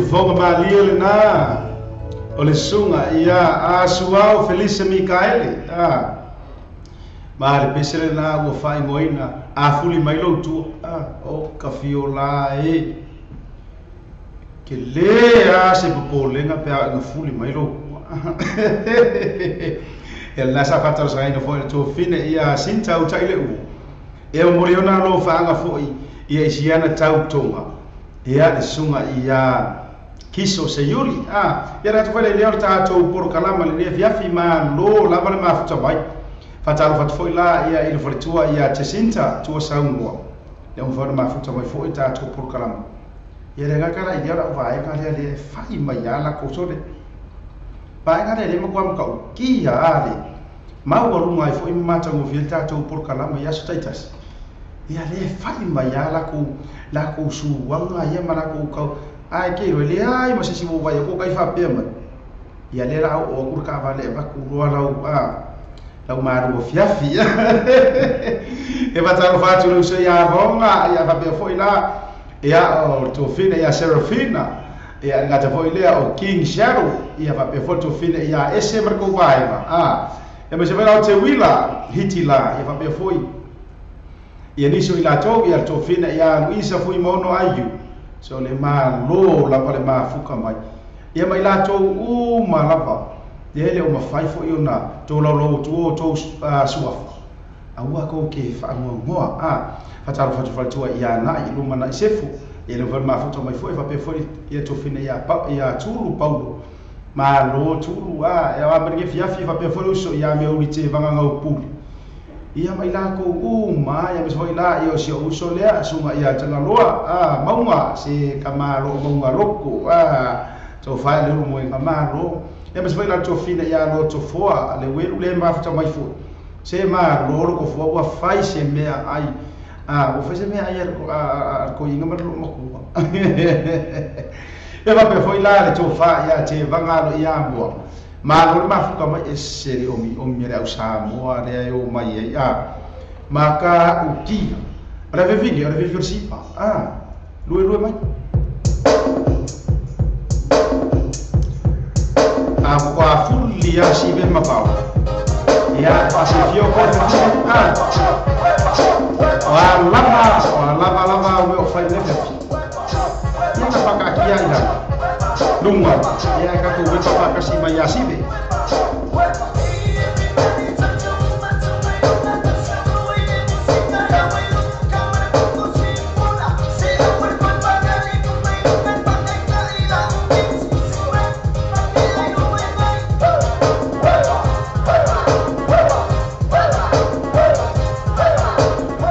Fofoga malie lenā o le susuga ia Asuao Felise Mikaele a ma le pese lenā ua faaigoaina afuli mai lou tua a o ka fiolā e ke lē a se popolega pe a ina fuli mai lou tua ia lenā sa faatalosagaina foʻi le tofine ia Sinta utaʻi le ua e momoli ona lo faaga foʻi ia i siana tautoga ia le susuga ia Kiso Seiuli a ia le atu foi le lea o le tatou polokalama lenei afiafi malo lava le mafuta mai faatalofa atu foi la ia i le faletua ia Jacinta tua saunoa le uma foi mafuta mai foi tatou polokalama ia le agaga la i lea o lau vaega lea lea e fai mai a lakou so le vaega lea le matua matautia a le maualuga ai foi ma matagofie le tatou polokalama i aso taitasi ia lea e fai mai a lakou lakou suaga ia ma lakou kau ae ke iloa e leai ma se isi ua vaai atu o kai faapea mai ia lea la oo atu le taavale e avatu loa lau a lau malu afiafi e faatalofa atu le uso ia Vaoga ia faapea foi la ia o le tofina ia Serafina ia le gata foi lea o King Shadow ia faapea foi le tofina ia Ese ma le kou vaega a ia aemaise foi la o Teuila Hiti la ia faapea foi ia nisi o i latou ia le tofina ia Luisa Fuimaono Aiu so le malo lava le mafuka mai ia ma i latou uma lava ia e le o mafai foi ona tolaulau atu o outou suafa aua kou ke faagoagoa a faatalofa atu faletua ia Na'i luma Na'i Sefu ia le mafai ona mafuta mai foi faapea foi ia tofina ia ia Tulu Paulo malo Tulu a e aoa mai lenei afiafi faapea foi le uso ia Meuli Tevaga Gaupuli ia ma i lakou uma ia aemaise foi la ia o si ou uso lea susuga ia Tagaloa a Mauga se kamalo o Mauga Loko a tofa e le ulu moega malo ia aemaise foi la le tofina ia Lotofoa le uelu le mafuta mai foi se malo le tofoa ua fai se mea ai a ua fai se mea ai a le toeaina ma le loomatua ia faapea foi la le tofa ia Tevaga alo ia Amoa malo le mafuta mai ese le omiomi a le au Samoa lea e o mai ai a ma ka ukia o le vevine o le vevine o le sipa a lue lue mai a ua fuli a sive ma pao ia faasifio ko le a o a lava o a lava lava o mea o fai le afiafi ia na faakaatia i lalo luga ia e tatou wepa faatasi mai ia Sive.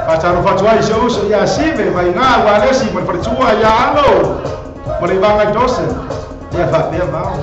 Faatalofa atu ai i si ou uso ia Sive Vaiga Ualesi ma le faletua ia Alo ma le Ivaga i Dawson ia faapea vao.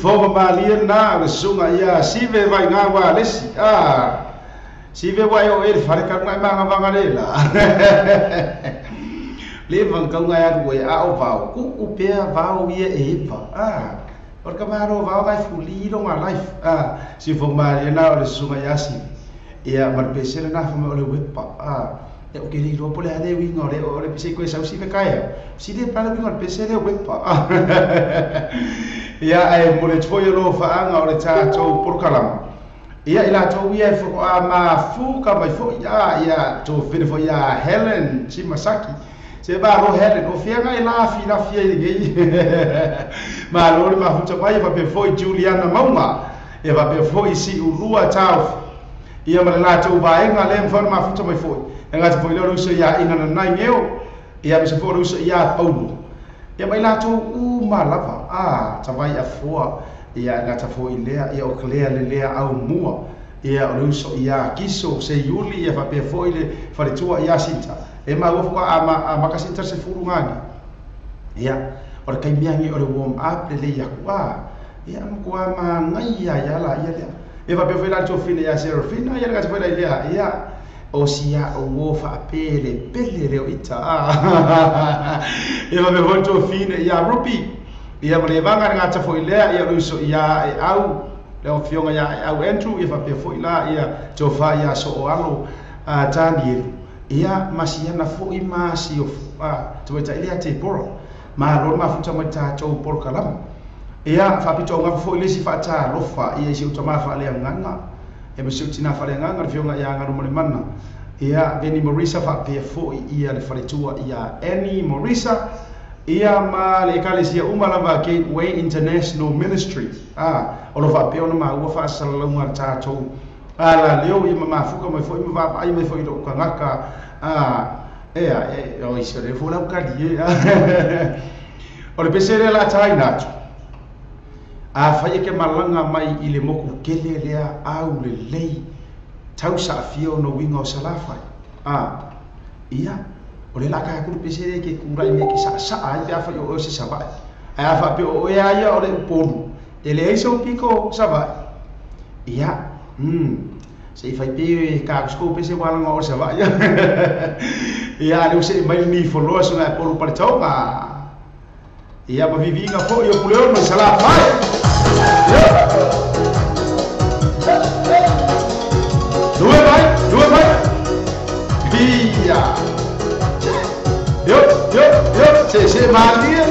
Siufoga malie na le susuga ia Sive Vaiga ua Alesi Sive ua e o e le fale kaluga e magavaga le la le vagakauga e alu ai a o vao ku'u pea vao ia e eva o le kamalo vao gai fuli loga life siufoga malie na o le susuga ia Sive ia ma le pese lena fai o le wepa e o ke le iloa po le a le uiga o le o le pese koe sau Sive kaea si le pala uiga o le pese le wepa ia ae mo le foi o faaga o le tatou polokalama ia i latou ia e fotoa mafuka mai foi ia tofine foi ia Helen Shimasaki se malo Helen o fiaga e lafilafia i lenei malo le mafuta mai e faapea foi Juliana Mauma e faapea foi Si'ulua Taufi ia ma le latou vaega lea mafai ona mafuta mai foi e gata foi lea o le uso ia Ina Nanai Geo ia ma se foi o le uso ia Paulo ia mai latou uma lava tavai afoa ia gata foi lea ia o Clea le lea aumua ia o le uso ia Kiso Seiuli ia faapea foi le faletua ia Sinta e maua foka a makasinta se fulu gagi ia o le kaimiagi o le warm up le lei aku ia makuā magai ia ia la ia lea e faapea foi la le tofine ia Serafina ia le gata foi la i lea ia o sia o ua faapele pele leo ita ia faapea foi le tofine ia Rupi ia ma le vaga le gata foi lea ia le uso ia e au le afioga ia e au Andrew ia faapea foi la ia tofa ia So'oalo Danielu ia ma siana foi ma siofo tamaitai lea Tepora malo le mafuta mai tatou polokalama ia faapitoaugafa foi le isi faatalofa ia i si ou tamā faaleagaga e ma si ou tinā faaleagaga le afioga ia Galumalemana ia Veni Marisa faapea foi ia le faletua ia Annie Marisa ia ma le ekalesia uma lava Gateway International Ministry o lo faapea ona maua faasalalauga le tatou ala leo ia ma mafuka mai foi ma vaavaai mai foi i lou tagata ea e o isi o le foi lau kali e o le pese lea la taina atu afai e ke malaga mai i le moku kele lea au lelei tau saafia ona uiga o Salafai ia o le la ka ku pese le ke kura i me ke sa'asa'a ai pe afai o oe se Sava'i ae a faapea o oe a ia o le Upolu e leai sou piko Sava'i ia se i fai pe ka ku pese walaga o le Sava'i ia ale use mai ni foloa suga e polu paletoga ia ma viviga foi o Puleono i Salafai Due mai ia yo yo yo se se malie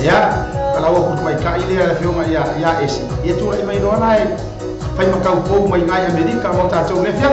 ia ala ua kutu mai kai lea le afioga ia ia esi ia tulai mai loa la e fai makaupou mai gai Amerika mo tatou le fia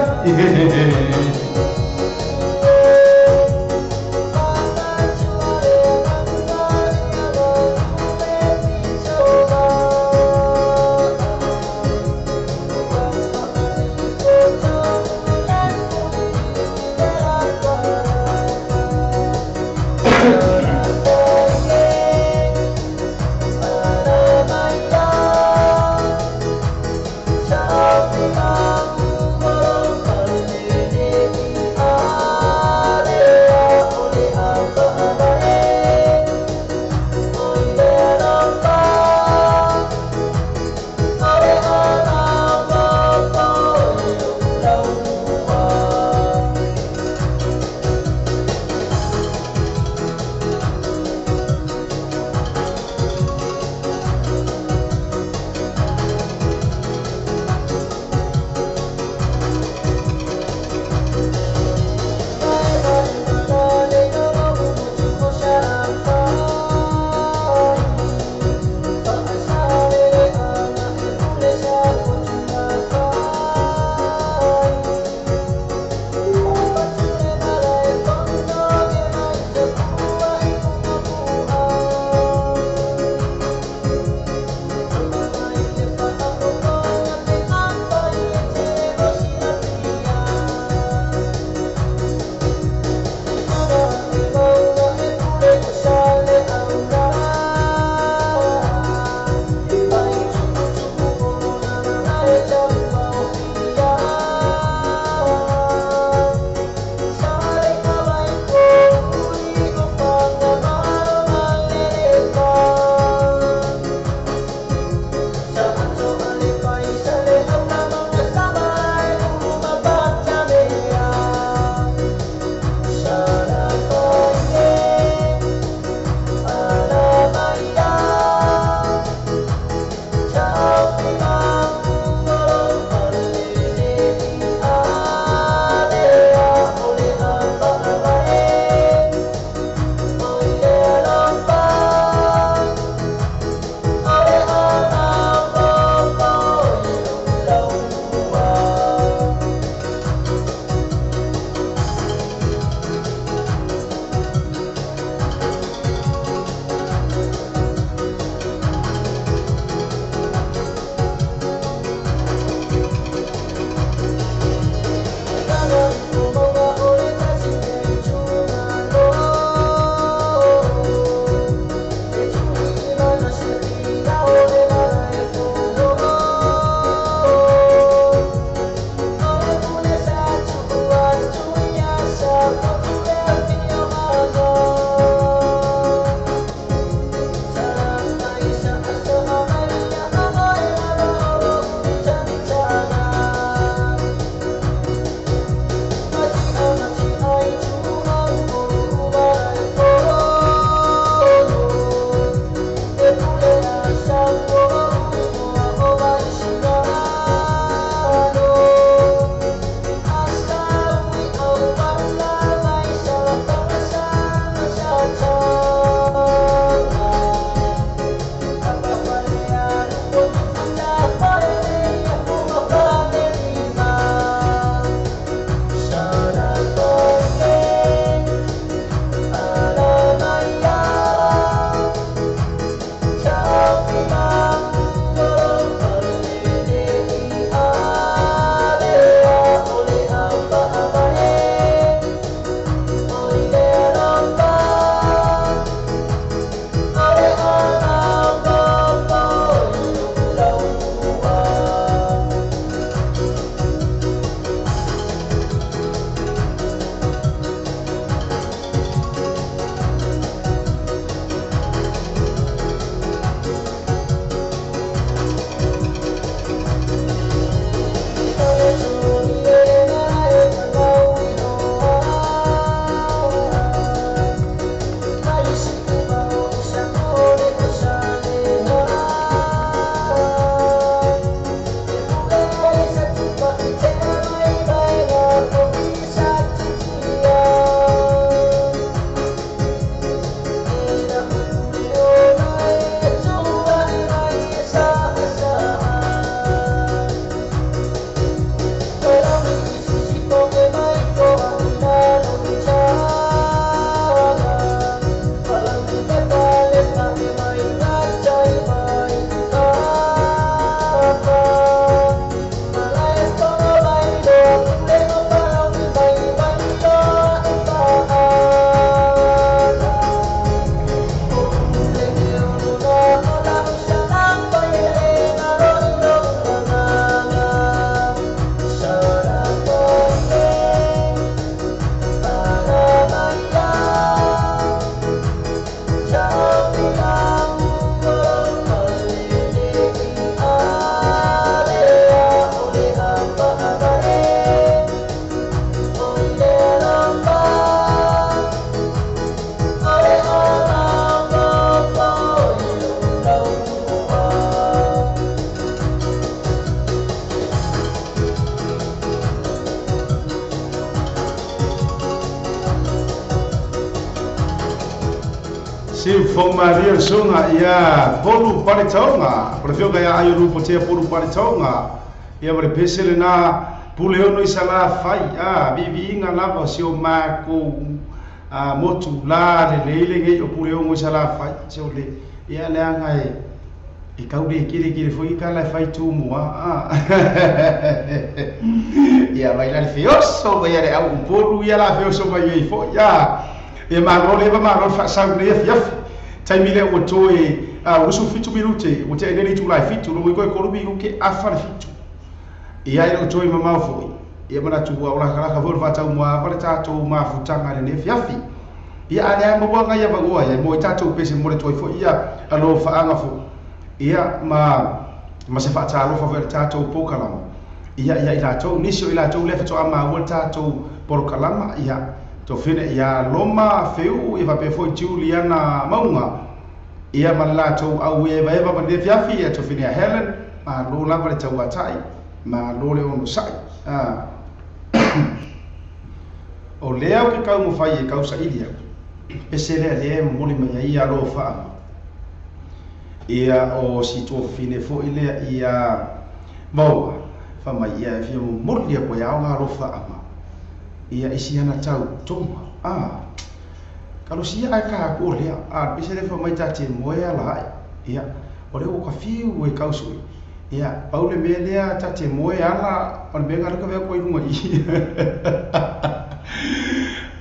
Si Maria sunga ia polu paletaonga o le fioga ia aio lupo tea polu paletaonga ia ma le pese lena pule ono i sala fai a viviiga lava o si o makou motu la lelei lenei o pule ono i sala fai se o le ia leaga e kau le kele foi ka la fai tu mua ia vai la le feoso vai le au polu ia la feoso mai ai foi ia e malo le malo faasau nei afiafi taimi lea ua toe 27 minute ua teʻa nei itulai 7 logo i koe 3 minute afa le 7 ia e leo toe mamao foʻi ia manatu ua olakalaka foi le faataumuaava le tatou mafutaga lenei afiafi ia a lea mauaga ia vagoa ia mo i tatou pese mo le toe foʻi ia alofaaga foʻi ia ma se faatalofa foi le tatou pokalama ia ia i latou nisi o i latou lea fatoa maua le tatou polokalama ia tofine ia Loma Feu ia faapea foi Juliana Mauga ia ma le latou au evaeva ma lenei afiafi ia tofine ia Helen malo lava le tauatai malo le onosai o lea o ke kaumafai e kausaili aku pese lea lea e momoli mai ai ia alofaaga ia o si tuafafine foʻi lea ia maua famai ia e fia momoli aku ai aoga alofaaga ia isi ana tau toga kalosia ae ka aku o lea pese lea famai tate moe ala ae ia o lea ua ka fiu e kausui ia pau le mea lea tate moe ala o le mea galu ka vea koe i luga i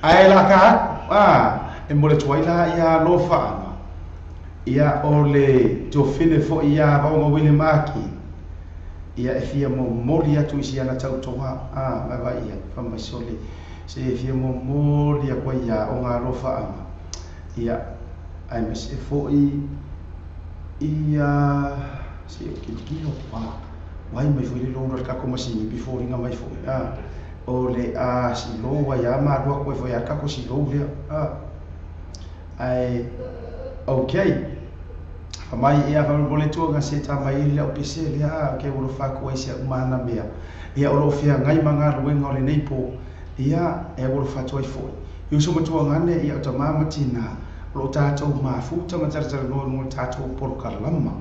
ae la ka aku e mo le tuai la ia alofaaga ia o le tofine foʻi ia vaoga wile maki ia e fia momoli atu i si ana tautoga vaivai ia famaisole se e fia momoli aku ai ia oga alofaaga ia ae maise foʻi ia se o kilokilo uai mai foi le loulu a le kako masini before-iga mai foʻi o le a silou ai a malu aku ai foi a le kako silou lea ae okay famai ia faamolemole tuaga se tamai ai le au pese lea okay ua lofa aku ai si aʻu mana mea ia o loo feagai ma galuega o lenei po ia e ua lofa atu ai foʻi i uso matuagane ia o tamā ma tinā o loo tatou mafuta ma talatalanoa luga o le tatou polokalama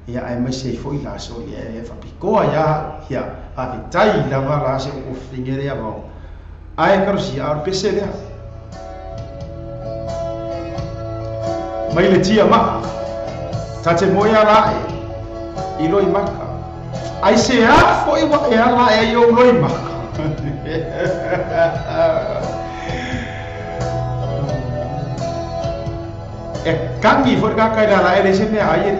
ia ae maise ai foʻi la so ia e faapikoa ia ia faafetai lava la se o fine lea vao ae kalosia a o le pese lea mai le tia maa tate moe ala aʻe i loi maka ai se a foʻi ua e ala aʻe ai ou loi maka e kagi foʻi le kaka i le ala aʻe leai se mea ai e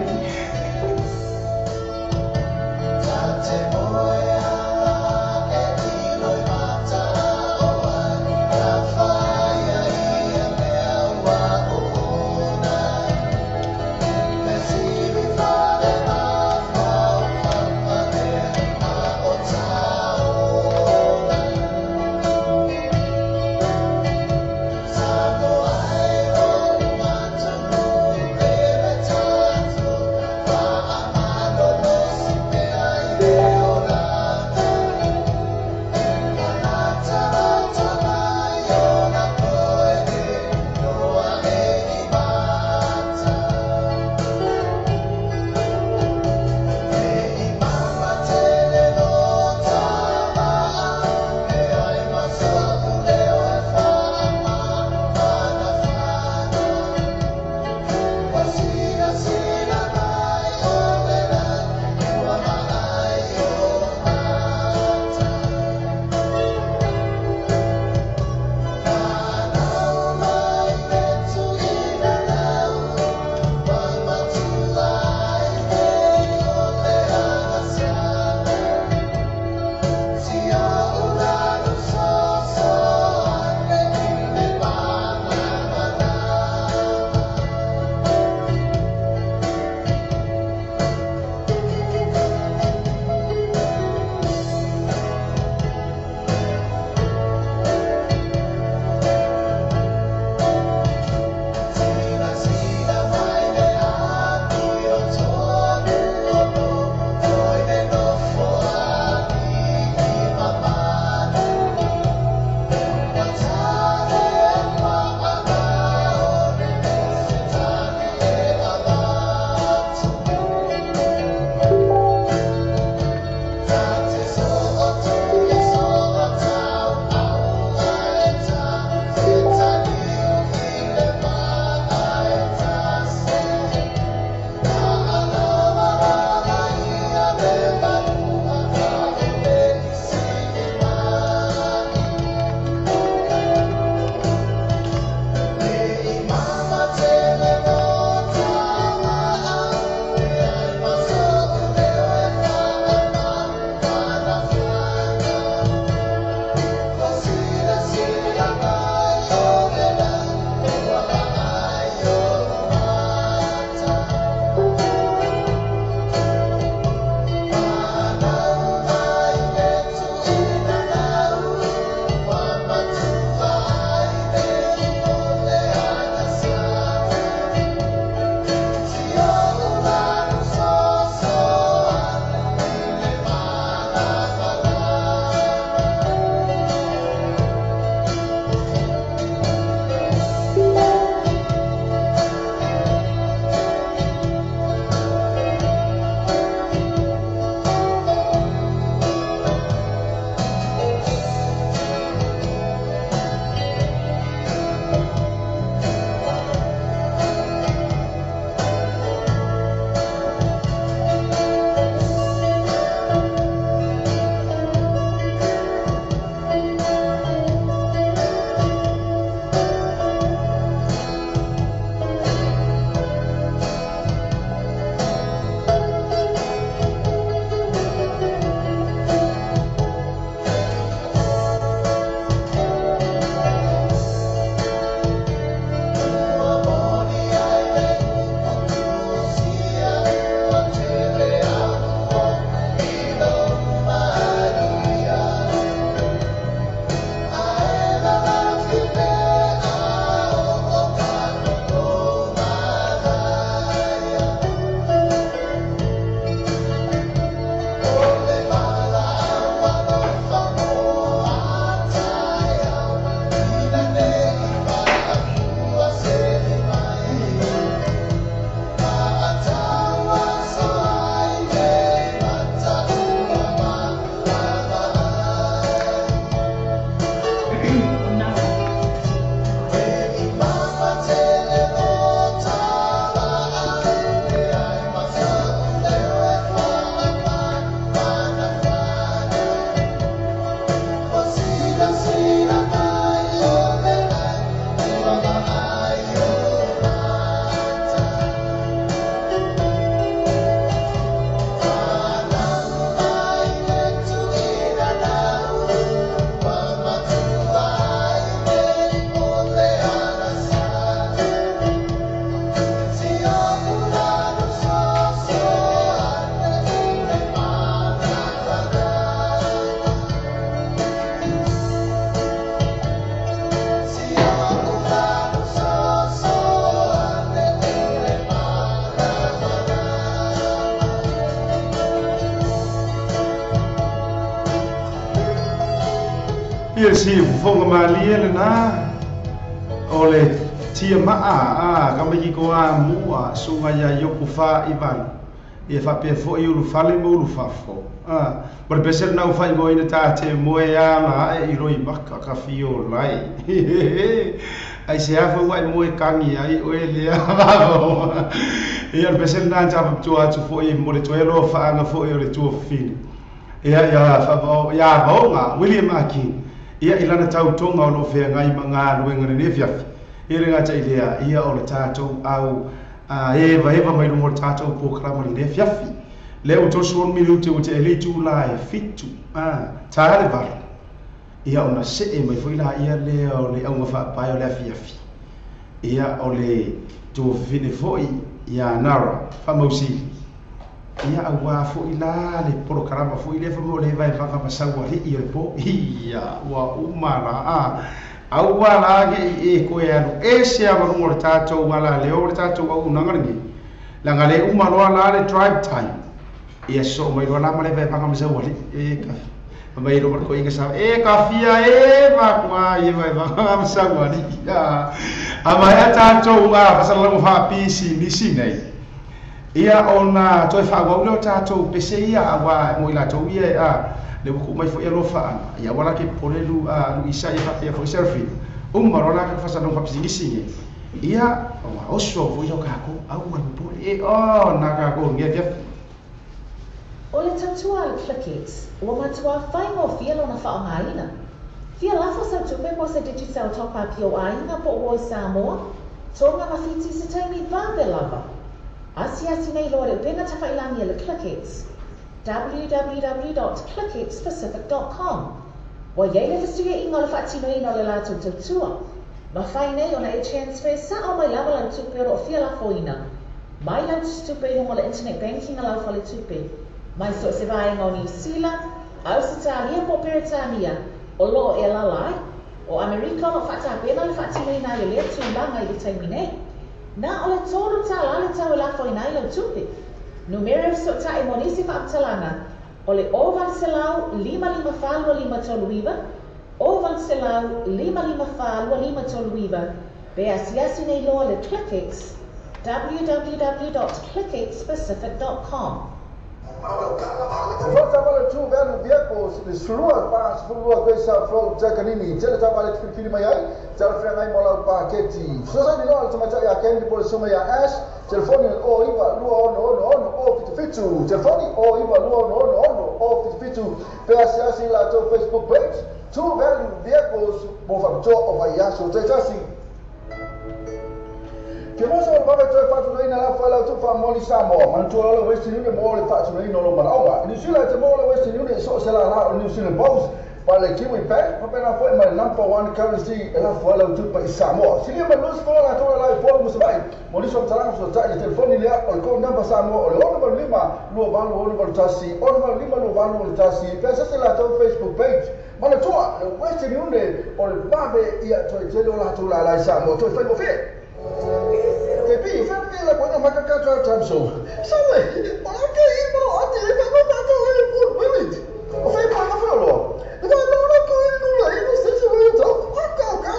Ia si fofoga malie lenā o le tia maa a ka maiki ko a mua suga ia iopu faaivalu ia faapea foʻi ulufale ma ulufafo ma le pese lenā ua faaigoaina tate moe ala aʻe i loi maka ka fiolai ai se afa ua e moe kagi ai oe lea vavao ia le pese lenā tafapitua atu foʻi mo le toe lofaaga foʻi o le tuafafine ia ia faavao ia vaoga William Aki ia i lana tautoga o loo feagai ma galuega lenei afiafi ia le gata i lea ia o le tatou au eva mai luga o le tatou polokalama lenei afiafi lea ua 36 minute ua teʻa le itulā e 7 tā le 8 ia ona see mai foi laia lea o le auga faapae o le afiafi ia o le tuafafine foʻi ia Nara faamausili ia auā foʻi la le polokalama foʻi lea famo le vaevaga ma saualiʻi o le po ia ua uma la aua la ge i e koe alu ese a maluga o le tatou ala leo o le tatou auaunaga lenei laga le uma loa la le drive time ia soo mai loa la ma le vaevaga ma saualiʻi e ka mai lo ko inga sa e ka fia e va kwa e vaevaga ma saualiʻi a mai a tatou a fasalalaga faapisi nisi nei ia ona toe faaauau lea o tatou pese ia auā mo i latou ia a le ua kuʻu mai foʻi alofaaga ia ua lake popole lu luisa ia faapea foʻi Serafina uma loa la ka fasalalaga faapisigisigi ia ua oso foʻi o kakou aua le popole e o na kakou ge afiafi. O le tautua a le Clickx, ua matuā faigofie lona faaaogaina. Fia lafo sau tupe mo se Digicel top-up i ou aiga po o ua i Samoa, Tonga ma Fiti i se taimi vave lava. Asiasi nei loa i le upega tafailagi a le Clickx, www.clickxpacific.com. Ua iai le fesuiaiga o le faatinoina o le latou tautua. Mafai nei ona e transfer saʻo mai lava lau tupe o loo fia lafoina. Mai lau tusitupe i luga o le internet banking a lau faletupe. Mai so o se vaega o Niu Sila, Ausetalia po o Peretania o loo e alaala ai. O Amerika o loo faatapena le faatinoina ai o lea tulaga i le taimi nei. Na o le $3 le tau e lafoina ai lau tupe. Numera e fesoʻotaʻi mo nisi faamatalaga o le 0800 554 2539 0800 554 2539 pe asiasi nei loa le Clickx www.clickxpacific.com. Volta vale tu velu vehicles le slua pa slua kwesa flow jakanini tele ta vale fikiri mai ai tele frengai mo lau paketi so ni no tama ya kendi po soma ya ash telefoni o iva lua ono ono ono o fitu fitu telefoni o iva lua ono ono ono o fitu fitu pe asiasi la to Facebook page tu velu vehicles mo fa to o vai aso te tasi Ke mosa o vave toe faatunoina la fala tu fa moli Samoa mantua le Western Union mo le faatunoina lo manaoga New Zealand te mo le Western Union so se la la New Zealand Post pa le Kiwi Bank pa pena foi ma number one currency e la fala tu pa i Samoa silia ma lus fala la tola la fo mo sabai mo li so talanga so ta le telefoni le o ko number Samoa o le ono ma lima lua valu ono valu tasi ono ma lima lua valu ono tasi pe se la to Facebook page manatua le Western Union o le vave ia toe tele o la tola la Samoa toe fai mo fe Ke pi, fa la buena maca ca time so. Sabe, para que ir mo ate e pa pa to e por village. O fe pa na folo. No no no ko no la no se se ve to. Ka ka ka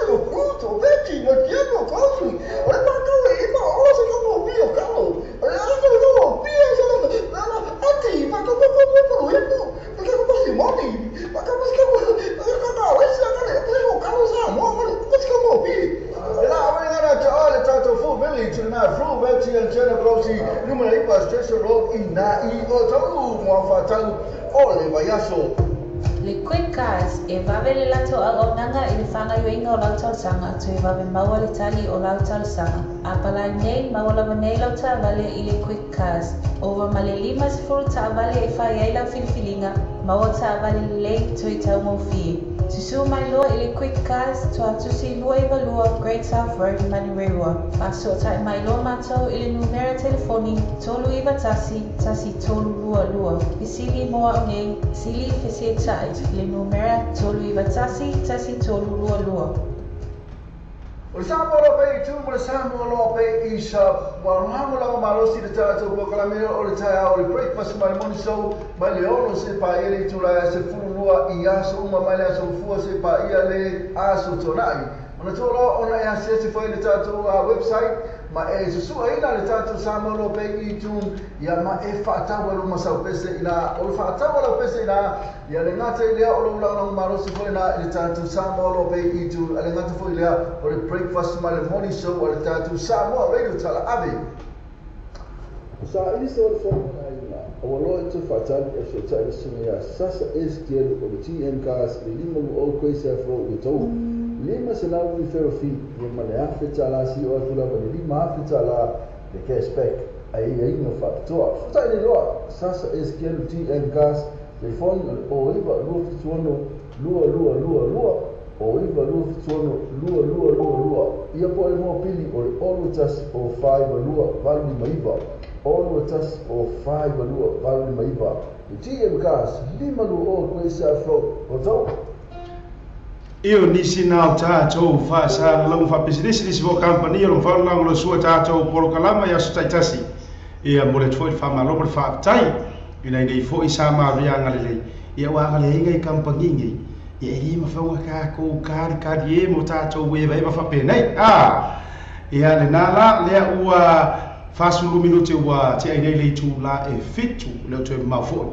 lo fruto, veggie, mo quiero cosi. O pa ka e pa o se como bio calo. O la no no bio se no ate pa ko ko ko ko ko pa ka ko simoni. Pa ka ko ko ka ka o se ka le ko ka sa mo mo ko ko bi. La ale tatou full village na full village and General numero 8 Station Road i na i o tau mo fatau o le vaiaso. Le Quick Cars e vave le latou auaunaga i le fagaioiga o lau talosaga toe vave maua le tali o lau talosaga. A palai nei maua lava nei lau taavale i le Quick Cars. Ova ma le 50 taavale e fai ai lau filifiliga, maua taavale lelei toe taugofie. Susu mai loa i le Quick Cars toa tusi 22 Great South Road, Manurewa. Faasootai mai loa matou i le numera telefoni 391 1322. Fesili mo au nei, sili fesetai i le numera 391 1322. O le Samoa loa pe i tu mo le Samoa loa pe i sa walango lava malosi le tatou polokalame o le taeao o le breakfast ma le morning show mai le 6 se pa ele i tulaga se 12 Gafua i aso uma mai le aso Gafua se paia le aso Tona'i. Manatua loa ona e asiasi foi i le tatou website ma e susu'aina le tatou Samoa Loa Pay iTunes ia ma e fa'atau ai lou masau pese ina o le fa'atau a lau pese ina ia le gata i lea o lou lagolago malosi foi lena i le tatou Samoa Loa Pay iTunes a le gata foi i lea o le breakfast ma le morning show a le tatou Samoa Radio Tala Ave. Saili se o le fono a le aiga, ua loa e toe faatali e feotai le susuga ia Sasa Ezekielu o le TM Cars i le 520 Quays Ave Road i Otahuhu. 500 referral fee ia ma le $1,000 sio atu lava i le $5,000 le cash back aiaiga faapitoa. Feotai le loa Sasa Ezekielu TM Cars, telefoni o le 09 276 2222 o 9276 2222 ia po o le mopili o le 021 o 42 859 021 o 42 859. Le TM Cars, 520 Quays Ave Road, Otahuhu. Ia o nisi na o tatou faasalalauga faapisinisi, nisi foi o kamupani o lo o mafai ona lagolagosua tatou polokalama i aso taitasi. Ia momoli atu foi le faamalo ma le faafetai ina nei foi sa maavea agalelei. Ia ua agaleaiga i kamupani nei, ia e le mafai ona tatou kalikali e mo tatou evaeva faapenei. A ia lena la lea ua 42 minute ua tea ai nei le itula e 7 lea ua toe mamao foi.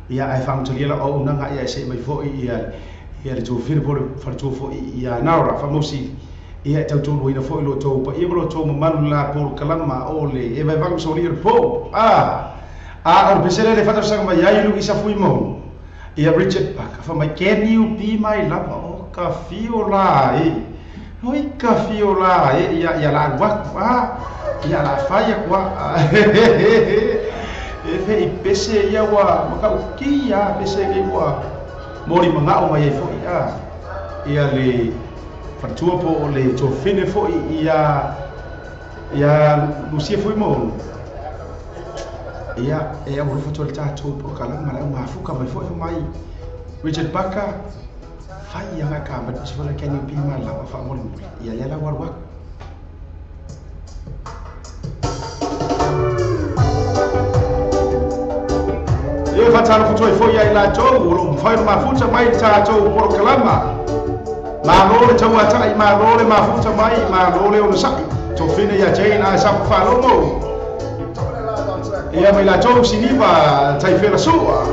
Ia ae faamatalia lau auaunaga ia e see mai foi ia ia le tuafili po o le faletua foi ia Naora Faamausili. Ia e tautoaluaina foi lo outou paia ma lo outou mamalu le la polokalama o le Evaevaga ma Solia le Po. A a o le pese lea le faatausaga mai ai Luisa Fuimono. Ia Richard Parker fa mai can you be my lover o ka fio la e. Oi ka fio la e ia ia la alu aku a ia la fai aku a. E fe i pese ia ua makauki a pese ke ua moli mangao mai ai foi a ia le faletua po o le tuafine foi ia ia Lucia Fuimono. Ia e au alofa atu ai le tatou polokalama le au mafuka mai foi mai Richard Parker fai ia ngai ka mai pese foi la can you be my lover faamolemole ia lea la ua alu aku. Ia faatalofa atu ai foi ia i latou o lo o mafai ona mafuta mai i le tatou polokalama. Malo le tauata'i, malo le mafuta mai, malo le onosai. Tofina ia Jane ae sapo faalogo. Ia mai latou Siniva Taifela Sua.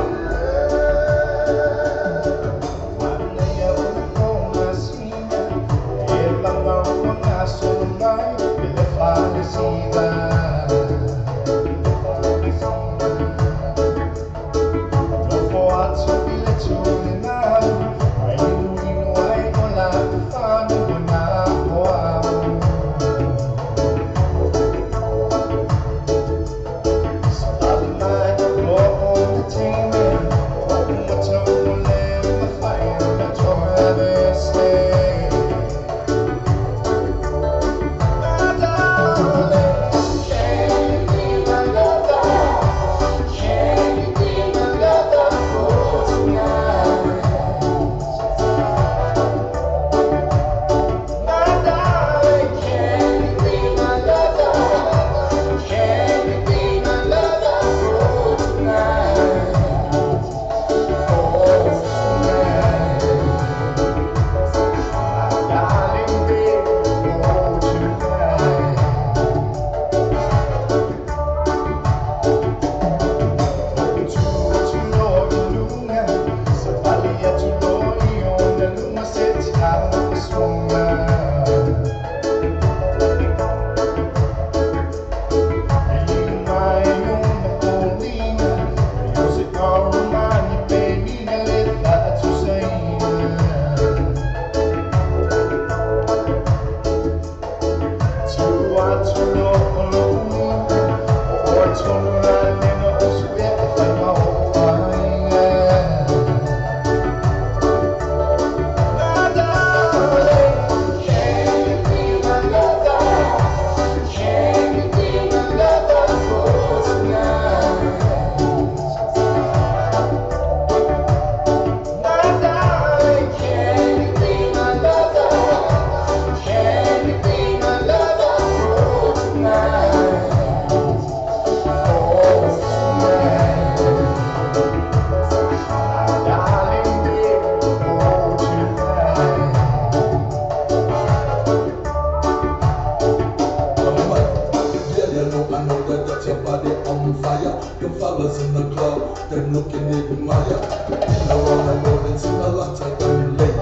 Into my life, I don't late.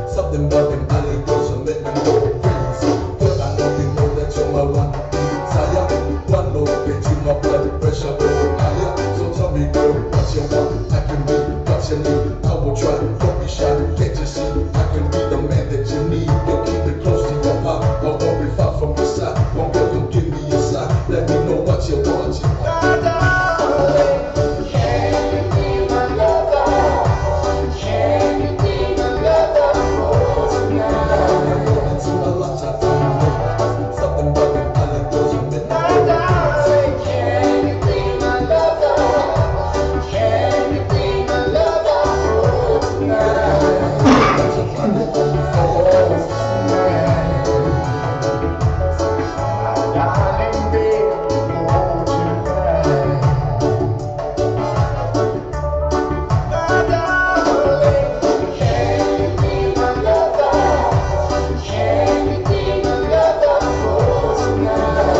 Something about them alley girls will make me go crazy. Girl, I know you know that you're my one desire. One look at you, my blood pressure go higher. So tell me, girl, what you want? I can be what you need. I will try, don't be shy. Can't you see? I can be the man that you need. Girl, keep it close to your heart. I won't be far from your side. Won't girl, come give me your side. Let me know what you want. My darling, can you be my lover? Can you be my lover for tonight? Into my life, I don't know. Something about them alley girls will make me My go darling, can you be my lover? Can you be my lover for tonight? My darling, baby, won't you cry? My darling, can you be my lover? Can you be my lover for tonight?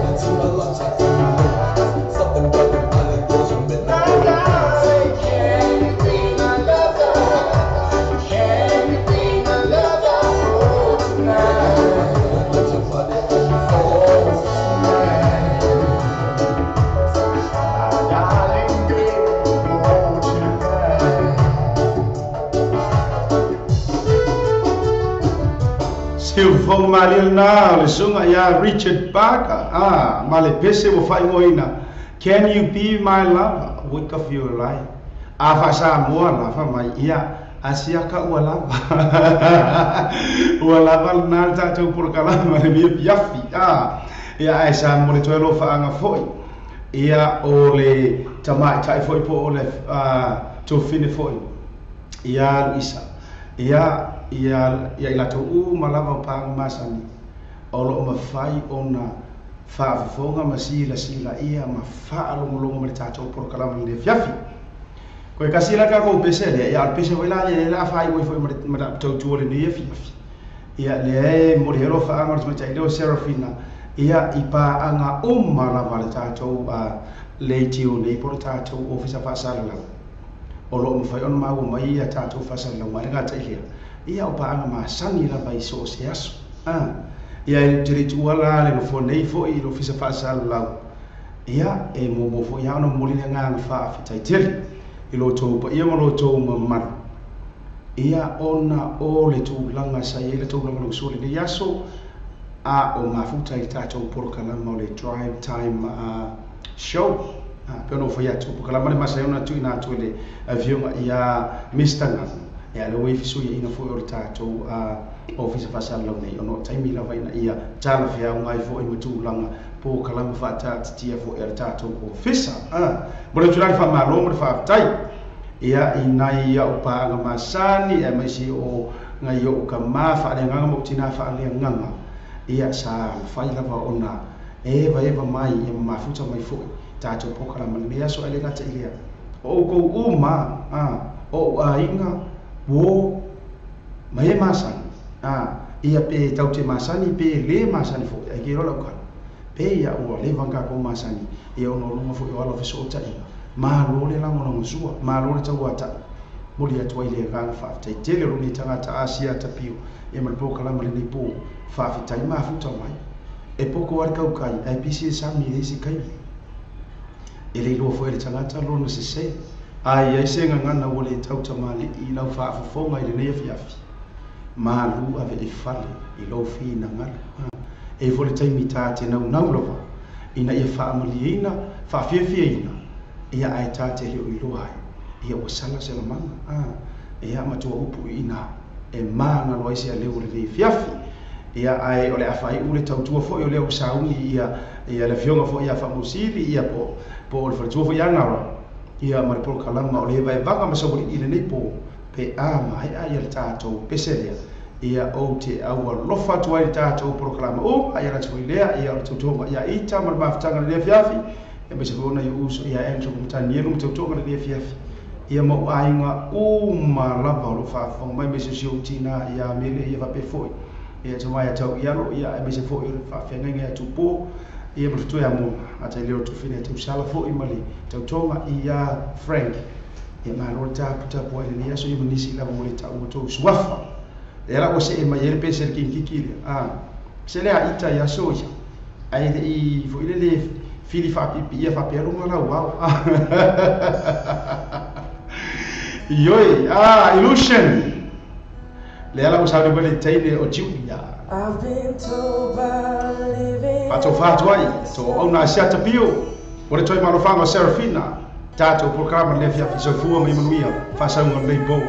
Into my life, I don't know. Something about them alley girls will make me My go darling, can you be my lover? Can you be my lover for tonight? Let your body For tonight. My darling, baby, won't you cry? Siufoga malie lenā o le susuga iā Richard Parker, ma le pese ua faaigoaina, Can You Be My Lover, Week of Your Life. A faasamoa lava mai, ia, asiaka ua lava. Ua lava lenā le tatou polokalama le mea fiafi. Ia, ae sa mo le toe alofaaga foʻi. Ia, o le tamaʻitaʻi foʻi po o le tofine foʻi. Ia Luisa. Ia, ia, ia i latou uma lava o paaga masani. O loo mafai ona faafofoga ma silasilaia ma faalogologo ma le tatou polokalama lenei afiafi. Koe kasi la takou pese lea, ia o le pese foi la lea la faaiu ai foi ma le ma le tautua lenei afiafi. Ia lea e momoli ai alofaaga o le tamaitai lea o Serafina, ia i paaga uma lava le tatou leitio nei po o le tatou ofisa faasalalau. O loo mafai ona maua mai ia tatou faasalalauga ai le gataʻi lea, ia o paaga masani lava i so o se aso. Ia e te le i tuua la le nofoa nei foi i le ofisa faasalalau, ia e muamua foi lava ona momoli le agaga faafetai tele i lo outou paia ma lo outou mamalu, ia ona o le tulaga sa i ai le tou lagolagosua i lenei aso, a o mafuta i le tatou polokalama o le Drive Time Show. E pei ona ou fai atu, o polokalama le masani ona tuuina atu e le Afioga ia Mister Galu, ia lea ua i ai fesuiaiga foi o le tatou Ofisa Faasalalau nei, ona o taimi lava ina ia talafeauga ai foi ma tulaga polokalama faataatitia foi a le tatou Ofisa. Momoli atu la le faamalo ma le faafetai ia i nai a'u paaga masani aemaise o nai o'u kamā faaleagaga ma o'u tinā faaleagaga, ia sa mafai lava ona evaeva mai ia ma mafuta mai foi tatou polokalama lenei aso. Ae le gata i lea, o oukou uma o o'u aiga uō ma e masani, ia pe tatou te masani pe lē masani foi, ae ke iloa lau kala pe ia ua leva ona tatou masani, ia ona o luga foi o ala o fesootaiga. Malo le lagolagosua, malo le tauataʻi. Momoli atu ai le agaga faafetai tele o lou nei tagata Asia Tapio ia ma le polokalama lenei po. Faafetai mafuta mai. E poko lava le kaukai ae pisi e sami i le isi taimi. E le iloa foi e le tagata lona sese. A i ai se gagana ua le tautamaliʻi i lau faafofoga i lenei afiafi, malu ave i fale i lou finagalo. E i ai foi le taimi ta te naunau lava ina ia faamalieina, faafiafiaina, ia ae ta te le o iloa ai, ia ua sala se lamaga. Ia matua upu i ina e magalo ai se aleu o lenei afiafi. Ia ae o le a faaiu le tautua foi o lea ua sauni ia ia le afioga foi ia Faamausili ia po po o le faletua foi ia Nara ia ma le polokalama o le evaevaga ma saualii i lenei po pe a maea ia le tatou pese lea ia ou te aualofa atu ai i le tatou polokalama uma ia atu foi lea ia o le tautoga ia Ita ma le mafutaga i lenei afiafi aemaise foi o nai ou uso ia Andrew ma Tanielu ma tautoga i lenei afiafi ia ma ou aiga uma lava o lo o faafofoga mai aemaise o si ou tinā ia Mele ia faapea foi ia tama ia tau i alo ia aemaise foi o le faafeagaiga ia Tupo ia ma le fetoe a Mona a tai leo Tufine ia Tausala foi ma le tautoga ia Frank Ia malo le taputapuai i lenei aso ia ma nisi lava ua le taua outou suafa. Lea la ua see mai ai le pese a le kikiki lea, a, se le a ita i aso ia, ae le i foi lele fili faapiipiia faapea luga lau ao. Ioe, a, illusion. Lea la ua sauni mai le teine o Julia. I've been told by living Faatofa atu ai, to auauna a Siata Pio, o le toe malofaga o Serafina, tatou polokalama le afiafi soifua ma ia manuia, faasauga o lenei po.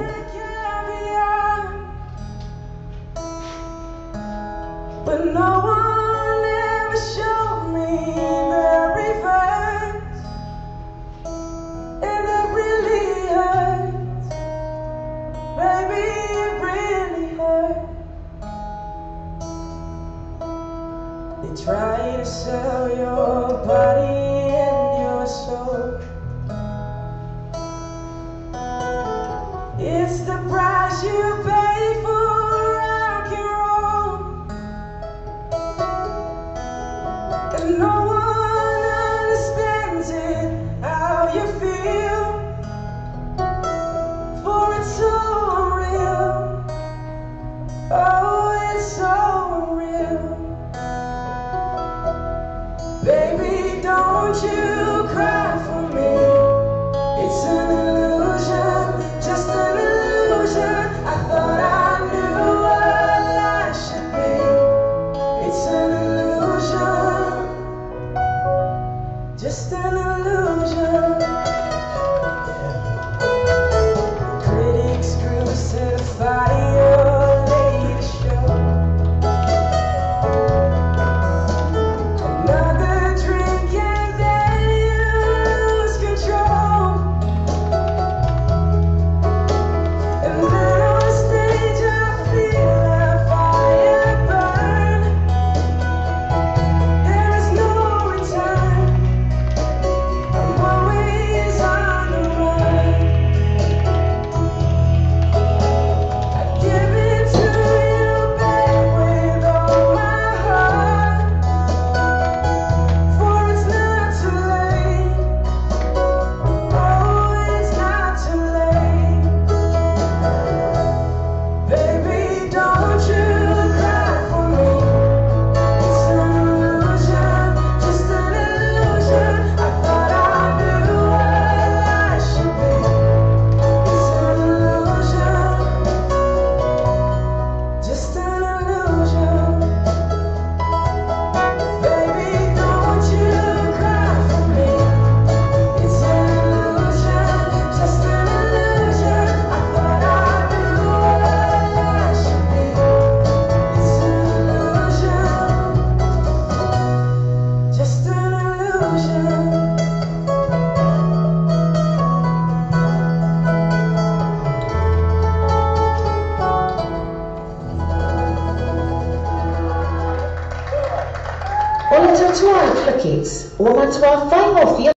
But no one ever showed me the reverse, and that really hurts. Baby, it really hurts. They try to sell your body and your soul. It's the price you pay for rock and roll. And no one understands it, how you feel, for it's so unreal. Oh, it's so unreal. Baby, don't you cry for me. It's an illusion, just an illusion. I thought I knew what life should be. It's an illusion, just an illusion. Critics crucify your latest show. Another drink and then you lose control. And then on stage I feel a fire burn. There is no return. I'm always on the run. I give it to you, babe, with all my heart. For it's not too late. Oh, it's not too late. Baby, don't you cry for me. It's an illusion, just an illusion. I thought I knew what life should be. It's an illusion, just an illusion. Baby, don't you cry for me. It's an illusion, just an illusion. I thought I knew what life should be. It's an illusion, just an illusion. O le tautua ai Clickets, ua matua whaingofie